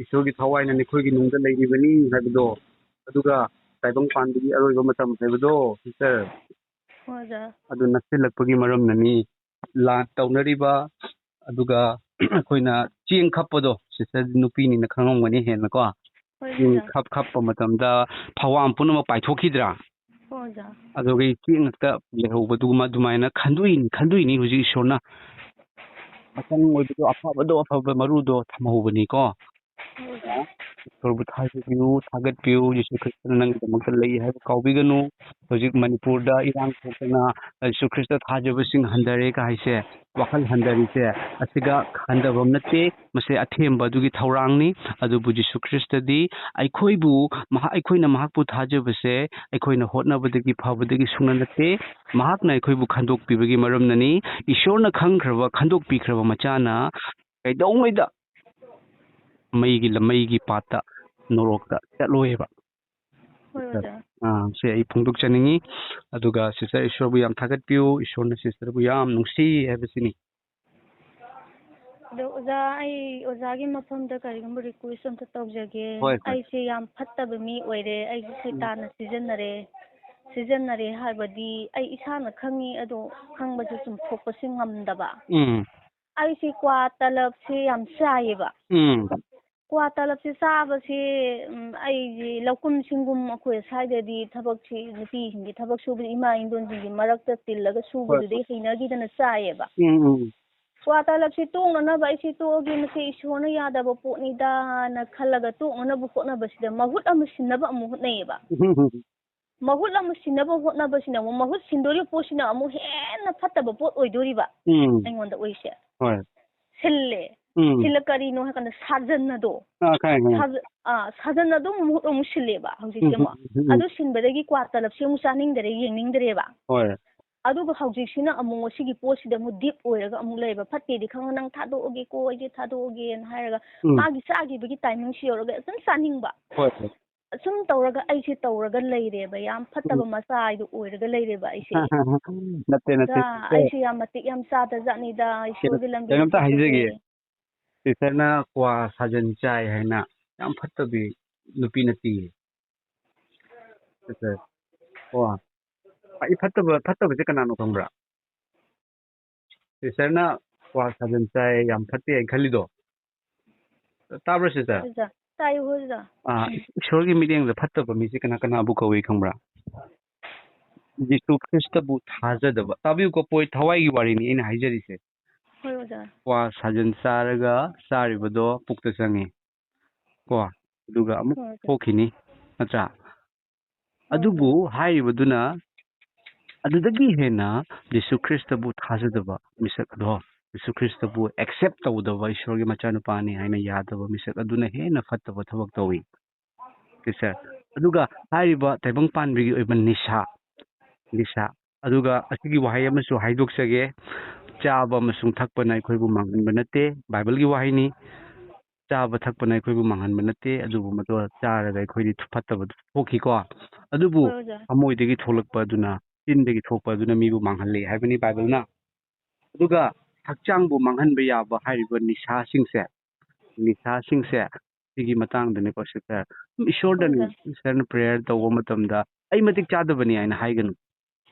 ꯏꯁꯣꯔꯒꯤ ꯊꯋꯥꯏꯅ ꯅꯈꯣꯏꯒꯤ ꯅꯨꯡꯗ ꯂꯩꯔꯤꯕꯅꯤ ꯍꯥꯏꯕꯗꯣ꯫ ꯑꯗꯨꯒ ꯇꯥꯏꯕꯪ ꯄꯥꯟꯕꯒꯤ ꯑꯔꯣꯏꯕ ꯃꯇꯝ ꯍꯥꯏꯕꯗꯣ, ꯁꯤꯁꯇꯔ, ꯍꯣꯏ, ꯑꯣꯖꯥ꯫ ꯑꯗꯨ ꯅꯛꯁꯤꯜꯂꯛꯄꯒꯤ ꯃꯔꯝꯅꯅꯤ꯫ ꯂꯥꯟ ꯇꯧꯅꯔꯤꯕ, ꯑꯗꯨꯒ ꯑꯩꯈꯣꯏꯅ ꯆꯦꯡ ꯈꯞꯄꯗꯣ, ꯁꯤꯁꯇꯔ ꯅꯨꯄꯤꯅꯤꯅ ꯈꯪꯉꯝꯒꯅꯤ ꯍꯦꯟꯅꯀꯣ꯫ ꯍꯣꯏ, ꯆꯦꯡ ꯑꯣꯖꯥ꯫ ꯈꯞ ꯈꯞꯄ ꯃꯇꯝꯗ ꯐꯧꯍꯥꯝ ꯄꯨꯝꯅꯃꯛ ꯄꯥꯏꯊꯣꯛꯈꯤꯗ꯭ꯔꯥ? ꯍꯣꯏ, ꯑꯣꯖꯥ꯫ ꯑꯗꯨꯒꯤ ꯆꯦꯡ ꯉꯥꯛꯇ ꯂꯩꯍꯧꯕꯗꯨꯃ ꯑꯗꯨꯃꯥꯏꯅ ꯈꯟꯗꯣꯛꯏꯅꯤ, ꯈꯟꯗꯣꯛꯏꯅꯤ ꯍꯧꯖꯤꯛ ꯏꯁꯣꯔꯅ꯫ ꯃꯆꯪ ꯑꯣꯏꯕꯗꯣ, ꯑꯐꯕꯗꯣ, ꯑꯐꯕ ꯃꯔꯨꯗꯣ ꯊꯝꯍꯧꯕꯅꯤꯀꯣ꯫ ꯏꯁꯣꯔꯕꯨ ꯊꯥꯖꯕꯤꯌꯨ, ꯊꯥꯒꯠꯄꯤꯌꯨ꯫ ꯖꯤꯁꯨ ꯈ꯭ꯔꯤꯁꯇꯅ ꯅꯪꯒꯤꯗꯃꯛꯇ ꯂꯩ ꯍꯥꯏꯕ ꯀꯥꯎꯕꯤꯒꯅꯨ꯫ ꯍꯧꯖꯤꯛ ꯃꯅꯤꯄꯨꯔꯗ ꯏꯔꯥꯡ ꯊꯣꯛꯇꯅ ꯖꯤꯁꯨ ꯈ꯭ꯔꯤꯁꯇ ꯊꯥꯖꯕꯁꯤꯡ ꯍꯟꯊꯔꯦ ꯀ ꯍꯥꯏꯁꯦ, ꯋꯥꯈꯜ ꯍꯟꯊꯔꯤꯁꯦ, ꯑꯁꯤꯒ ꯍꯟꯊꯐꯝ ꯅꯠꯇꯦ꯫ ꯃꯁꯤ ꯑꯊꯦꯝꯕ ꯑꯗꯨꯒꯤ ꯊꯧꯔꯥꯡꯅꯤ꯫ ꯑꯗꯨꯕꯨ ꯖꯤꯁꯨ ꯈ꯭ꯔꯤꯁꯇꯗꯤ ꯑꯩꯈꯣꯏꯕꯨ, ꯃꯍꯥꯛ, ꯑꯩꯈꯣꯏꯅ ꯃꯍꯥꯛꯄꯨ ꯊꯥꯖꯕꯁꯦ ꯑꯩꯈꯣꯏꯅ ꯍꯣꯠꯅꯕꯗꯒꯤ ꯐꯕꯗꯒꯤ ꯁꯨꯡꯅ ꯅꯠꯇꯦ꯫ ꯃꯍꯥꯛꯅ ꯑꯩꯈꯣꯏꯕꯨ ꯈꯟꯗꯣꯛꯄꯤꯕꯒꯤ ꯃꯔꯝꯅꯅꯤ꯫ ꯏꯁꯣꯔꯅ ꯈꯪꯈ꯭ꯔꯕ, ꯈꯟꯗꯣꯛꯄꯤꯈ꯭ꯔꯕ ꯃꯆꯥꯅ ꯀꯩꯗꯧꯉꯩꯗ ꯃꯩꯒꯤ ꯂ-, ꯃꯩꯒꯤ ꯄꯥꯠꯇ, ꯅꯣꯔꯣꯛꯇ ꯆꯠꯂꯣꯏꯕ꯫ ꯍꯣꯏ, ꯑꯣꯖꯥ꯫ ꯑꯥ, ꯁꯦ ꯑꯩ ꯐꯣꯡꯗꯣꯛꯆꯅꯤꯡꯉꯤ꯫ ꯑꯗꯨꯒ ꯁꯤꯁꯇꯔ ꯏꯁꯣꯔꯕꯨ ꯌꯥꯝ ꯊꯥꯒꯠꯄꯤꯌꯨ, ꯏꯁꯣꯔꯅ ꯁꯤꯁꯇꯔꯕꯨ ꯌꯥꯝ ꯅꯨꯡꯁꯤ ꯍꯥꯏꯕꯁꯤꯅꯤ꯫ ꯑꯗꯣ ꯑꯣꯖꯥ, ꯑꯩ ꯑꯣꯖꯥꯒꯤ ꯃꯐꯝꯗ ꯀꯔꯤꯒꯨꯝꯕ request ꯑꯝꯇ ꯇꯧꯖꯒꯦ꯫ ꯍꯣꯏ, ꯍꯣꯏ꯫ ꯑꯩꯁꯦ ꯌꯥꯝ ꯐꯠꯇꯕ ꯃꯤ ꯑꯣꯏꯔꯦ, ꯑꯩꯁꯦ ꯎꯝ꯫ ꯁꯩꯇꯥꯟꯅ ꯁꯤꯖꯤꯟꯅꯔꯦ꯫ ꯁꯤꯖꯤꯟꯅꯔꯦ ꯍꯥꯏꯕꯗꯤ ꯑꯩ ꯏꯁꯥꯅ ꯈꯪꯉꯤ, ꯑꯗꯣ ꯈꯪꯕꯁꯦ ꯆꯨꯝꯊꯣꯛꯄꯁꯦ ꯉꯝꯗꯕ꯫ ꯎꯝ꯫ ꯑꯩꯁꯦ ꯀ꯭ꯋꯥ ꯇꯂꯞꯁꯦ ꯌꯥꯝ ꯆꯥꯏꯌꯦꯕ꯫ ꯎꯝ꯫ ꯀ꯭ꯋꯥ ꯇꯂꯞꯁꯦ ꯆꯥꯕꯁꯦ, ꯎꯝ, ꯑꯩꯁꯦ ꯂꯧꯀꯨꯝ ꯁꯤꯡꯒꯨꯝ ꯑꯩꯈꯣꯏ ꯁ꯭ꯋꯥꯏꯗꯗꯤ ꯊꯕꯛꯁꯤ, ꯅꯨꯄꯤꯁꯤꯡꯒꯤ ꯊꯕꯛ ꯁꯨꯕꯗꯤ ꯏꯃꯥ ꯏꯟꯗꯣꯟꯁꯤꯡꯒꯤ ꯃꯔꯛꯇ ꯇꯤꯜꯂꯒ ꯍꯣꯏ, ꯁꯨꯕꯗꯨꯗꯩ ꯍꯣꯏ꯫ ꯍꯩꯅꯈꯤꯗꯅ ꯆꯥꯏꯌꯦꯕ꯫ ꯎꯝ, ꯎꯝ꯫ ꯀ꯭ꯋꯥ ꯇꯂꯞꯁꯦ ꯇꯣꯛꯅꯅꯕ ꯑꯩꯁꯦ ꯇꯣꯛꯑꯒꯦ, ꯃꯁꯤ ꯏꯁꯣꯔꯅ ꯌꯥꯗꯕ ꯄꯣꯠꯅꯤꯗꯥꯅ ꯈꯜꯂꯒ ꯇꯣꯛꯅꯅꯕ ꯍꯣꯠꯅꯕꯁꯤꯗ ꯃꯍꯨꯠ ꯑꯃ ꯁꯤꯟꯅꯕ ꯑꯃꯨꯛ ꯍꯣꯠꯅꯩꯌꯦꯕ꯫ ꯎꯝ, ꯎꯝ, ꯎꯝ꯫ ꯃꯍꯨꯠ ꯑꯃ ꯁꯤꯟꯅꯕ ꯍꯣꯠꯅꯕꯁꯤꯅ ꯑꯃꯨꯛ, ꯃꯍꯨꯠ ꯁꯤꯟꯗꯣꯔꯤꯕ ꯄꯣꯠꯁꯤꯅ ꯑꯃꯨꯛ ꯍꯦꯟꯅ ꯐꯠꯇꯕ ꯄꯣꯠ ꯑꯣꯏꯗꯣꯔꯤꯕ ꯎꯝ꯫ ꯑꯩꯉꯣꯟꯗ ꯑꯣꯏꯁꯦ꯫ ꯍꯣꯏ꯫ ꯁꯤꯜꯂꯦ꯫ ꯎꯝ꯫ ꯁꯤꯜꯂ ꯀꯔꯤꯅꯣ ꯍꯥꯏ ꯀꯥꯟꯗ ꯁꯥꯖꯟ ꯑꯗꯣ꯫ ꯑꯥ, ꯈꯪꯉꯦ, ꯈꯪꯉꯦ꯫ ꯁꯥꯖ-, ꯑꯥ, ꯁꯥꯖꯟ ꯑꯗꯨ ꯃꯍꯨꯠ ꯑꯃꯨꯛ ꯁꯤꯜꯂꯦꯕ ꯍꯧꯖꯤꯛꯁꯦ ꯎꯝ, ꯑꯃꯨꯛ꯫ ꯎꯝ, ꯎꯝ, ꯎꯝ꯫ ꯑꯗꯨ ꯁꯤꯟꯕꯗꯒꯤ ꯀ꯭ꯋꯥ ꯇꯂꯞꯁꯦ ꯑꯃꯨꯛ ꯆꯥꯅꯤꯡꯗꯔꯦ, ꯌꯦꯡꯅꯤꯡꯗꯔꯦꯕ꯫ ꯍꯣꯏ꯫ ꯑꯗꯨꯒ ꯍꯧꯖꯤꯛꯁꯤꯅ ꯑꯃꯨꯛ ꯁꯤꯒꯤ ꯄꯣꯠꯁꯤꯗ ꯑꯃꯨꯛ deep ꯑꯣꯏꯔꯒ ꯑꯃꯨꯛ ꯂꯩꯕ꯫ ꯐꯠꯇꯦꯗꯤ ꯈꯪꯉ "ꯅꯪ ꯊꯥꯗꯣꯛꯑꯒꯦꯀꯣ, ꯑꯩꯁꯦ ꯊꯥꯗꯣꯛꯑꯒꯦꯅ" ꯍꯥꯏꯔꯒ ꯎꯝ꯫ ꯃꯥꯒꯤ ꯆꯥꯈꯤꯕꯒꯤ timingꯁꯤ ꯌꯧꯔꯒ ꯑꯗꯨꯝ ꯆꯥꯅꯤꯡꯕ꯫ ꯍꯣꯏ, ꯍꯣꯏ꯫ ꯑꯁꯨꯝ ꯇꯧꯔꯒ ꯑꯩꯁꯦ ꯇꯧꯔꯒ ꯂꯩꯔꯦꯕ, ꯌꯥꯝ ꯐꯠꯇꯕ ꯎꯝ꯫ ꯃꯆꯥ ꯍꯥꯏꯗꯣ ꯑꯣꯏꯔꯒ ꯂꯩꯔꯦꯕ ꯑꯩꯁꯦ꯫ ꯅꯠꯇꯦ, ꯅꯠꯇꯦ, ꯑꯣꯖꯥ, ꯁꯤꯁꯇꯔ꯫ ꯑꯩꯁꯦ ꯌꯥꯝ ꯃꯇꯤꯛ ꯌꯥꯝ ꯆꯥꯗꯖꯥꯠꯅꯤꯗ, ꯀꯩꯅꯣ, ꯏꯁꯣꯔꯒꯤ ꯂꯝꯕꯤ ꯀꯩꯅꯣꯝꯇ ꯆꯠꯄꯁꯦ꯫ ꯍꯥꯏꯖꯒꯦ꯫ ꯁꯤꯁꯇꯔꯅ ꯀ꯭ꯋꯥ ꯁꯥꯖꯟ ꯆꯥꯏ ꯍꯥꯏꯅ ꯌꯥꯝ ꯐꯠꯇꯕꯤ ꯅꯨꯄꯤ ꯅꯠꯇꯦ꯫ ꯁꯤꯁꯇꯔ, ꯀꯣ, ꯈ꯭ꯋꯥꯏ ꯐꯠꯇꯕ, ꯐꯠꯇꯕꯁꯦ ꯀꯅꯥꯅꯣ ꯈꯪꯕ꯭ꯔꯥ? ꯁꯤꯁꯇꯔꯅ ꯀ꯭ꯋꯥ ꯁꯥꯖꯟ ꯆꯥꯏ, ꯌꯥꯝ ꯐꯠꯇꯦ ꯍꯥꯏꯅ ꯈꯜꯂꯤꯗꯣ꯫ ꯇꯥꯕ꯭ꯔꯣ, ꯁꯤꯁꯇꯔ? ꯑꯣꯖꯥ, ꯇꯥꯏ, ꯑꯣꯖꯥ꯫ ꯑꯥ, ꯏꯁꯣꯔꯒꯤ ꯃꯤꯠꯌꯦꯡꯗ ꯐꯠꯇꯕ ꯃꯤꯁꯦ ꯀꯅꯥ ꯀꯅꯥꯕꯨ ꯀꯧꯏ ꯈꯪꯕ꯭ꯔꯥ? ꯖꯤꯁꯨ ꯈ꯭ꯔꯤꯁꯇꯕꯨ ꯊꯥꯖꯗꯕ꯫ ꯇꯥꯕꯤꯌꯨꯀꯣ, ꯄꯣꯏ-, ꯊꯋꯥꯏꯒꯤ ꯋꯥꯔꯤꯅꯤ ꯑꯩꯅ ꯍꯥꯏꯖꯔꯤꯁꯦ꯫ ꯍꯣꯏ ꯑꯣꯖꯥ꯫ ꯀ꯭ꯋꯥ ꯁꯥꯖꯟ ꯆꯥꯔꯒ ꯆꯥꯔꯤꯕꯗꯣ ꯄꯨꯛꯇ ꯆꯪꯉꯤ ꯀꯣ, ꯑꯗꯨꯒ ꯑꯃꯨꯛ ꯍꯣꯏ ꯑꯣꯖꯥ꯫ ꯊꯣꯛꯈꯤꯅꯤ, ꯅꯠꯇ꯭ꯔꯥ? ꯍꯣꯏ ꯑꯗꯨꯕꯨ ꯑꯣꯖꯥ꯫ ꯍꯥꯏꯔꯤꯕꯗꯨꯅ ꯑꯗꯨꯗꯒꯤ ꯍꯦꯟꯅ ꯖꯤꯁꯨ ꯈ꯭ꯔꯤꯁꯇꯕꯨ ꯊꯥꯖꯗꯕ ꯃꯤꯁꯛ ꯑꯗꯣ, ꯖꯤꯁꯨ ꯈ꯭ꯔꯤꯁꯇꯕꯨ accept ꯇꯧꯗꯕ, ꯏꯁꯣꯔꯒꯤ ꯃꯆꯥꯅꯨꯄꯥꯅꯤ ꯍꯥꯏꯅ ꯌꯥꯗꯕ ꯃꯤꯁꯛ ꯑꯗꯨꯅ ꯍꯦꯟꯅ ꯐꯠꯇꯕ ꯊꯕꯛ ꯇꯧꯏ꯫ ꯁꯤꯁꯦ꯫ ꯑꯗꯨꯒ ꯍꯥꯏꯔꯤꯕ ꯇꯥꯏꯕꯪ ꯄꯥꯟꯕꯒꯤ ꯑꯣꯏꯕ ꯅꯤꯁꯥ, ꯅꯤꯁꯥ, ꯑꯗꯨꯒ ꯑꯁꯤꯒꯤ ꯋꯥꯍꯩ ꯑꯃꯁꯨ ꯍꯥꯏꯗꯣꯛꯆꯒꯦ, ꯆꯥꯕ ꯑꯃꯁꯨꯡ ꯊꯛꯄꯅ ꯑꯩꯈꯣꯏꯕꯨ ꯃꯥꯡꯍꯟꯕ ꯅꯠꯇꯦ, ꯕꯥꯏꯕꯜꯒꯤ ꯋꯥꯍꯩꯅꯤ꯫ ꯆꯥꯕ ꯊꯛꯄꯅ ꯑꯩꯈꯣꯏꯕꯨ ꯃꯥꯡꯍꯟꯕ ꯅꯠꯇꯦ, ꯑꯗꯨꯕꯨ ꯃꯗꯨ ꯆꯥꯔꯒ ꯑꯩꯈꯣꯏꯗꯤ ꯐꯠꯇꯕ ꯊꯣꯛꯈꯤꯀꯣ꯫ ꯑꯗꯨꯕꯨ ꯍꯣꯏ ꯑꯣꯖꯥ꯫ ꯊꯃꯣꯏꯗꯒꯤ ꯊꯣꯛꯂꯛꯄ ꯑꯗꯨꯅ, ꯆꯤꯟꯗꯒꯤ ꯊꯣꯛꯄ ꯑꯗꯨꯅ ꯃꯤꯕꯨ ꯃꯥꯡꯍꯜꯂꯤ ꯍꯥꯏꯕꯅꯤ ꯕꯥꯏꯕꯜꯅ꯫ ꯑꯗꯨꯒ ꯍꯛꯆꯥꯡꯕꯨ ꯃꯥꯡꯍꯟꯕ ꯌꯥꯕ ꯍꯥꯏꯔꯤꯕ ꯅꯤꯁꯥꯁꯤꯡꯁꯦ, ꯅꯤꯁꯥꯁꯤꯡꯁꯦ ꯁꯤꯒꯤ ꯃꯇꯥꯡꯗꯅꯤꯀꯣ ꯁꯤꯁꯇꯔ꯫ ꯏꯁꯣꯔꯗ ꯍꯣꯏ ꯑꯣꯖꯥ꯫ ꯁꯤꯁꯇꯔꯅ prayer ꯇꯧꯕ ꯃꯇꯝꯗ ꯑꯩ ꯃꯇꯤꯛ ꯆꯥꯗꯕꯅꯤ ꯍꯥꯏꯅ ꯍꯥꯏꯒꯅꯨ꯫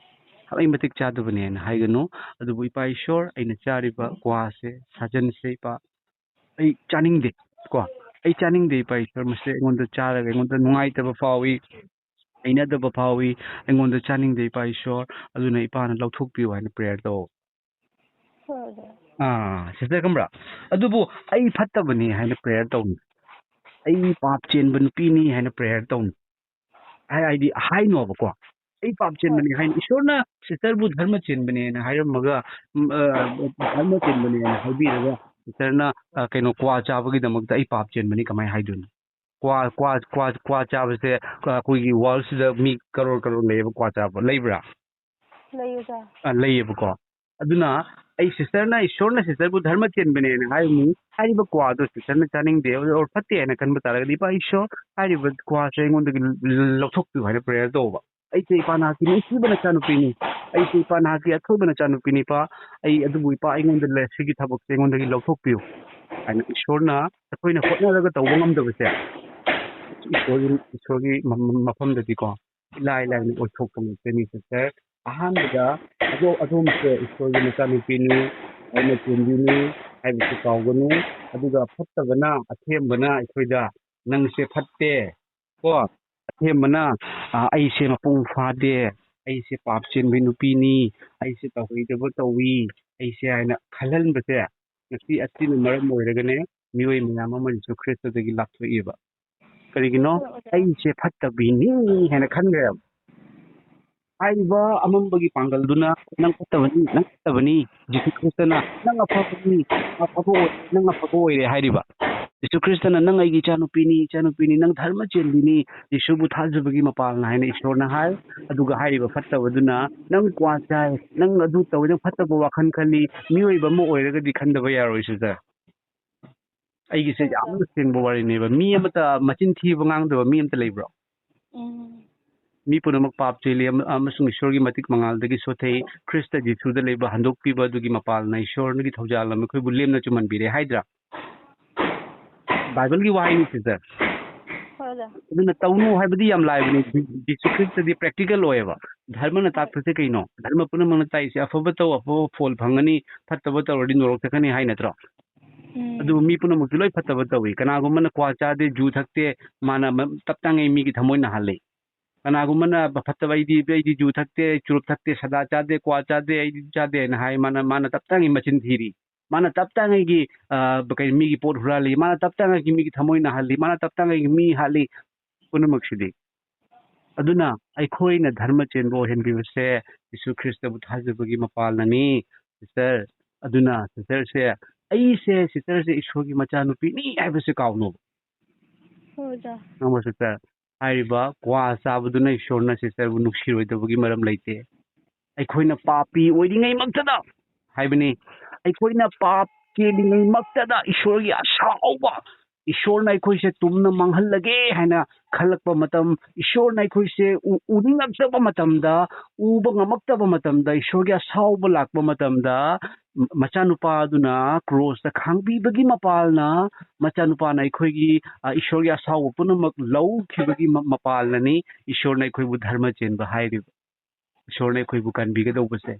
ꯑꯩ ꯃꯇꯤꯛ ꯆꯥꯗꯕꯅꯤ ꯍꯥꯏꯅ ꯍꯥꯏꯒꯅꯨ꯫ ꯑꯗꯨꯕꯨ ꯏꯄꯥ ꯏꯁꯣꯔ, ꯑꯩꯅ ꯆꯥꯔꯤꯕ ꯀ꯭ꯋꯥꯁꯦ, ꯁꯥꯖꯟꯁꯦ ꯏꯄꯥ, ꯑꯩ ꯆꯥꯅꯤꯡꯗꯦ ꯀꯣ꯫ ꯑꯩ ꯆꯥꯅꯤꯡꯗꯦ ꯏꯄꯥ ꯏꯁꯣꯔ, ꯃꯁꯤ ꯑꯩꯉꯣꯟꯗ ꯆꯥꯔꯒ ꯑꯩꯉꯣꯟꯗ ꯅꯨꯡꯉꯥꯏꯇꯕ ꯐꯥꯎꯏ, ꯍꯩꯅꯗꯕ ꯐꯥꯎꯏ, ꯑꯩꯉꯣꯟꯗ ꯆꯥꯅꯤꯡꯗꯦ ꯏꯄꯥ ꯏꯁꯣꯔ, ꯑꯗꯨꯅ ꯏꯄꯥꯅ ꯂꯧꯊꯣꯛꯄꯤꯌꯨ ꯍꯥꯏꯅ prayer ꯇꯧ꯫ ꯍꯣꯏ ꯑꯣꯖꯥ꯫ ꯑꯥ, ꯁꯤꯁꯇꯔ ꯈꯪꯕ꯭ꯔꯥ? ꯑꯗꯨꯕꯨ ꯑꯩ ꯐꯠꯇꯕꯅꯤ ꯍꯥꯏꯅ prayer ꯇꯧꯅꯨ꯫ ꯑꯩ ꯄꯥꯞ ꯆꯦꯟꯕ ꯅꯨꯄꯤꯅꯤ ꯍꯥꯏꯅ prayer ꯇꯧꯅꯨ꯫ ꯍꯥꯏ-, ꯍꯥꯏꯗꯤ ꯍꯥꯏꯅꯣꯕꯀꯣ꯫ ꯑꯩ ꯄꯥꯞ ꯆꯦꯟꯕꯅꯤ ꯍꯥꯏꯅ, ꯏꯁꯣꯔꯅ ꯁꯤꯁꯇꯔꯕꯨ ꯙꯔꯃ ꯆꯦꯟꯕꯅꯦꯅ ꯍꯥꯏꯔꯝꯃꯒ, ꯎꯝ, ꯑ, ꯙꯔꯃ ꯆꯦꯟꯕꯅꯦꯅ ꯍꯥꯏꯕꯤꯔꯒ ꯁꯤꯁꯇꯔꯅ, ꯑ, ꯀꯩꯅꯣ, ꯀ꯭ꯋꯥ ꯆꯥꯕꯒꯤꯗꯃꯛꯇ ꯑꯩ ꯄꯥꯞ ꯆꯦꯟꯕꯅꯤ ꯀꯃꯥꯏꯅ ꯍꯥꯏꯗꯣꯏꯅꯣ? ꯀ꯭ꯋꯥ, ꯀ꯭ꯋꯥ, ꯀ꯭ꯋꯥ, ꯀ꯭ꯋꯥ ꯆꯥꯕꯁꯦ, ꯑ, ꯑꯩꯈꯣꯏꯒꯤ worldꯁꯤꯗ ꯃꯤ ꯀꯔꯣꯔ ꯀꯔꯣꯔ ꯂꯩꯌꯦꯕ ꯀ꯭ꯋꯥ ꯆꯥꯕ, ꯂꯩꯕ꯭ꯔꯥ? ꯂꯩ ꯑꯣꯖꯥ꯫ ꯑ, ꯂꯩꯌꯦꯕꯀꯣ꯫ ꯑꯗꯨꯅ ꯑꯩ ꯁꯤꯁꯇꯔꯅ, ꯏꯁꯣꯔꯅ ꯁꯤꯁꯇꯔꯕꯨ ꯙꯔꯃ ꯆꯦꯟꯕꯅꯦꯅ ꯍꯥꯏꯔꯤꯅꯤ, ꯍꯥꯏꯔꯤꯕ ꯀ꯭ꯋꯥꯗꯣ ꯁꯤꯁꯇꯔꯅ ꯆꯥꯅꯤꯡꯗꯦ or ꯐꯠꯇꯦ ꯍꯥꯏꯅ ꯈꯟꯕ ꯇꯥꯔꯒꯗꯤ, "ꯏꯄꯥ ꯏꯁꯣꯔ, ꯍꯥꯏꯔꯤꯕ ꯀ꯭ꯋꯥꯁꯦ ꯑꯩꯉꯣꯟꯗꯒꯤ ꯂꯧꯊꯣꯛꯄꯤꯌꯨ" ꯍꯥꯏꯅ prayer ꯇꯧꯕ꯫ "ꯑꯩꯁꯦ ꯏꯄꯥ ꯅꯍꯥꯛꯀꯤ ꯅꯨꯡꯁꯤꯕ ꯅꯆꯥꯅꯨꯄꯤꯅꯤ, ꯑꯩꯁꯦ ꯏꯄꯥ ꯅꯍꯥꯛꯀꯤ ꯑꯊꯣꯏꯕ ꯅꯆꯥꯅꯨꯄꯤꯅꯤ, ꯏꯄꯥ, ꯑꯩ ꯑꯗꯨꯕꯨ ꯏꯄꯥ ꯑꯩꯉꯣꯟꯗ ꯂꯩ, ꯁꯤꯒꯤ ꯊꯕꯛꯁꯦ ꯑꯩꯉꯣꯟꯗꯒꯤ ꯂꯧꯊꯣꯛꯄꯤꯌꯨ" ꯍꯥꯏꯅ ꯏꯁꯣꯔꯅ ꯑꯩꯈꯣꯏꯅ ꯍꯣꯠꯅꯔꯒ ꯇꯧꯕ ꯉꯝꯗꯕꯁꯦ ꯏꯁꯣꯔꯒꯤ, ꯏꯁꯣꯔꯒꯤ ꯃ-, ꯃ-, ꯃꯐꯝꯗꯗꯤꯀꯣ ꯏꯂꯥꯏ ꯂꯥꯏꯅ ꯑꯣꯏꯊꯣꯛꯄ ꯉꯥꯛꯇꯅꯤ ꯁꯤꯁꯇꯔ꯫ ꯑꯍꯥꯟꯕꯗ ꯑꯗꯣ-, ꯑꯗꯣꯝꯁꯦ ꯏꯁꯣꯔꯒꯤ ꯃꯆꯥꯅꯨꯄꯤꯅꯤ, ꯙꯔꯃ ꯆꯦꯟꯕꯤꯅꯤ ꯍꯥꯏꯕꯁꯤ ꯀꯥꯎꯒꯅꯨ꯫ ꯑꯗꯨꯒ ꯐꯠꯇꯕꯅ, ꯑꯊꯦꯝꯕꯅ ꯑꯩꯈꯣꯏꯗ "ꯅꯪꯁꯦ ꯐꯠꯇꯦ" ꯀꯣ, ꯑꯊꯦꯝꯕꯅ, ꯑ, "ꯑꯩꯁꯦ ꯃꯄꯨꯡ ꯐꯥꯗꯦ, ꯑꯩꯁꯦ ꯄꯥꯞ ꯆꯦꯟꯕꯤ ꯅꯨꯄꯤꯅꯤ, ꯑꯩꯁꯦ ꯇꯧꯍꯩꯗꯕ ꯇꯧꯏ" ꯑꯩꯁꯦ ꯍꯥꯏꯅ ꯈꯜꯍꯟꯕꯁꯦ ꯉꯁꯤ ꯑꯁꯤꯅ ꯃꯔꯝ ꯑꯣꯏꯔꯒꯅꯦ ꯃꯤꯑꯣꯏ ꯃꯌꯥꯝ ꯑꯃ ꯖꯤꯁꯨ ꯈ꯭ꯔꯤꯁꯇꯗꯒꯤ ꯂꯥꯞꯊꯣꯛꯏꯕ꯫ ꯀꯔꯤꯒꯤꯅꯣ? ꯑꯩꯁꯦ ꯐꯠꯇꯕꯤꯅꯤ ꯍꯥꯏꯅ ꯈꯟꯈ꯭ꯔꯦꯕ꯫ ꯍꯥꯏꯔꯤꯕ ꯑꯃꯝꯕꯒꯤ ꯄꯥꯡꯒꯜꯗꯨꯅ ꯅꯪ ꯐꯠꯇꯕꯅꯤ, ꯅꯪ ꯐꯠꯇꯕꯅꯤ, ꯖꯤꯁꯨ ꯈ꯭ꯔꯤꯁꯇꯅ ꯅꯪ ꯑꯐꯕꯅꯤ, ꯑꯐꯕ ꯑꯣꯏ, ꯅꯪ ꯑꯐꯕ ꯑꯣꯏꯔꯦ ꯍꯥꯏꯔꯤꯕ꯫ ꯖꯤꯁꯨ ꯈ꯭ꯔꯤꯁꯇꯅ ꯅꯪ ꯑꯩꯒꯤ ꯏꯆꯥꯅꯨꯄꯤꯅꯤ, ꯏꯆꯥꯅꯨꯄꯤꯅꯤ, ꯅꯪ ꯙꯔꯃ ꯆꯦꯟꯕꯤꯅꯤ, ꯖꯤꯁꯨꯕꯨ ꯊꯥꯖꯕꯒꯤ ꯃꯄꯥꯜꯅ ꯍꯥꯏꯅ ꯏꯁꯣꯔꯅ ꯍꯥꯏ꯫ ꯑꯗꯨꯒ ꯍꯥꯏꯔꯤꯕ ꯐꯠꯇꯕꯗꯨꯅ ꯅꯪ ꯀ꯭ꯋꯥ ꯆꯥꯏ, ꯅꯪ ꯑꯗꯨ ꯇꯧꯏ, ꯅꯪ ꯐꯠꯇꯕ ꯋꯥꯈꯜ ꯈꯜꯂꯤ, ꯃꯤꯑꯣꯏꯕ ꯑꯃ ꯑꯣꯏꯔꯒꯗꯤ ꯈꯟꯗꯕ ꯌꯥꯔꯣꯏ ꯁꯤꯁꯇꯔ꯫ ꯑꯩꯒꯤꯁꯦ ꯌꯥꯝꯅ ꯁꯦꯡꯕ ꯋꯥꯔꯤꯅꯦꯕ꯫ ꯃꯤ ꯑꯃꯇ ꯃꯆꯤꯟ ꯊꯤꯕ ꯉꯥꯡꯗꯕ ꯃꯤ ꯑꯃꯇ ꯂꯩꯕ꯭ꯔꯣ? ꯎꯝ꯫ ꯃꯤ ꯄꯨꯝꯅꯃꯛ ꯄꯥꯞ ꯆꯦꯜꯂꯤ ꯑꯃ-, ꯑꯃꯁꯨꯡ ꯏꯁꯣꯔꯒꯤ ꯃꯇꯤꯛ ꯃꯉꯥꯜꯗꯒꯤ ꯁꯣꯊꯩ꯫ ꯈ꯭ꯔꯤꯁꯇ ꯖꯤꯁꯨꯗ ꯂꯩꯕ ꯍꯟꯗꯣꯛꯄꯤꯕ ꯑꯗꯨꯒꯤ ꯃꯄꯥꯜꯅ ꯏꯁꯣꯔꯒꯤ ꯊꯧꯖꯥꯜ ꯑꯃ ꯑꯩꯈꯣꯏꯕꯨ ꯂꯦꯝꯅ ꯆꯨꯝꯍꯟꯕꯤꯔꯦ ꯍꯥꯏꯗ꯭ꯔꯥ? ꯕꯥꯏꯕꯜꯒꯤ ꯋꯥꯍꯩꯅꯤ ꯁꯤꯁꯇꯔ꯫ ꯍꯣꯏ ꯑꯣꯖꯥ꯫ ꯑꯗꯨꯅ ꯇꯧꯅꯨ ꯍꯥꯏꯕꯗꯤ ꯌꯥꯝ ꯂꯥꯏꯕꯅꯤ꯫ ꯖꯤ-, ꯖꯤꯁꯨ ꯈ꯭ꯔꯤꯁꯇꯗꯤ ꯄ꯭ꯔꯦꯛꯇꯤꯀꯦꯜ ꯑꯣꯏꯌꯦꯕ꯫ ꯙꯔꯃꯅ ꯇꯥꯛꯄꯁꯦ ꯀꯩꯅꯣ? ꯙꯔꯃ ꯄꯨꯝꯅꯃꯛꯅ ꯇꯥꯛꯏꯁꯦ ꯑꯐꯕ ꯇꯧ, ꯑꯐꯕ ꯐꯣꯜ ꯐꯪꯒꯅꯤ, ꯐꯠꯇꯕ ꯇꯧꯔꯗꯤ ꯅꯣꯔꯣꯛ ꯆꯠꯀꯅꯤ ꯍꯥꯏ ꯅꯠꯇ꯭ꯔꯣ? ꯎꯝ꯫ ꯑꯗꯨꯕꯨ ꯃꯤ ꯄꯨꯝꯅꯃꯛꯇꯤ ꯂꯣꯏ ꯐꯠꯇꯕ ꯇꯧꯏ꯫ ꯀꯅꯥꯒꯨꯝꯕꯅ ꯀ꯭ꯋꯥ ꯆꯥꯗꯦ, ꯖꯨ ꯊꯛꯇꯦ, ꯃꯥꯅ ꯃ-, ꯇꯞ ꯇꯥꯉꯩ ꯃꯤꯒꯤ ꯊꯃꯣꯏ ꯅꯥꯍꯜꯂꯤ꯫ ꯀꯅꯥꯒꯨꯝꯕꯅ ꯐꯠꯇꯕ, "ꯑꯩꯗꯤ, ꯑꯩꯗꯤ ꯖꯨ ꯊꯛꯇꯦ, ꯑꯩ ꯆꯨꯔꯨꯞ ꯊꯛꯇꯦ, ꯁꯗꯥ ꯆꯥꯗꯦ, ꯀ꯭ꯋꯥ ꯆꯥꯗꯦ, ꯑꯩꯗꯤ ꯆꯥꯗꯦ" ꯍꯥꯏꯅ ꯍꯥꯏ, ꯃꯥꯅ, ꯃꯥꯅ ꯇꯞ ꯇꯥꯉꯩ ꯃꯆꯤꯟ ꯊꯤꯔꯤ꯫ ꯃꯥꯅ ꯇꯞ ꯇꯥꯉꯩꯒꯤ, ꯑ, ꯀꯩ, ꯃꯤꯒꯤ ꯄꯣꯠ ꯍꯨꯔꯥꯜꯂꯤ, ꯃꯥꯅ ꯇꯞ ꯇꯥꯉꯩꯒꯤ ꯃꯤꯒꯤ ꯊꯃꯣꯏ ꯅꯥꯍꯜꯂꯤ, ꯃꯥꯅ ꯇꯞ ꯇꯥꯉꯩꯒꯤ ꯃꯤ ꯍꯥꯠꯂꯤ, ꯄꯨꯝꯅꯃꯛꯁꯤꯗꯤ꯫ ꯑꯗꯨꯅ ꯑꯩꯈꯣꯏꯅ ꯙꯔꯃ ꯆꯦꯟꯕ ꯑꯣꯏꯍꯟꯕꯤꯕꯁꯦ ꯖꯤꯁꯨ ꯈ꯭ꯔꯤꯁꯇꯕꯨ ꯊꯥꯖꯕꯒꯤ ꯃꯄꯥꯜꯅꯅꯤ꯫ ꯁꯤꯁꯇꯔ, ꯑꯗꯨꯅ ꯁꯤꯁꯇꯔꯁꯦ, "ꯑꯩꯁꯦ ꯁꯤꯁꯇꯔꯁꯦ ꯏꯁꯣꯔꯒꯤ ꯃꯆꯥꯅꯨꯄꯤꯅꯤ" ꯍꯥꯏꯕꯁꯦ ꯀꯥꯎꯅꯣꯕ꯫ ꯍꯣꯏ ꯑꯣꯖꯥ꯫ ꯈꯪꯕ꯭ꯔꯣ ꯁꯤꯁꯇꯔ? ꯍꯥꯏꯔꯤꯕ ꯀ꯭ꯋꯥ ꯆꯥꯕꯗꯨꯅ ꯏꯁꯣꯔꯅ ꯁꯤꯁꯇꯔꯕꯨ ꯅꯨꯡꯁꯤꯔꯣꯏꯗꯕꯒꯤ ꯃꯔꯝ ꯂꯩꯇꯦ꯫ ꯑꯩꯈꯣꯏꯅ ꯄꯥꯄꯤ ꯑꯣꯏꯔꯤꯉꯩꯃꯛꯇꯗ ꯍꯥꯏꯕꯅꯤ, ꯑꯩꯈꯣꯏꯅ ꯄꯥꯞ ꯆꯦꯜꯂꯤꯉꯩꯃꯛꯇꯗ ꯏꯁꯣꯔꯒꯤ ꯑꯁꯥꯎꯕ, ꯏꯁꯣꯔꯅ ꯑꯩꯈꯣꯏꯁꯦ ꯇꯨꯝꯅ ꯃꯥꯡꯍꯜꯂꯒꯦ ꯍꯥꯏꯅ ꯈꯜꯂꯛꯄ ꯃꯇꯝ, ꯏꯁꯣꯔꯅ ꯑꯩꯈꯣꯏꯁꯦ ꯎ-, ꯎꯅꯤꯡꯉꯛꯇꯕ ꯃꯇꯝꯗ, ꯎꯕ ꯉꯝꯃꯛꯇꯕ ꯃꯇꯝꯗ, ꯏꯁꯣꯔꯒꯤ ꯑꯁꯥꯎꯕ ꯂꯥꯛꯄ ꯃꯇꯝꯗ, ꯃ-, ꯃꯆꯥꯅꯨꯄꯥ ꯑꯗꯨꯅ ꯀ꯭ꯔꯣꯁꯇ ꯈꯥꯡꯕꯤꯕꯒꯤ ꯃꯄꯥꯜꯅ, ꯃꯆꯥꯅꯨꯄꯥꯅ ꯑꯩꯈꯣꯏꯒꯤ, ꯑ, ꯏꯁꯣꯔꯒꯤ ꯑꯁꯥꯎꯕ ꯄꯨꯝꯅꯃꯛ ꯂꯧꯈꯤꯕꯒꯤ ꯃ-, ꯃꯄꯥꯜꯅꯅꯤ ꯏꯁꯣꯔꯅ ꯑꯩꯈꯣꯏꯕꯨ ꯙꯔꯃ ꯆꯦꯟꯕ ꯍꯥꯏꯔꯤꯕ꯫ ꯏꯁꯣꯔꯅ ꯑꯩꯈꯣꯏꯕꯨ ꯀꯟꯕꯤꯒꯗꯧꯕꯁꯦ꯫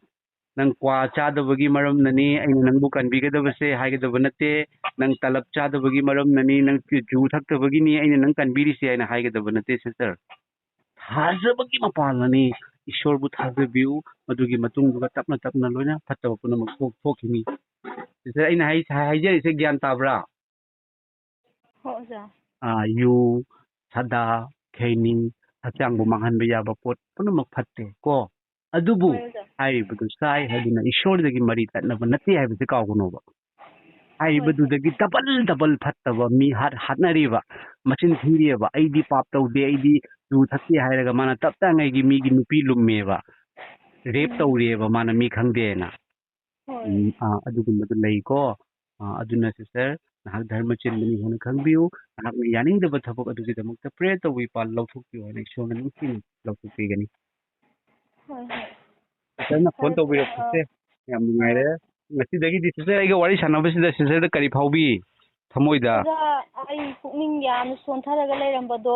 "ꯅꯪ ꯀ꯭ꯋꯥ ꯆꯥꯗꯕꯒꯤ ꯃꯔꯝꯅꯅꯤ ꯑꯩꯅ ꯅꯪꯕꯨ ꯀꯟꯕꯤꯒꯗꯕꯁꯦ" ꯍꯥꯏꯒꯗꯕ ꯅꯠꯇꯦ꯫ "ꯅꯪ ꯇꯂꯞ ꯆꯥꯗꯕꯒꯤ ꯃꯔꯝꯅꯅꯤ, ꯅꯪ ꯖꯨ ꯊꯛꯇꯕꯒꯤꯅꯤ ꯑꯩꯅ ꯅꯪ ꯀꯟꯕꯤꯔꯤꯁꯦ" ꯍꯥꯏꯅ ꯍꯥꯏꯒꯗꯕ ꯅꯠꯇꯦ ꯁꯤꯁꯇꯔ꯫ ꯊꯥꯖꯕꯒꯤ ꯃꯄꯥꯜꯅꯅꯤ ꯏꯁꯣꯔꯕꯨ ꯊꯥꯖꯕꯤꯌꯨ, ꯃꯗꯨꯒꯤ ꯃꯇꯨꯡꯗꯨꯒ ꯇꯞꯅ ꯇꯞꯅ ꯂꯣꯏꯅ ꯐꯠꯇꯕ ꯄꯨꯝꯅꯃꯛ ꯊꯣꯛ-, ꯊꯣꯛꯈꯤꯅꯤ꯫ ꯁꯤꯁꯇꯔ, ꯑꯩꯅ ꯍꯥꯏ-, ꯍꯥꯏꯖꯔꯤꯁꯦ ꯒ꯭ꯌꯥꯟ ꯇꯥꯕ꯭ꯔꯥ? ꯍꯣꯏ, ꯑꯣꯖꯥ꯫ ꯑꯥ, ꯌꯨ, ꯁꯥꯗꯥ, ꯈꯩꯅꯤ, ꯍꯛꯆꯥꯡꯕꯨ ꯃꯥꯡꯍꯟꯕ ꯌꯥꯕ ꯄꯣꯠ ꯄꯨꯝꯅꯃꯛ ꯐꯠꯇꯦ ꯀꯣ꯫ ꯑꯗꯨꯕꯨ ꯍꯣꯏ, ꯑꯣꯖꯥ꯫ ꯍꯥꯏꯔꯤꯕꯗꯨ ꯆꯥꯏ ꯍꯥꯏꯗꯨꯅ ꯏꯁꯣꯔꯗꯒꯤ ꯃꯔꯤ ꯇꯠꯅꯕ ꯅꯠꯇꯦ ꯍꯥꯏꯕꯁꯦ ꯀꯥꯎꯒꯅꯣꯕ꯫ ꯍꯣꯏ, ꯍꯣꯏ꯫ ꯍꯥꯏꯔꯤꯕꯗꯨꯗꯒꯤ ꯗꯕꯜ ꯗꯕꯜ ꯐꯠꯇꯕ ꯃꯤ ꯍꯥꯠ-, ꯍꯥꯠꯅꯔꯤꯕ, ꯃꯆꯤꯟ ꯊꯤꯔꯤꯑꯕ, "ꯑꯩꯗꯤ ꯄꯥꯞ ꯇꯧꯗꯦ, ꯑꯩꯗꯤ ꯌꯨ ꯊꯛꯇꯦ" ꯍꯥꯏꯔꯒ ꯃꯥꯅ ꯇꯞ ꯇꯥꯉꯩꯒꯤ ꯃꯤꯒꯤ ꯅꯨꯄꯤ ꯂꯨꯝꯃꯦꯕ, ꯔꯦꯞ ꯎꯝ꯫ ꯇꯧꯔꯤꯑꯕ ꯃꯥꯅ ꯃꯤ ꯈꯪꯗꯦꯅ꯫ ꯍꯣꯏ꯫ ꯎꯝ, ꯑꯥ, ꯑꯗꯨꯒꯨꯝꯕꯗꯨ ꯂꯩꯀꯣ꯫ ꯑꯥ, ꯑꯗꯨꯅ ꯁꯤꯁꯇꯔ, ꯅꯍꯥꯛ ꯙꯔꯃ ꯆꯦꯟꯕꯅꯤ ꯍꯥꯏꯅ ꯈꯪꯕꯤꯌꯨ꯫ ꯅꯍꯥꯛꯅ ꯌꯥꯅꯤꯡꯗꯕ ꯊꯕꯛ ꯑꯗꯨꯒꯤꯗꯃꯛꯇ ꯄ꯭ꯔꯦꯌꯔ ꯇꯧꯕꯤꯌꯨ, ꯂꯧꯊꯣꯛꯄꯤꯌꯨ ꯍꯥꯏꯅ ꯏꯁꯣꯔꯅ ꯅꯤꯡꯊꯤꯅ ꯂꯧꯊꯣꯛꯄꯤꯒꯅꯤ꯫ ꯍꯣꯏ, ꯍꯣꯏ꯫ ꯁꯤꯁꯇꯔꯅ ꯐꯣꯟ ꯐꯔꯦ, ꯐꯔꯦ, ꯑ, ꯇꯧꯕꯤꯔꯛꯄꯁꯦ ꯌꯥꯝ ꯑ, ꯅꯨꯡꯉꯥꯏꯔꯦ꯫ ꯉꯁꯤꯗꯒꯤꯗꯤ ꯁꯤꯁꯇꯔ ꯑꯩꯒ ꯋꯥꯔꯤ ꯁꯥꯟꯅꯕꯁꯤꯗ ꯁꯤꯁꯇꯔꯗ ꯀꯔꯤ ꯐꯥꯎꯕꯤ ꯊꯃꯣꯏꯗ? ꯑꯣꯖꯥ, ꯑꯩ ꯄꯨꯛꯅꯤꯡ ꯌꯥꯝꯅ ꯁꯣꯟꯊꯔꯒ ꯂꯩꯔꯝꯕꯗꯣ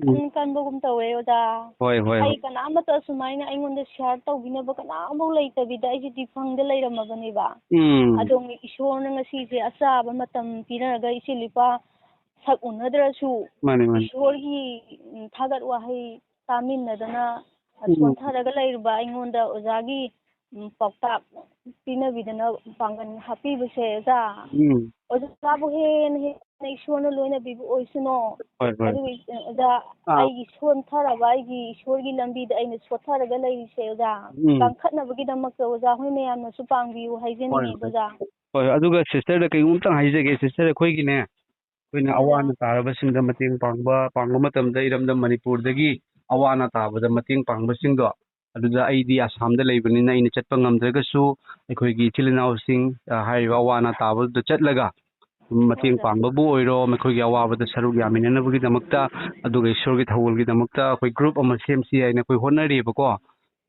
ꯎꯝ꯫ ꯈꯪꯀꯟ ꯀꯟꯕꯒꯨꯝ ꯇꯧꯋꯦ, ꯑꯣꯖꯥ꯫ ꯍꯣꯏ, ꯍꯣꯏ, ꯑꯩ ꯍꯣꯏ꯫ ꯀꯅꯥꯃꯠꯇ ꯑꯁꯨꯃꯥꯏꯅ ꯑꯩꯉꯣꯟꯗ ꯁꯤꯌꯥꯔ ꯇꯧꯕꯤꯅꯕ ꯀꯅꯥꯝꯐꯥꯎ ꯂꯩꯇꯕꯤꯗ ꯑꯩꯁꯦ ꯗꯤꯐꯪꯗ ꯂꯩꯔꯝꯃꯕꯅꯦꯕ꯫ ꯎꯝ꯫ ꯑꯗꯣ ꯏꯁꯣꯔꯅ ꯉꯁꯤꯁꯦ ꯑꯆꯥꯕ ꯃꯇꯝ ꯄꯤꯔꯒ ꯏꯆꯤꯜ ꯏꯄꯥ ꯁꯛ ꯎꯅꯗ꯭ꯔꯁꯨ ꯃꯥꯅꯦ, ꯃꯥꯅꯦ꯫ ꯏꯁꯣꯔꯒꯤ, ꯎꯝ, ꯊꯥꯒꯠ ꯋꯥꯍꯩ ꯇꯥꯃꯤꯟꯅꯗꯅ ꯎꯝ꯫ ꯁꯣꯟꯊꯔꯒ ꯂꯩꯔꯨꯕ ꯑꯩꯉꯣꯟꯗ ꯑꯣꯖꯥꯒꯤ, ꯎꯝ, ꯄꯥꯎꯇꯥꯛ ꯄꯤꯅꯕꯤꯗꯅ ꯄꯥꯡꯒꯜ ꯍꯥꯞꯄꯤꯕꯁꯦ, ꯑꯣꯖꯥ꯫ ꯎꯝ꯫ ꯑꯣꯖꯥꯕꯨ ꯍꯦꯟꯅ ꯍꯦꯟꯅ ꯏꯁꯣꯔꯅ ꯂꯣꯏꯅꯕꯤꯕ ꯑꯣꯏꯁꯅꯣ꯫ ꯍꯣꯏ, ꯍꯣꯏ꯫ ꯑꯗꯨꯒ, ꯑꯣꯖꯥ, ꯑꯥ꯫ ꯑꯩꯒꯤ ꯁꯣꯟꯊꯔꯕ, ꯑꯩꯒꯤ ꯏꯁꯣꯔꯒꯤ ꯂꯝꯕꯤꯗ ꯑꯩꯅ ꯁꯣꯠꯊꯔꯒ ꯂꯩꯔꯤꯁꯦ, ꯑꯣꯖꯥ, ꯎꯝ꯫ ꯀꯥꯡꯈꯠꯅꯕꯒꯤꯗꯃꯛꯇ ꯑꯣꯖꯥ ꯍꯣꯏ ꯃꯌꯥꯝꯅꯁꯨ ꯄꯥꯡꯕꯤꯌꯨ ꯍꯣꯏ, ꯍꯥꯏꯖꯅꯤꯡꯉꯦ, ꯍꯣꯏ꯫ ꯑꯣꯖꯥ꯫ ꯍꯣꯏ, ꯑꯗꯨꯒ ꯁꯤꯁꯇꯔꯗ ꯀꯩꯒꯨꯝꯕ ꯑꯝꯇꯪ ꯍꯥꯏꯖꯒꯦ, ꯁꯤꯁꯇꯔ, ꯑꯩꯈꯣꯏꯒꯤꯅꯦ, ꯑꯩꯈꯣꯏꯅ ꯑꯣꯖꯥ꯫ ꯑꯋꯥ ꯑꯅꯥ ꯇꯥꯔꯕꯁꯤꯡꯗ ꯃꯇꯦꯡ ꯄꯥꯡꯕ, ꯄꯥꯡꯕ ꯃꯇꯝꯗ ꯏꯔꯝꯗꯝ ꯃꯅꯤꯄꯨꯔꯗꯒꯤ ꯑꯋꯥ ꯑꯅꯥ ꯇꯥꯕꯗ ꯃꯇꯦꯡ ꯄꯥꯡꯕꯁꯤꯡꯗꯣ, ꯑꯗꯨꯗ ꯑꯩꯗꯤ ꯑꯁꯥꯝꯗ ꯂꯩꯕꯅꯤꯅ ꯑꯩꯅ ꯆꯠꯄ ꯉꯝꯗ꯭ꯔꯒꯁꯨ, ꯑꯩꯈꯣꯏꯒꯤ ꯏꯆꯤꯜ ꯏꯅꯥꯎꯁꯤꯡ, ꯑ, ꯍꯥꯏꯔꯤꯕ ꯑꯋꯥ ꯑꯅꯥ ꯇꯥꯕꯗꯨꯗ ꯆꯠꯂꯒ ꯁꯨꯝ ꯃꯇꯦꯡ ꯑꯣꯖꯥ꯫ ꯄꯥꯡꯕꯕꯨ ꯑꯣꯏꯔꯣ, ꯃꯈꯣꯏꯒꯤ ꯑꯋꯥꯕꯗ ꯁꯔꯨꯛ ꯌꯥꯃꯤꯟꯅꯅꯕꯒꯤꯗꯃꯛꯇ, ꯑꯗꯨꯒ ꯏꯁꯣꯔꯒꯤ ꯊꯧꯒꯜꯒꯤꯗꯃꯛꯇ ꯑꯩꯈꯣꯏ ꯒ꯭ꯔꯨꯞ ꯑꯃ ꯁꯦꯝꯁꯤ ꯍꯥꯏꯅ ꯑꯩꯈꯣꯏ ꯍꯣꯠꯅꯔꯤꯕꯀꯣ꯫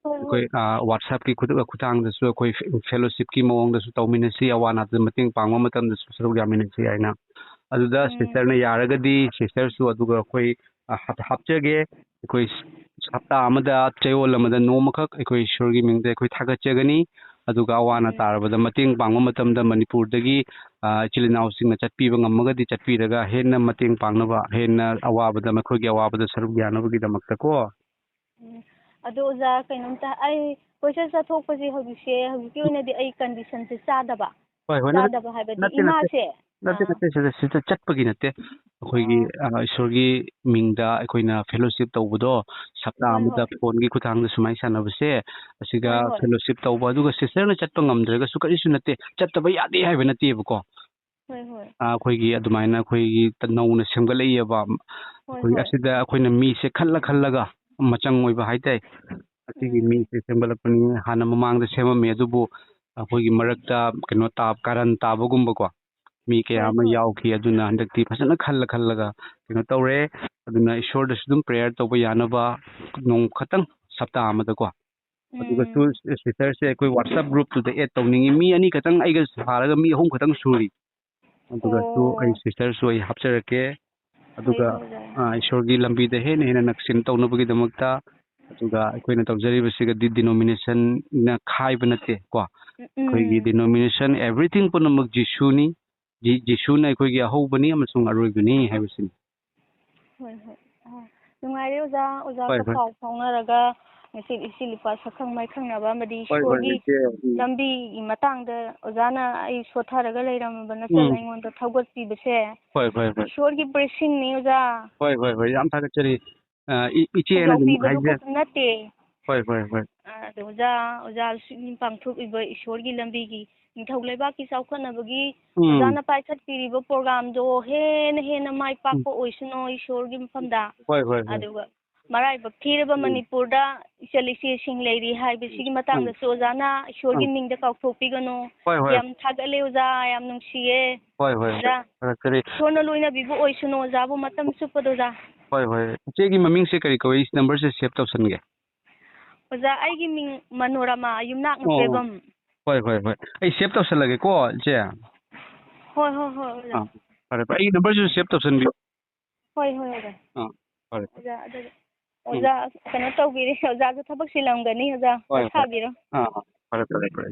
ꯍꯣꯏ, ꯑꯩꯈꯣꯏ, ꯍꯣꯏ꯫ ꯑ, WhatsApp-ꯀꯤ ꯈꯨꯠ-, ꯈꯨꯠꯊꯥꯡꯗꯁꯨ ꯑꯩꯈꯣꯏ ꯐꯦ-, ꯐꯦꯂꯣꯁꯤꯞꯀꯤ ꯃꯑꯣꯡꯗꯁꯨ ꯇꯧꯃꯤꯟꯅꯁꯤ, ꯑꯋꯥ ꯑꯅꯥꯗ ꯃꯇꯦꯡ ꯄꯥꯡꯕ ꯃꯇꯝꯗꯁꯨ ꯁꯔꯨꯛ ꯌꯥꯃꯤꯟꯅꯁꯤ ꯍꯥꯏꯅ꯫ ꯑꯗꯨꯗ ꯎꯝ꯫ ꯁꯤꯁꯇꯔꯅ ꯌꯥꯔꯒꯗꯤ ꯁꯤꯁꯇꯔꯁꯨ ꯑꯗꯨꯒ ꯑꯩꯈꯣꯏ, ꯑ, ꯍꯥꯞ-, ꯍꯥꯞꯆꯒꯦ꯫ ꯑꯩꯈꯣꯏ ꯍꯞꯇꯥ ꯑꯃꯗ ꯆꯌꯣꯜ ꯑꯃꯗ ꯅꯣꯡꯃꯈꯛ ꯑꯩꯈꯣꯏ ꯏꯁꯣꯔꯒꯤ ꯃꯤꯡꯗ ꯑꯩꯈꯣꯏ ꯊꯥꯒꯠꯆꯒꯅꯤ꯫ ꯑꯗꯨꯒ ꯑꯋꯥ ꯑꯅꯥ ꯎꯝ꯫ ꯇꯥꯔꯕꯗ ꯃꯇꯦꯡ ꯄꯥꯡꯕ ꯃꯇꯝꯗ ꯃꯅꯤꯄꯨꯔꯗꯒꯤ, ꯑ, ꯏꯆꯤꯜ ꯏꯅꯥꯎꯁꯤꯡꯅ ꯆꯠꯄꯤꯕ ꯉꯝꯃꯒꯗꯤ ꯆꯠꯄꯤꯔꯒ ꯍꯦꯟꯅ ꯃꯇꯦꯡ ꯄꯥꯡꯅꯕ, ꯍꯦꯟꯅ ꯑꯋꯥꯕꯗ, ꯃꯈꯣꯏꯒꯤ ꯑꯋꯥꯕꯗ ꯁꯔꯨꯛ ꯌꯥꯅꯕꯒꯤꯗꯃꯛꯇꯀꯣ꯫ ꯎꯝ, ꯑꯗꯣ ꯑꯣꯖꯥ, ꯀꯩꯅꯣꯝꯇ, ꯑꯩ ꯀꯣꯏꯆꯠ ꯆꯠꯊꯣꯛꯄꯁꯦ ꯍꯧꯖꯤꯛꯁꯦ, ꯍꯧꯖꯤꯛꯀꯤ ꯑꯣꯏꯅꯗꯤ ꯑꯩ conditionꯁꯦ ꯆꯥꯗꯕ꯫ ꯍꯣꯏ, ꯍꯣꯏ, ꯅꯠ- ꯆꯥꯗꯕ ꯍꯥꯏꯕꯗꯤ ꯅꯠꯇꯦ, ꯅꯠꯇꯦ꯫ ꯏꯃꯥꯁꯦ꯫ ꯅꯠꯇꯦ, ꯑꯥ꯫ ꯅꯠꯇꯦ, ꯁꯤꯗ, ꯁꯤꯗ ꯆꯠꯄꯒꯤ ꯅꯠꯇꯦ꯫ ꯑꯩꯈꯣꯏꯒꯤ, ꯑꯥ꯫ ꯑ, ꯏꯁꯣꯔꯒꯤ ꯃꯤꯡꯗ ꯑꯩꯈꯣꯏꯅ fellowship ꯇꯧꯕꯗꯣ, ꯁꯞꯇꯥ ꯍꯣꯏ, ꯑꯃꯗ ꯍꯣꯏ꯫ phoneꯒꯤ ꯈꯨꯠꯊꯥꯡꯗ ꯁꯨꯃꯥꯏꯅ ꯁꯥꯟꯅꯕꯁꯦ, ꯑꯁꯤꯒ ꯍꯣꯏ, ꯍꯣꯏ꯫ fellowship ꯇꯧꯕ, ꯑꯗꯨꯒ sisterꯅ ꯆꯠꯄ ꯉꯝꯗ꯭ꯔꯒꯁꯨ ꯀꯔꯤꯁꯨ ꯅꯠꯇꯦ, ꯆꯠꯇꯕ ꯌꯥꯗꯦ ꯍꯥꯏꯕ ꯅꯠꯇꯦꯕꯀꯣ꯫ ꯍꯣꯏ, ꯍꯣꯏ꯫ ꯑ, ꯑꯩꯈꯣꯏꯒꯤ ꯑꯗꯨꯃꯥꯏꯅ ꯑꯩꯈꯣꯏꯒꯤ ꯅꯧꯅ ꯁꯦꯝꯒꯠꯂꯛꯏꯑꯕ꯫ ꯍꯣꯏ, ꯑꯩꯈꯣꯏ ꯍꯣꯏ꯫ ꯑꯁꯤꯗ ꯑꯩꯈꯣꯏꯅ ꯃꯤꯁꯦ ꯈꯜꯂ ꯈꯜꯂꯒ ꯃꯆꯪ ꯑꯣꯏꯕ ꯍꯥꯏꯇꯥꯔꯦ꯫ ꯑꯁꯤꯒꯤ ꯎꯝ꯫ ꯃꯤꯁꯦ ꯁꯦꯝꯒꯠꯂꯛꯄꯅꯤ꯫ ꯍꯥꯟꯅ ꯃꯃꯥꯡꯗ ꯁꯦꯝꯃꯝꯃꯦ, ꯑꯗꯨꯕꯨ ꯑꯩꯈꯣꯏꯒꯤ ꯃꯔꯛꯇ ꯀꯩꯅꯣ ꯇꯥ-, ꯀꯥꯔꯟ ꯇꯥꯕꯒꯨꯝꯕꯀꯣ, ꯃꯤ ꯀꯌꯥ ꯍꯣꯏ, ꯑꯃ ꯍꯣꯏ꯫ ꯌꯥꯎꯈꯤ꯫ ꯑꯗꯨꯅ ꯍꯟꯗꯛꯇꯤ ꯐꯖꯅ ꯈꯜꯂ ꯈꯜꯂꯒ ꯀꯩꯅꯣ ꯇꯧꯔꯦ꯫ ꯑꯗꯨꯅ ꯏꯁꯣꯔꯗꯁꯨ ꯑꯗꯨꯝ prayer ꯇꯧꯕ ꯌꯥꯅꯕ ꯅꯣꯡ ꯈꯛꯇꯪ ꯁꯞꯇꯥ ꯑꯃꯗꯀꯣ꯫ ꯑꯗꯨꯒꯁꯨ ꯎꯝ꯫ sisterꯁꯦ ꯑꯩꯈꯣꯏ WhatsApp groupꯇꯨꯗ add ꯇꯧꯅꯤꯡꯉꯤ꯫ ꯃꯤ ꯑꯅꯤ ꯈꯛꯇꯪ ꯑꯩꯒ ꯁꯥꯔꯒ ꯃꯤ ꯑꯍꯨꯝ ꯈꯛꯇꯪ ꯁꯨꯔꯤ꯫ ꯑꯗꯨꯒꯁꯨ ꯑꯩ ꯑꯣ꯫ sisterꯁꯨ ꯑꯩ ꯍꯥꯞꯆꯔꯛꯀꯦ꯫ ꯍꯣꯏ, ꯑꯗꯨꯒ, ꯍꯣꯏ, ꯑꯣꯖꯥ꯫ ꯑ, ꯏꯁꯣꯔꯒꯤ ꯂꯝꯕꯤꯗ ꯍꯦꯟꯅ ꯍꯦꯟꯅ ꯅꯛꯁꯤꯟ ꯇꯧꯅꯕꯒꯤꯗꯃꯛꯇ, ꯑꯗꯨꯒ ꯑꯩꯈꯣꯏꯅ ꯇꯧꯖꯔꯤꯕꯁꯤꯒꯗꯤ denominationꯅ ꯈꯥꯏꯕ ꯅꯠꯇꯦ ꯀꯣ꯫ ꯎꯝ, ꯑꯩꯈꯣꯏꯒꯤ ꯎꯝ꯫ Denomination, everything ꯄꯨꯝꯅꯃꯛ ꯖꯤꯁꯨꯅꯤ꯫ ꯖꯤ-, ꯖꯤꯁꯨꯅ ꯑꯩꯈꯣꯏꯒꯤ ꯑꯍꯧꯕꯅꯤ ꯑꯃꯁꯨꯡ ꯑꯔꯣꯏꯕꯅꯤ ꯍꯥꯏꯕꯁꯤꯅꯤ꯫ ꯍꯣꯏ, ꯍꯣꯏ꯫ ꯑꯥ, ꯅꯨꯡꯉꯥꯏꯔꯦ ꯑꯣꯖꯥ꯫ ꯍꯣꯏ, ꯑꯣꯖꯥꯒ ꯍꯣꯏ꯫ ꯄꯥꯎ ꯐꯥꯎꯅꯔꯒ ꯉꯁꯤ ꯏꯆꯤꯜ ꯏꯄꯥ ꯁꯛꯈꯪ ꯃꯥꯏꯈꯪꯅꯕ ꯑꯃꯗꯤ ꯍꯣꯏ, ꯍꯣꯏ, ꯏꯁꯣꯔꯒꯤ ꯏꯆꯦ, ꯎꯝ꯫ ꯂꯝꯕꯤꯒꯤ ꯃꯇꯥꯡꯗ ꯑꯣꯖꯥꯅ ꯑꯩ ꯁꯣꯠꯊꯔꯒ ꯂꯩꯔꯝꯃꯕ ꯅꯆꯜ ꯎꯝ꯫ ꯑꯩꯉꯣꯟꯗ ꯊꯧꯒꯠꯄꯤꯕꯁꯦ ꯍꯣꯏ, ꯍꯣꯏ, ꯍꯣꯏ꯫ ꯏꯁꯣꯔꯒꯤ blessingꯅꯤ ꯑꯣꯖꯥ꯫ ꯍꯣꯏ, ꯍꯣꯏ, ꯍꯣꯏ꯫ ꯌꯥꯝ ꯊꯥꯒꯠꯆꯔꯤ꯫ ꯑ, ꯏ-, ꯏꯆꯦꯅ ꯑꯗꯨꯝ ꯊꯧꯖꯥꯜ ꯄꯤꯕꯗꯨ ꯍꯥꯏꯖ-, ꯈꯛꯇ ꯅꯠꯇꯦ꯫ ꯍꯣꯏ, ꯍꯣꯏ, ꯍꯣꯏ꯫ ꯑ, ꯑꯗꯣ ꯑꯣꯖꯥ, ꯑꯣꯖꯥꯁꯤꯡꯅ ꯄꯥꯡꯊꯣꯛꯂꯤꯕ ꯏꯁꯣꯔꯒꯤ ꯂꯝꯕꯤꯒꯤ ꯅꯤꯡꯊꯧ ꯂꯩꯕꯥꯛꯀꯤ ꯆꯥꯎꯈꯠꯅꯕꯒꯤ ꯎꯝ꯫ ꯑꯣꯖꯥꯅ ꯄꯥꯏꯈꯠꯄꯤꯔꯤꯕ programꯗꯣ ꯍꯦꯟꯅ ꯍꯦꯟꯅ ꯃꯥꯏ ꯄꯥꯛꯄ ꯑꯣꯏꯁꯅꯨ ꯏꯁꯣꯔꯒꯤ ꯃꯐꯝꯗ꯫ ꯍꯣꯏ, ꯍꯣꯏ, ꯍꯣꯏ꯫ ꯑꯗꯨꯒ ꯃꯔꯥꯏꯕꯛ ꯊꯤꯔꯕ ꯎꯝ꯫ ꯃꯅꯤꯄꯨꯔꯗ ꯏꯆꯜ ꯏꯆꯦꯁꯤꯡ ꯂꯩꯔꯤ ꯍꯥꯏꯕꯁꯤꯒꯤ ꯎꯝ꯫ ꯃꯇꯥꯡꯗꯁꯨ ꯑꯣꯖꯥꯅ ꯏꯁꯣꯔꯒꯤ ꯎꯝ꯫ ꯃꯤꯡꯗ ꯀꯥꯎꯊꯣꯛꯄꯤꯒꯅꯨ꯫ ꯍꯣꯏ, ꯍꯣꯏ꯫ ꯌꯥꯝ ꯊꯥꯒꯠꯂꯦ ꯑꯣꯖꯥ, ꯌꯥꯝ ꯅꯨꯡꯁꯤꯌꯦ꯫ ꯍꯣꯏ, ꯍꯣꯏ꯫ ꯑꯣꯖꯥ, ꯊꯥꯒꯠꯆꯔꯤ꯫ ꯏꯁꯣꯔꯅ ꯂꯣꯏꯅꯕꯤꯕ ꯑꯣꯏꯁꯅꯨ ꯑꯣꯖꯥꯕꯨ ꯃꯇꯝ ꯆꯨꯞꯄꯗ ꯑꯣꯖꯥ꯫ ꯍꯣꯏ, ꯍꯣꯏ꯫ ꯏꯆꯦꯒꯤ ꯃꯃꯤꯡꯁꯦ ꯀꯔꯤ ꯀꯧꯏ? ꯑꯩ numberꯁꯦ save ꯇꯧꯁꯟꯒꯦ꯫ ꯑꯣꯖꯥ, ꯑꯩꯒꯤ ꯃꯤꯡ ꯃꯅꯣꯔꯃꯥ ꯌꯨꯝꯅꯥꯛ ꯑꯣ, ꯑꯣ꯫ ꯅꯨꯡꯁꯦꯕꯝ꯫ ꯍꯣꯏ, ꯍꯣꯏ, ꯍꯣꯏ꯫ ꯑꯩ save ꯇꯧꯁꯜꯂꯒꯦꯀꯣ, ꯏꯆꯦ꯫ ꯍꯣꯏ, ꯍꯣꯏ, ꯍꯣꯏ, ꯑꯣꯖꯥ꯫ ꯑꯥ, ꯐꯔꯦ, ꯐꯔꯦ꯫ ꯑꯩꯒꯤ numberꯁꯤꯁꯨ save ꯇꯧꯁꯟꯕꯤꯌꯨ꯫ ꯍꯣꯏ, ꯍꯣꯏ, ꯑꯣꯖꯥ꯫ ꯑꯥ, ꯐꯔꯦ, ꯐꯔꯦ꯫ ꯑꯣꯖꯥ, ꯑꯗꯨꯗꯤ ꯎꯝ꯫ ꯑꯣꯖꯥ ꯀꯩꯅꯣ ꯇꯧꯕꯤꯔꯦ, ꯑꯣꯖꯥꯁꯨ ꯊꯕꯛ ꯆꯤꯜꯂꯝꯒꯅꯤ, ꯑꯣꯖꯥ ꯍꯣꯏ, ꯍꯣꯏ꯫ ꯄꯣꯊꯥꯕꯤꯔꯣ꯫ ꯑꯥ, ꯑꯥ, ꯐꯔꯦ, ꯐꯔꯦ, ꯐꯔꯦ꯫